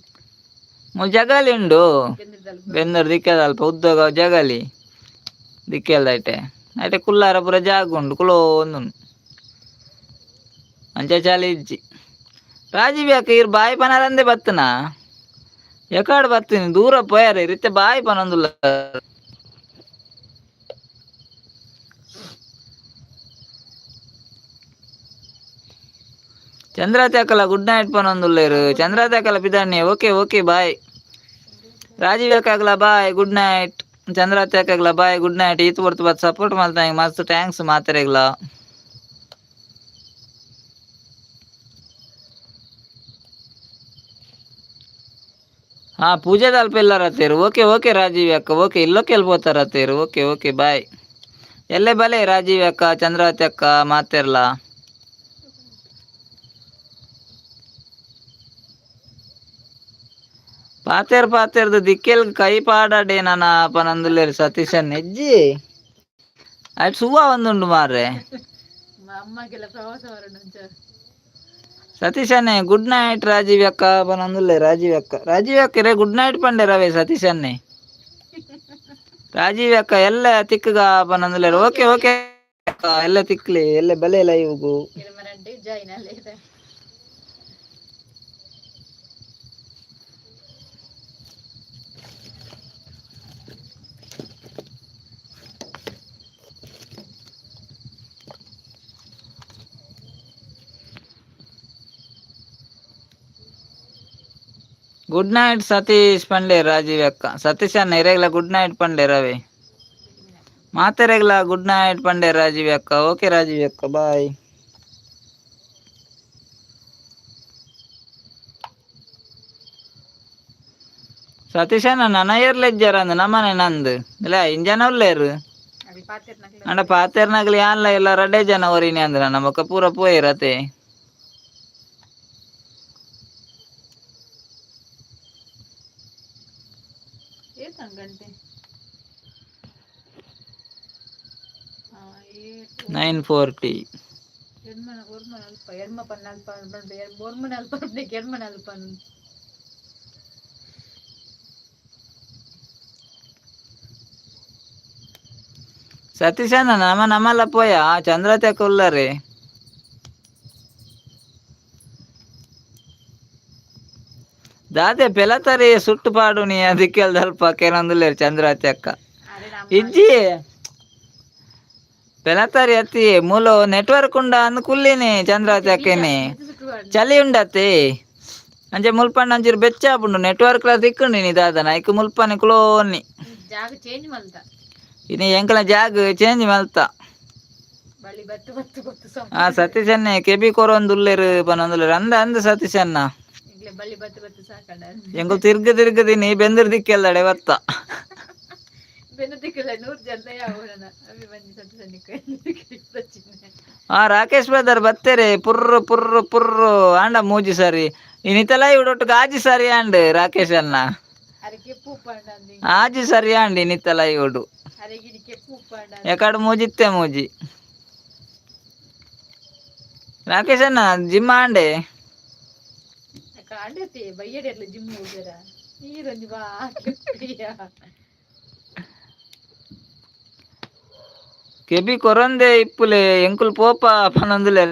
ಮುಲ್ ಜಗಾಲಿ ಉಂಡು. ಬೆಂದ್ರದಲ್ಪ. ಬೆಂದರ್ ದಿಕ್ಕೆದ ಅಲ್ಪ ಉದ್ದಗ ಜಗಲಿ ದಿಕ್ಕೆಲ್ದ ಐಟೆ ಐಟೆ ಕುಲ್ಲಾರ ಪೂರ ಜಾಗ ಉಂಡು ಕುಲೋ ಒಂದುಂಡು. ಅಂಚ ಚಳಿ ಇಜ್ಜಿ. ರಾಜೀವ್ ಅಕ್ಕ, ಇರ್ ಬಾಯಿ ಪನರಂದೆ ಬತ್ತನಾ ಎಕಾಡ್ ಬತ್ತೀನಿ ದೂರ ಪೋಯಾರ ಇರುತ್ತೆ ಬಾಯಿ ಪನೊಂದುಲ್ಲ. ಚಂದ್ರಾತಿ ಅಕ್ಕಲ ಗುಡ್ ನೈಟ್ ಪನೊಂದುಲ್ಲೇರು. ಚಂದ್ರಾತಿ ಅಕ್ಕಲ ಪಿದಾಣಿ. Okay okay, bye. ರಾಜೀವ್ ಅಕ್ಕಾಗ್ಲ ಬಾಯ್, ಗುಡ್ ನೈಟ್. ಚಂದ್ರಾತಿ ಅಕ್ಕಾಗ್ಲ ಬಾಯ್, ಗುಡ್ ನೈಟ್. ಈತ್ ಹೊರ್ತು ಬತ್ ಸಪೋರ್ಟ್ ಮಲ್ತ ಮಸ್ತ್ thanks ಮಾತೆರೆಗ್ಲ. ಹಾ, ಪೂಜೆದ ಅಲ್ಪ ಎಲ್ಲಾರ ತೇರು. ಓಕೆ ಓಕೆ ರಾಜೀವ್ ಅಕ್ಕ, ಓಕೆ. ಇಲ್ಲೊಕ್ಕೆ ಎಲ್ಲಿ ಪೋತಾರ ತೇರು. Okay okay, bye. ಎಲ್ಲೇ ಬಲೆ ರಾಜೀವ್ ಅಕ್ಕ, ಚಂದ್ರಾವತಿ ಅಕ್ಕ ಮಾತೆರ್ಲ. ಪಾತೇರ್ ಪಾತೇರ್ದು ದಿಕ್ಕೆಲ್ ಕೈ ಪಾಡಡೆ ನನ ಪನಂದುಲ್ಲೇರು ಸತೀಶನ್. ಹೆಜ್ಜಿ ಆಯ್ತು ಸುವ್ವ ಒಂದುಂಡು ಮಾರ್ರೆ. ಅಮ್ಮಗೆಲ್ಲ ಪ್ರವಾಸ ಬರೋಣ. ಸತೀಶನ್ನೇ ಗುಡ್ ನೈಟ್ ರಾಜೀವ್ ಅಕ್ಕ ಪನೊಂದುಲ್ಲೆ ರಾಜೀವ್ ಅಕ್ಕ. ರಾಜೀವ್ ಅಕ್ಕ ರೇ ಗುಡ್ ನೈಟ್ ಪಂಡೆ ರವೆ ಸತೀಶನ್ನೇ. ರಾಜೀವ್ ಅಕ್ಕ ಎಲ್ಲ ತಿಕ್ಕಗ ಪನೊಂದುಲ್ಲೇರು. ಓಕೆ ಓಕೆ ಅಕ್ಕ, ಎಲ್ಲ ತಿಕ್ಲಿ ಎಲ್ಲ ಬಲೆ ಲೈವ್ಗು. ಮರಂಟೆ ಜಾಯಿನ್ ಅಲ್ಲೇ. ಗುಡ್ ನೈಟ್ ಸತೀಶ್ ಪಂಡೆ ರಾಜೀವ್ ಅಕ್ಕ. ಸತೀಶ್ ಅಣ್ಣ ಇರೆಗ್ಲ ಗುಡ್ ನೈಟ್ ಪಂಡೆ ರವಿ. ಮಾತೆರೆಗ್ಲ ಗುಡ್ ನೈಟ್ ಪಂಡೆ ರಾಜೀವ್ ಅಕ್ಕ. ಓಕೆ ರಾಜೀವ್ ಅಕ್ಕ, ಬಾಯ್. ಸತೀಶ್ ಅಣ್ಣ ನನ ಏರ್ಲೆಜ್ಜಾರ ಅಂದ್ ನಮ್ಮನೆ ನಂದು ಇಲ್ಲ ಇಂಜನ ಉಲ್ಲೇರು. ಅವಿ ಪಾತೆರ್ನಕ್ಲೆ. ಅಂಡ ಪಾತೆರ್ನಗಲಿ ಯಾನ್ಲ ಇಲ್ಲ ರಡ್ಡೆ ಜನ ಒರಿನಿ ಅಂದ್ರ ನಮಕ ಪೂರ ಪೋಯಿರತೆ. ಏತ್ ಗಂಟೆ? 9:40. ಎಡ್ಮ ಒರ್ಮ ನಲ್ಪ ಎಡ್ಮ ಪನ್ನಲ್ಪ ಒರ್ಮ ನಲ್ಪ ಎಡ್ಮ ನಲ್ಪ. ಸತೀಶ್ ಅಣ್ಣ ನಮ್ಮ ನಮ್ಮಲ್ಲ ಪೋಯ ಚಂದ್ರತೆ ಉಲ್ಲರೆ. ದಾದೆ ಪೆಲತರಿ ಸುಟ್ಟು ಪಾಡು ನೀ ಅದಕ್ಕೆ ಅಲ್ಪ ಕೇನೊಂದುಲ್ಲೇರು ಚಂದ್ರಾತಿ ಅಕ್ಕ. ಅರೆ ನಮ್ಮ ಇಜ್ಜಿ ಪೆಲತರಿ ಅತ್ತಿ ಮೂಲ ನೆಟ್ವರ್ಕ್ ಉಂಡ ಅಂದ್ ಕುಲ್ಲಿನಿ ಚಂದ್ರಾತಿ ಅಕ್ಕೇನೆ. ಚಳಿ ಉಂಡತ್ತೆ ಅಂಚೆ ಮುಲ್ಪಣ್ಣ ಅಂಚಿರು ಬೆಚ್ಚ ಆಪುಂಡು ನೆಟ್ವರ್ಕ್ ಲ ತಿಕ್ಕುಂಡು ನೀ ದಾದನ ಐಕ್ ಮುಲ್ಪನೆ ಕುಲೋನಿ. ಜಾಗ ಚೇಂಜ್ ಮಲ್ತ. ಇನಿ ಎಂಕಲ ಜಾಗ ಚೇಂಜ್ ಮಲ್ತ. ಬಳ್ಳಿ ಬತ್ತು ಬತ್ತು ಗೊತ್ತು. ಆ ಸತೀಶನ್ನೇ ಕೆಬಿ ಕೊರೊಂದುಲ್ಲೇರು ಪನೊಂದುಲ್ಲೇರು ಅಂದ ಅಂದ ಸತೀಶನ್ನ. ಈಗಲೇ ಬಳ್ಳಿ ಬತ್ತು ಬತ್ತು ಸಾಕಂಡ. ಎಂಕುಲು ತಿರ್ಗ ತಿರ್ಗದಿನಿ ಬೆಂದಿರ್ ದಿಕ್ಕೆಲ್ಲಡೆ ಬತ್ತ. ಬೆನ್ನದಿಕ್ಕಿಲ್ಲ 100 ಜನ ಯಾವ ಅವಿ ಬಂದು ಸತ್ತು ಸನ್ನಿಕ್ಕೆ. ಆ ರಾಕೇಶ್ ಬ್ರದರ್ ಬತ್ತೇರೆ ಪುರ್ರು ಪುರ್ರು ಪುರ್ರು ಆಂಡ ಮೂಜಿ ಸರಿ ಇನ್ನಿತಲ ಇಡೊಟ್ಟು ಆಜಿ ಸರಿ ಆಂಡ್ ರಾಕೇಶ್ ಅಣ್ಣ. ಅರೆ ಕೆಪ್ಪು ಉಪ್ಪಂಡ ಅಂದಿ. ಆಜಿ ಸರಿ ಆಂಡ್ ಇನ್ನಿತಲ ಇವುಡು. ಅರೆ ಗಿಡಿ ಕೆಪ್ಪು ಉಪ್ಪಂಡ. ಎಕಡೆ ಮೂಜಿತ್ತೆ ಮೂಜಿ ರಾಕೇಶ್ ಅಣ್ಣ ಜಿಮ್ ಆಂಡೆ. ಕಾಂಡತೆ ಬಯ್ಯಡೆರ್ಲ ಜಿಮ್ ಹೋಗ್ಯಾರ ನೀರೊಂಜಿ ಬಾ ಕೆಪ್ಪಿಯ. ಕೆಬಿ ಕೊರಂದೆ ಇಪ್ಪುಲೆ ಎಂಕುಲು ಪೋಪ ಪನೊಂದುಲೆ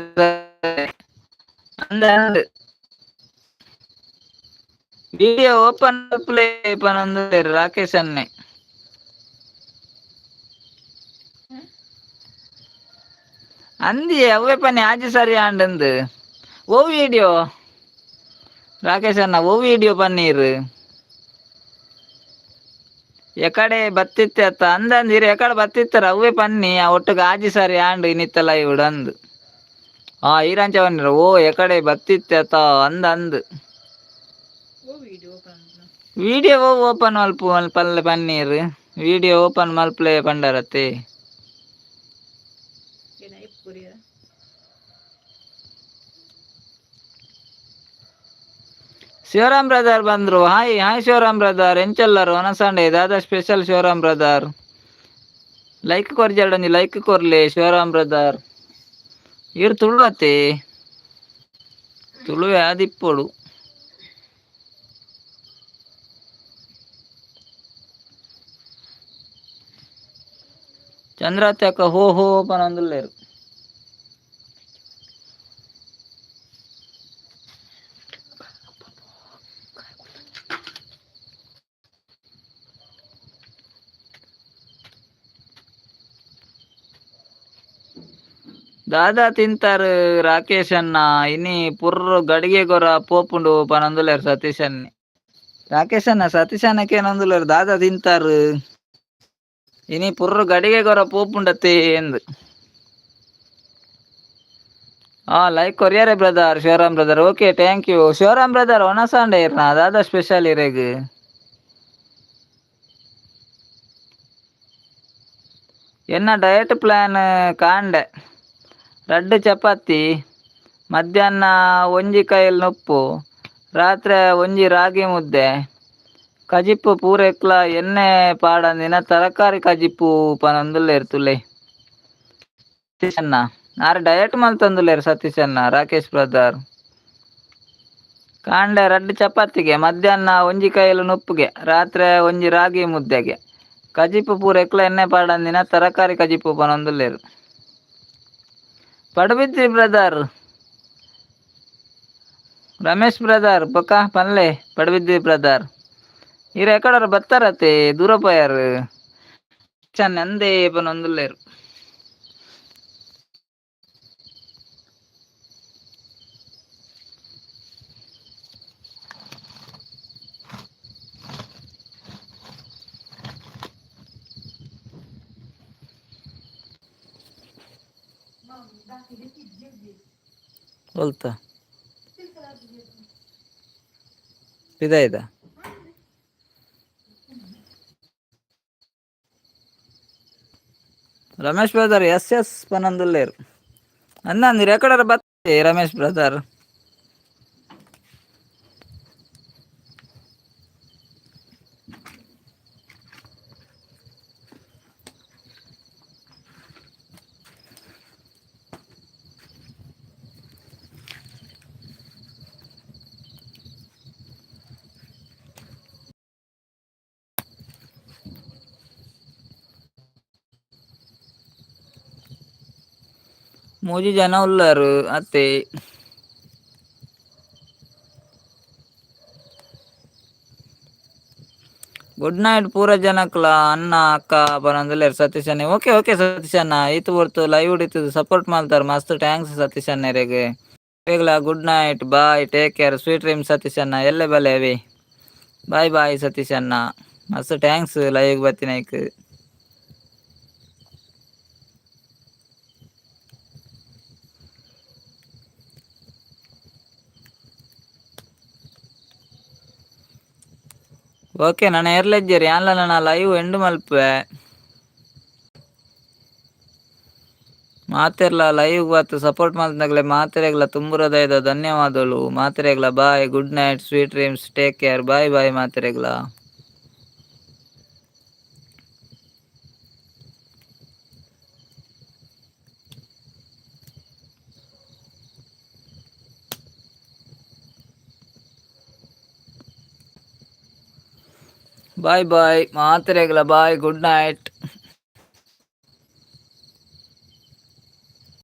ಅಂದ ಅಂದ್ ವಿಡಿಯೋ ಓಪನ್ ಮಲ್ಪುಲೆ ಪನೊಂದುಲ್ಲೆರ್ ರಾಕೇಶ್ ಅಣ್ಣೆ. ಅಂದಿ ಅವ್ವೆ ಪನ್ನಿ ಆಜಿ ಸರಿ ಆಂಡಂದು ಓ ವಿಡಿಯೋ ರಾಕೇಶ್ ಅಣ್ಣ ಓ ವಿಡಿಯೋ ಪನ್ನೀರ್ ಎಕಡೆ ಬತ್ತಿತ್ತೆ ಅತ್ತ ಅಂದ ಅಂದಿರು ಎಕಡೆ ಬತ್ತಿತ್ತರ ಅವ್ವೆ ಪನ್ನಿ ಆ ಒಟ್ಟುಗೆ ಆಜಿ ಸರಿ ಆಂಡ್ ಇನ್ನಿತ್ತಲ್ಲ ಇವುಡು ಅಂದ್ ಆ ಈರಂಚ ಪನ್ನೀರ್ ಓ ಎಕಡೆ ಬತ್ತಿತ್ತೆ ಅತ್ತ ಅಂದ ಅಂದ್. ಓ ವಿಡಿಯೋ ಓಪನ್. ವಿಡಿಯೋ ಓಪನ್ ಮಲ್ಪು ಮಲ್ಪಲ್ಲೆ ಪನ್ನೀರ್ ವಿಡಿಯೋ ಓಪನ್ ಮಲ್ಪಲೆ ಪಂಡರತ್ತೆ. ಏನ ಇಪ್ಪುರಿಯ. ಶಿವರಾಮ್ ಬ್ರದರ್ ಬಂದ್ರು. ಹಾಯ್ ಹಾಯ್ ಶಿವರಾಮ್ ಬ್ರದರ್, ಎಂಚೆಲ್ಲರು ಒನಸಂಡೆ ದಾದಾ ಸ್ಪೆಷಲ್? ಶಿವರಾಮ್ ಬ್ರದರ್ ಲೈಕ್ ಕೊರ್ಜಾಡೊಂಜಿ ಲೈಕ್ ಕೊರ್ಲೆ ಶಿವರಾಮ್ ಬ್ರದರ್. ಇರ್ ತುಳು ಅತ್ತೆ ತುಳುವೆ ಆದಿಪ್ಪೊಡು. ಚಂದ್ರಾತೆ ಅಕ್ಕ ಹೋ ಹೋ ಪನೊಂದುಲ್ಲೆರ್. ದಾದಾ ತಿಂತಾರ್ ರಾಕೇಶ್ ಅಣ್ಣ ಇನಿ ಪುರ್ರು ಗಡಿಗೆ ಗೊರ ಪೋಪುಂಡು ಪನೊಂದುಲ್ಲೆರ್ ಸತೀಶ್ ಅಣ್ಣೆ. ರಾಕೇಶ್ ಅಣ್ಣ ಸತೀಶ್ ಅಣ್ಣಕೇನೊಂದುಲ್ಲೆರ್ ದಾದಾ ತಿಂತಾರ್ ಇನಿ ಪುರ್ರು ಗಡಿಗೆ ಗೊರ ಪೋಪುಂಡತ್ತೆ ಎಂದು. ಆ ಲೈಕ್ ಕೊರಿಯರೆ brother Shivaram brother. Okay thank you Shivaram brother. ಒನಸಾಂಡೆ ಇರ್ನ ದಾದಾ ಸ್ಪೆಷಲ್ ಇರೆಗ್? ಎನ್ನ ಡಯಟ್ ಪ್ಲಾನ್ ಕಾಂಡೆ ರಡ್ಡ್ ಚಪಾತಿ, ಮಧ್ಯಾಹ್ನ ಒಂಜಿ ಕೈಲ್ ನುಪ್ಪು, ರಾತ್ರೆ ಒಂಜಿ ರಾಗಿ ಮುದ್ದೆ, ಕಜಿಪ್ಪು ಪೂರೆಕ್ಲ ಎಣ್ಣೆ ಪಾಡಂದಿನ ತರಕಾರಿ ಕಜಿಪ್ಪು ಪನೊಂದುಲ್ಲೆರ್ ತುಲೆ. ಸತೀಶ್ ಅಣ್ಣ ಆರ್ ಡಯಟ್ ಮಲ್ತೊಂದುಲ್ಲೆರ್ ಸತೀಶ್ ಅಣ್ಣ. ರಾಕೇಶ್ ಬ್ರದರ್ ಕಾಂಡೆ ರಡ್ಡ್ ಚಪಾತಿಗೆ, ಮಧ್ಯಾಹ್ನ ಒಂಜಿ ಕೈಲ್ ನುಪ್ಪುಗೆ, ರಾತ್ರೆ ಒಂಜಿ ರಾಗಿ ಮುದ್ದೆಗೆ, ಕಜಿಪ್ಪು ಪೂರೆಕ್ಲ ಎಣ್ಣೆ ಪಾಡಂದಿನ ತರಕಾರಿ ಕಜಿಪ್ಪು ಪನೊಂದುಲ್ಲೆರ್. ಪಡುಬಿದ್ರಿ ಬ್ರದರ್ ರಮೇಶ್ ಬ್ರದರ್ ಬೊಕ್ಕ ಪನ್ಲೆ ಪಡುಬಿದ್ರಿ ಬ್ರದರ್ ಇರ್ ಎಕಡರ ಬತ್ತಾರತೆ ದೂರ ಪೋಯಾರ್ ಚೆನ್ನ ಅಂದೇ ಪನೊಂದುಲ್ಲೆರ್. ಒಲ್ತ ಪಿದಾಯ್ದ. ರಮೇಶ್ ಬ್ರದರ್ ಎಸ್ ಎಸ್ ಪನೊಂದುಲ್ಲೆರ್. ಅಂದಂದಿರ್ ಎಕಡರ ಬತ್ತೆ ರಮೇಶ್ ಬ್ರದರ್. ಮೂಜಿ ಜನ ಉಲ್ಲರು ಅತ್ತೆ. ಗುಡ್ ನೈಟ್ ಪೂರ ಜನಕ್ಲ ಅಣ್ಣ ಅಕ್ಕ ಪನೊಂದುಲ್ಲೆರ್ ಸತೀಶ್ ಅಣ್ಣೆ. ಓಕೆ ಓಕೆ ಸತೀಶ್ ಅಣ್ಣ, ಈತ್ ಪೊರ್ತು ಲೈವ್ ಇತ್ತುದು ಸಪೋರ್ಟ್ ಮಲ್ತಾರ್, ಮಸ್ತ್ thanks Satish ಅಣ್ಣೆರೆಗ್. ಬೇಗಲ good night, bye, take care, sweet dream Satish ಅಣ್ಣ. ಎಲ್ಲೆ ಬಲೆ ಅವಿ. ಬಾಯ್ ಬಾಯ್ ಸತೀಶ್ ಅಣ್ಣ, ಮಸ್ತ್ thanks live ಬತ್ತಿನೈಕ್. Okay ನಾನು ಏರ್ಲೆಜ್ಜೆರ್ ಯಾನ್ಲ ನನ ಲೈವ್ ಎಂಡ್ ಮಲ್ಪುವೆ. ಮಾತೆರ್ಲ ಲೈವ್ ಬತ್ತ್ ಸಪೋರ್ಟ್ ಮಲ್ತನಗಲೆ ಮಾತೆರೆಗ್ಲ ತುಂಬು ಹೃದಯದ ಧನ್ಯವಾದಗಳು. ಮಾತೆರೆಗ್ಲ bye, good night, sweet dreams, take care, bye bye ಮಾತೆರೆಗ್ಲ. ಬಾಯ್ ಬಾಯ್ ಮಾತೆರೆಗ್ಲ, ಬಾಯ್, ಗುಡ್ ನೈಟ್.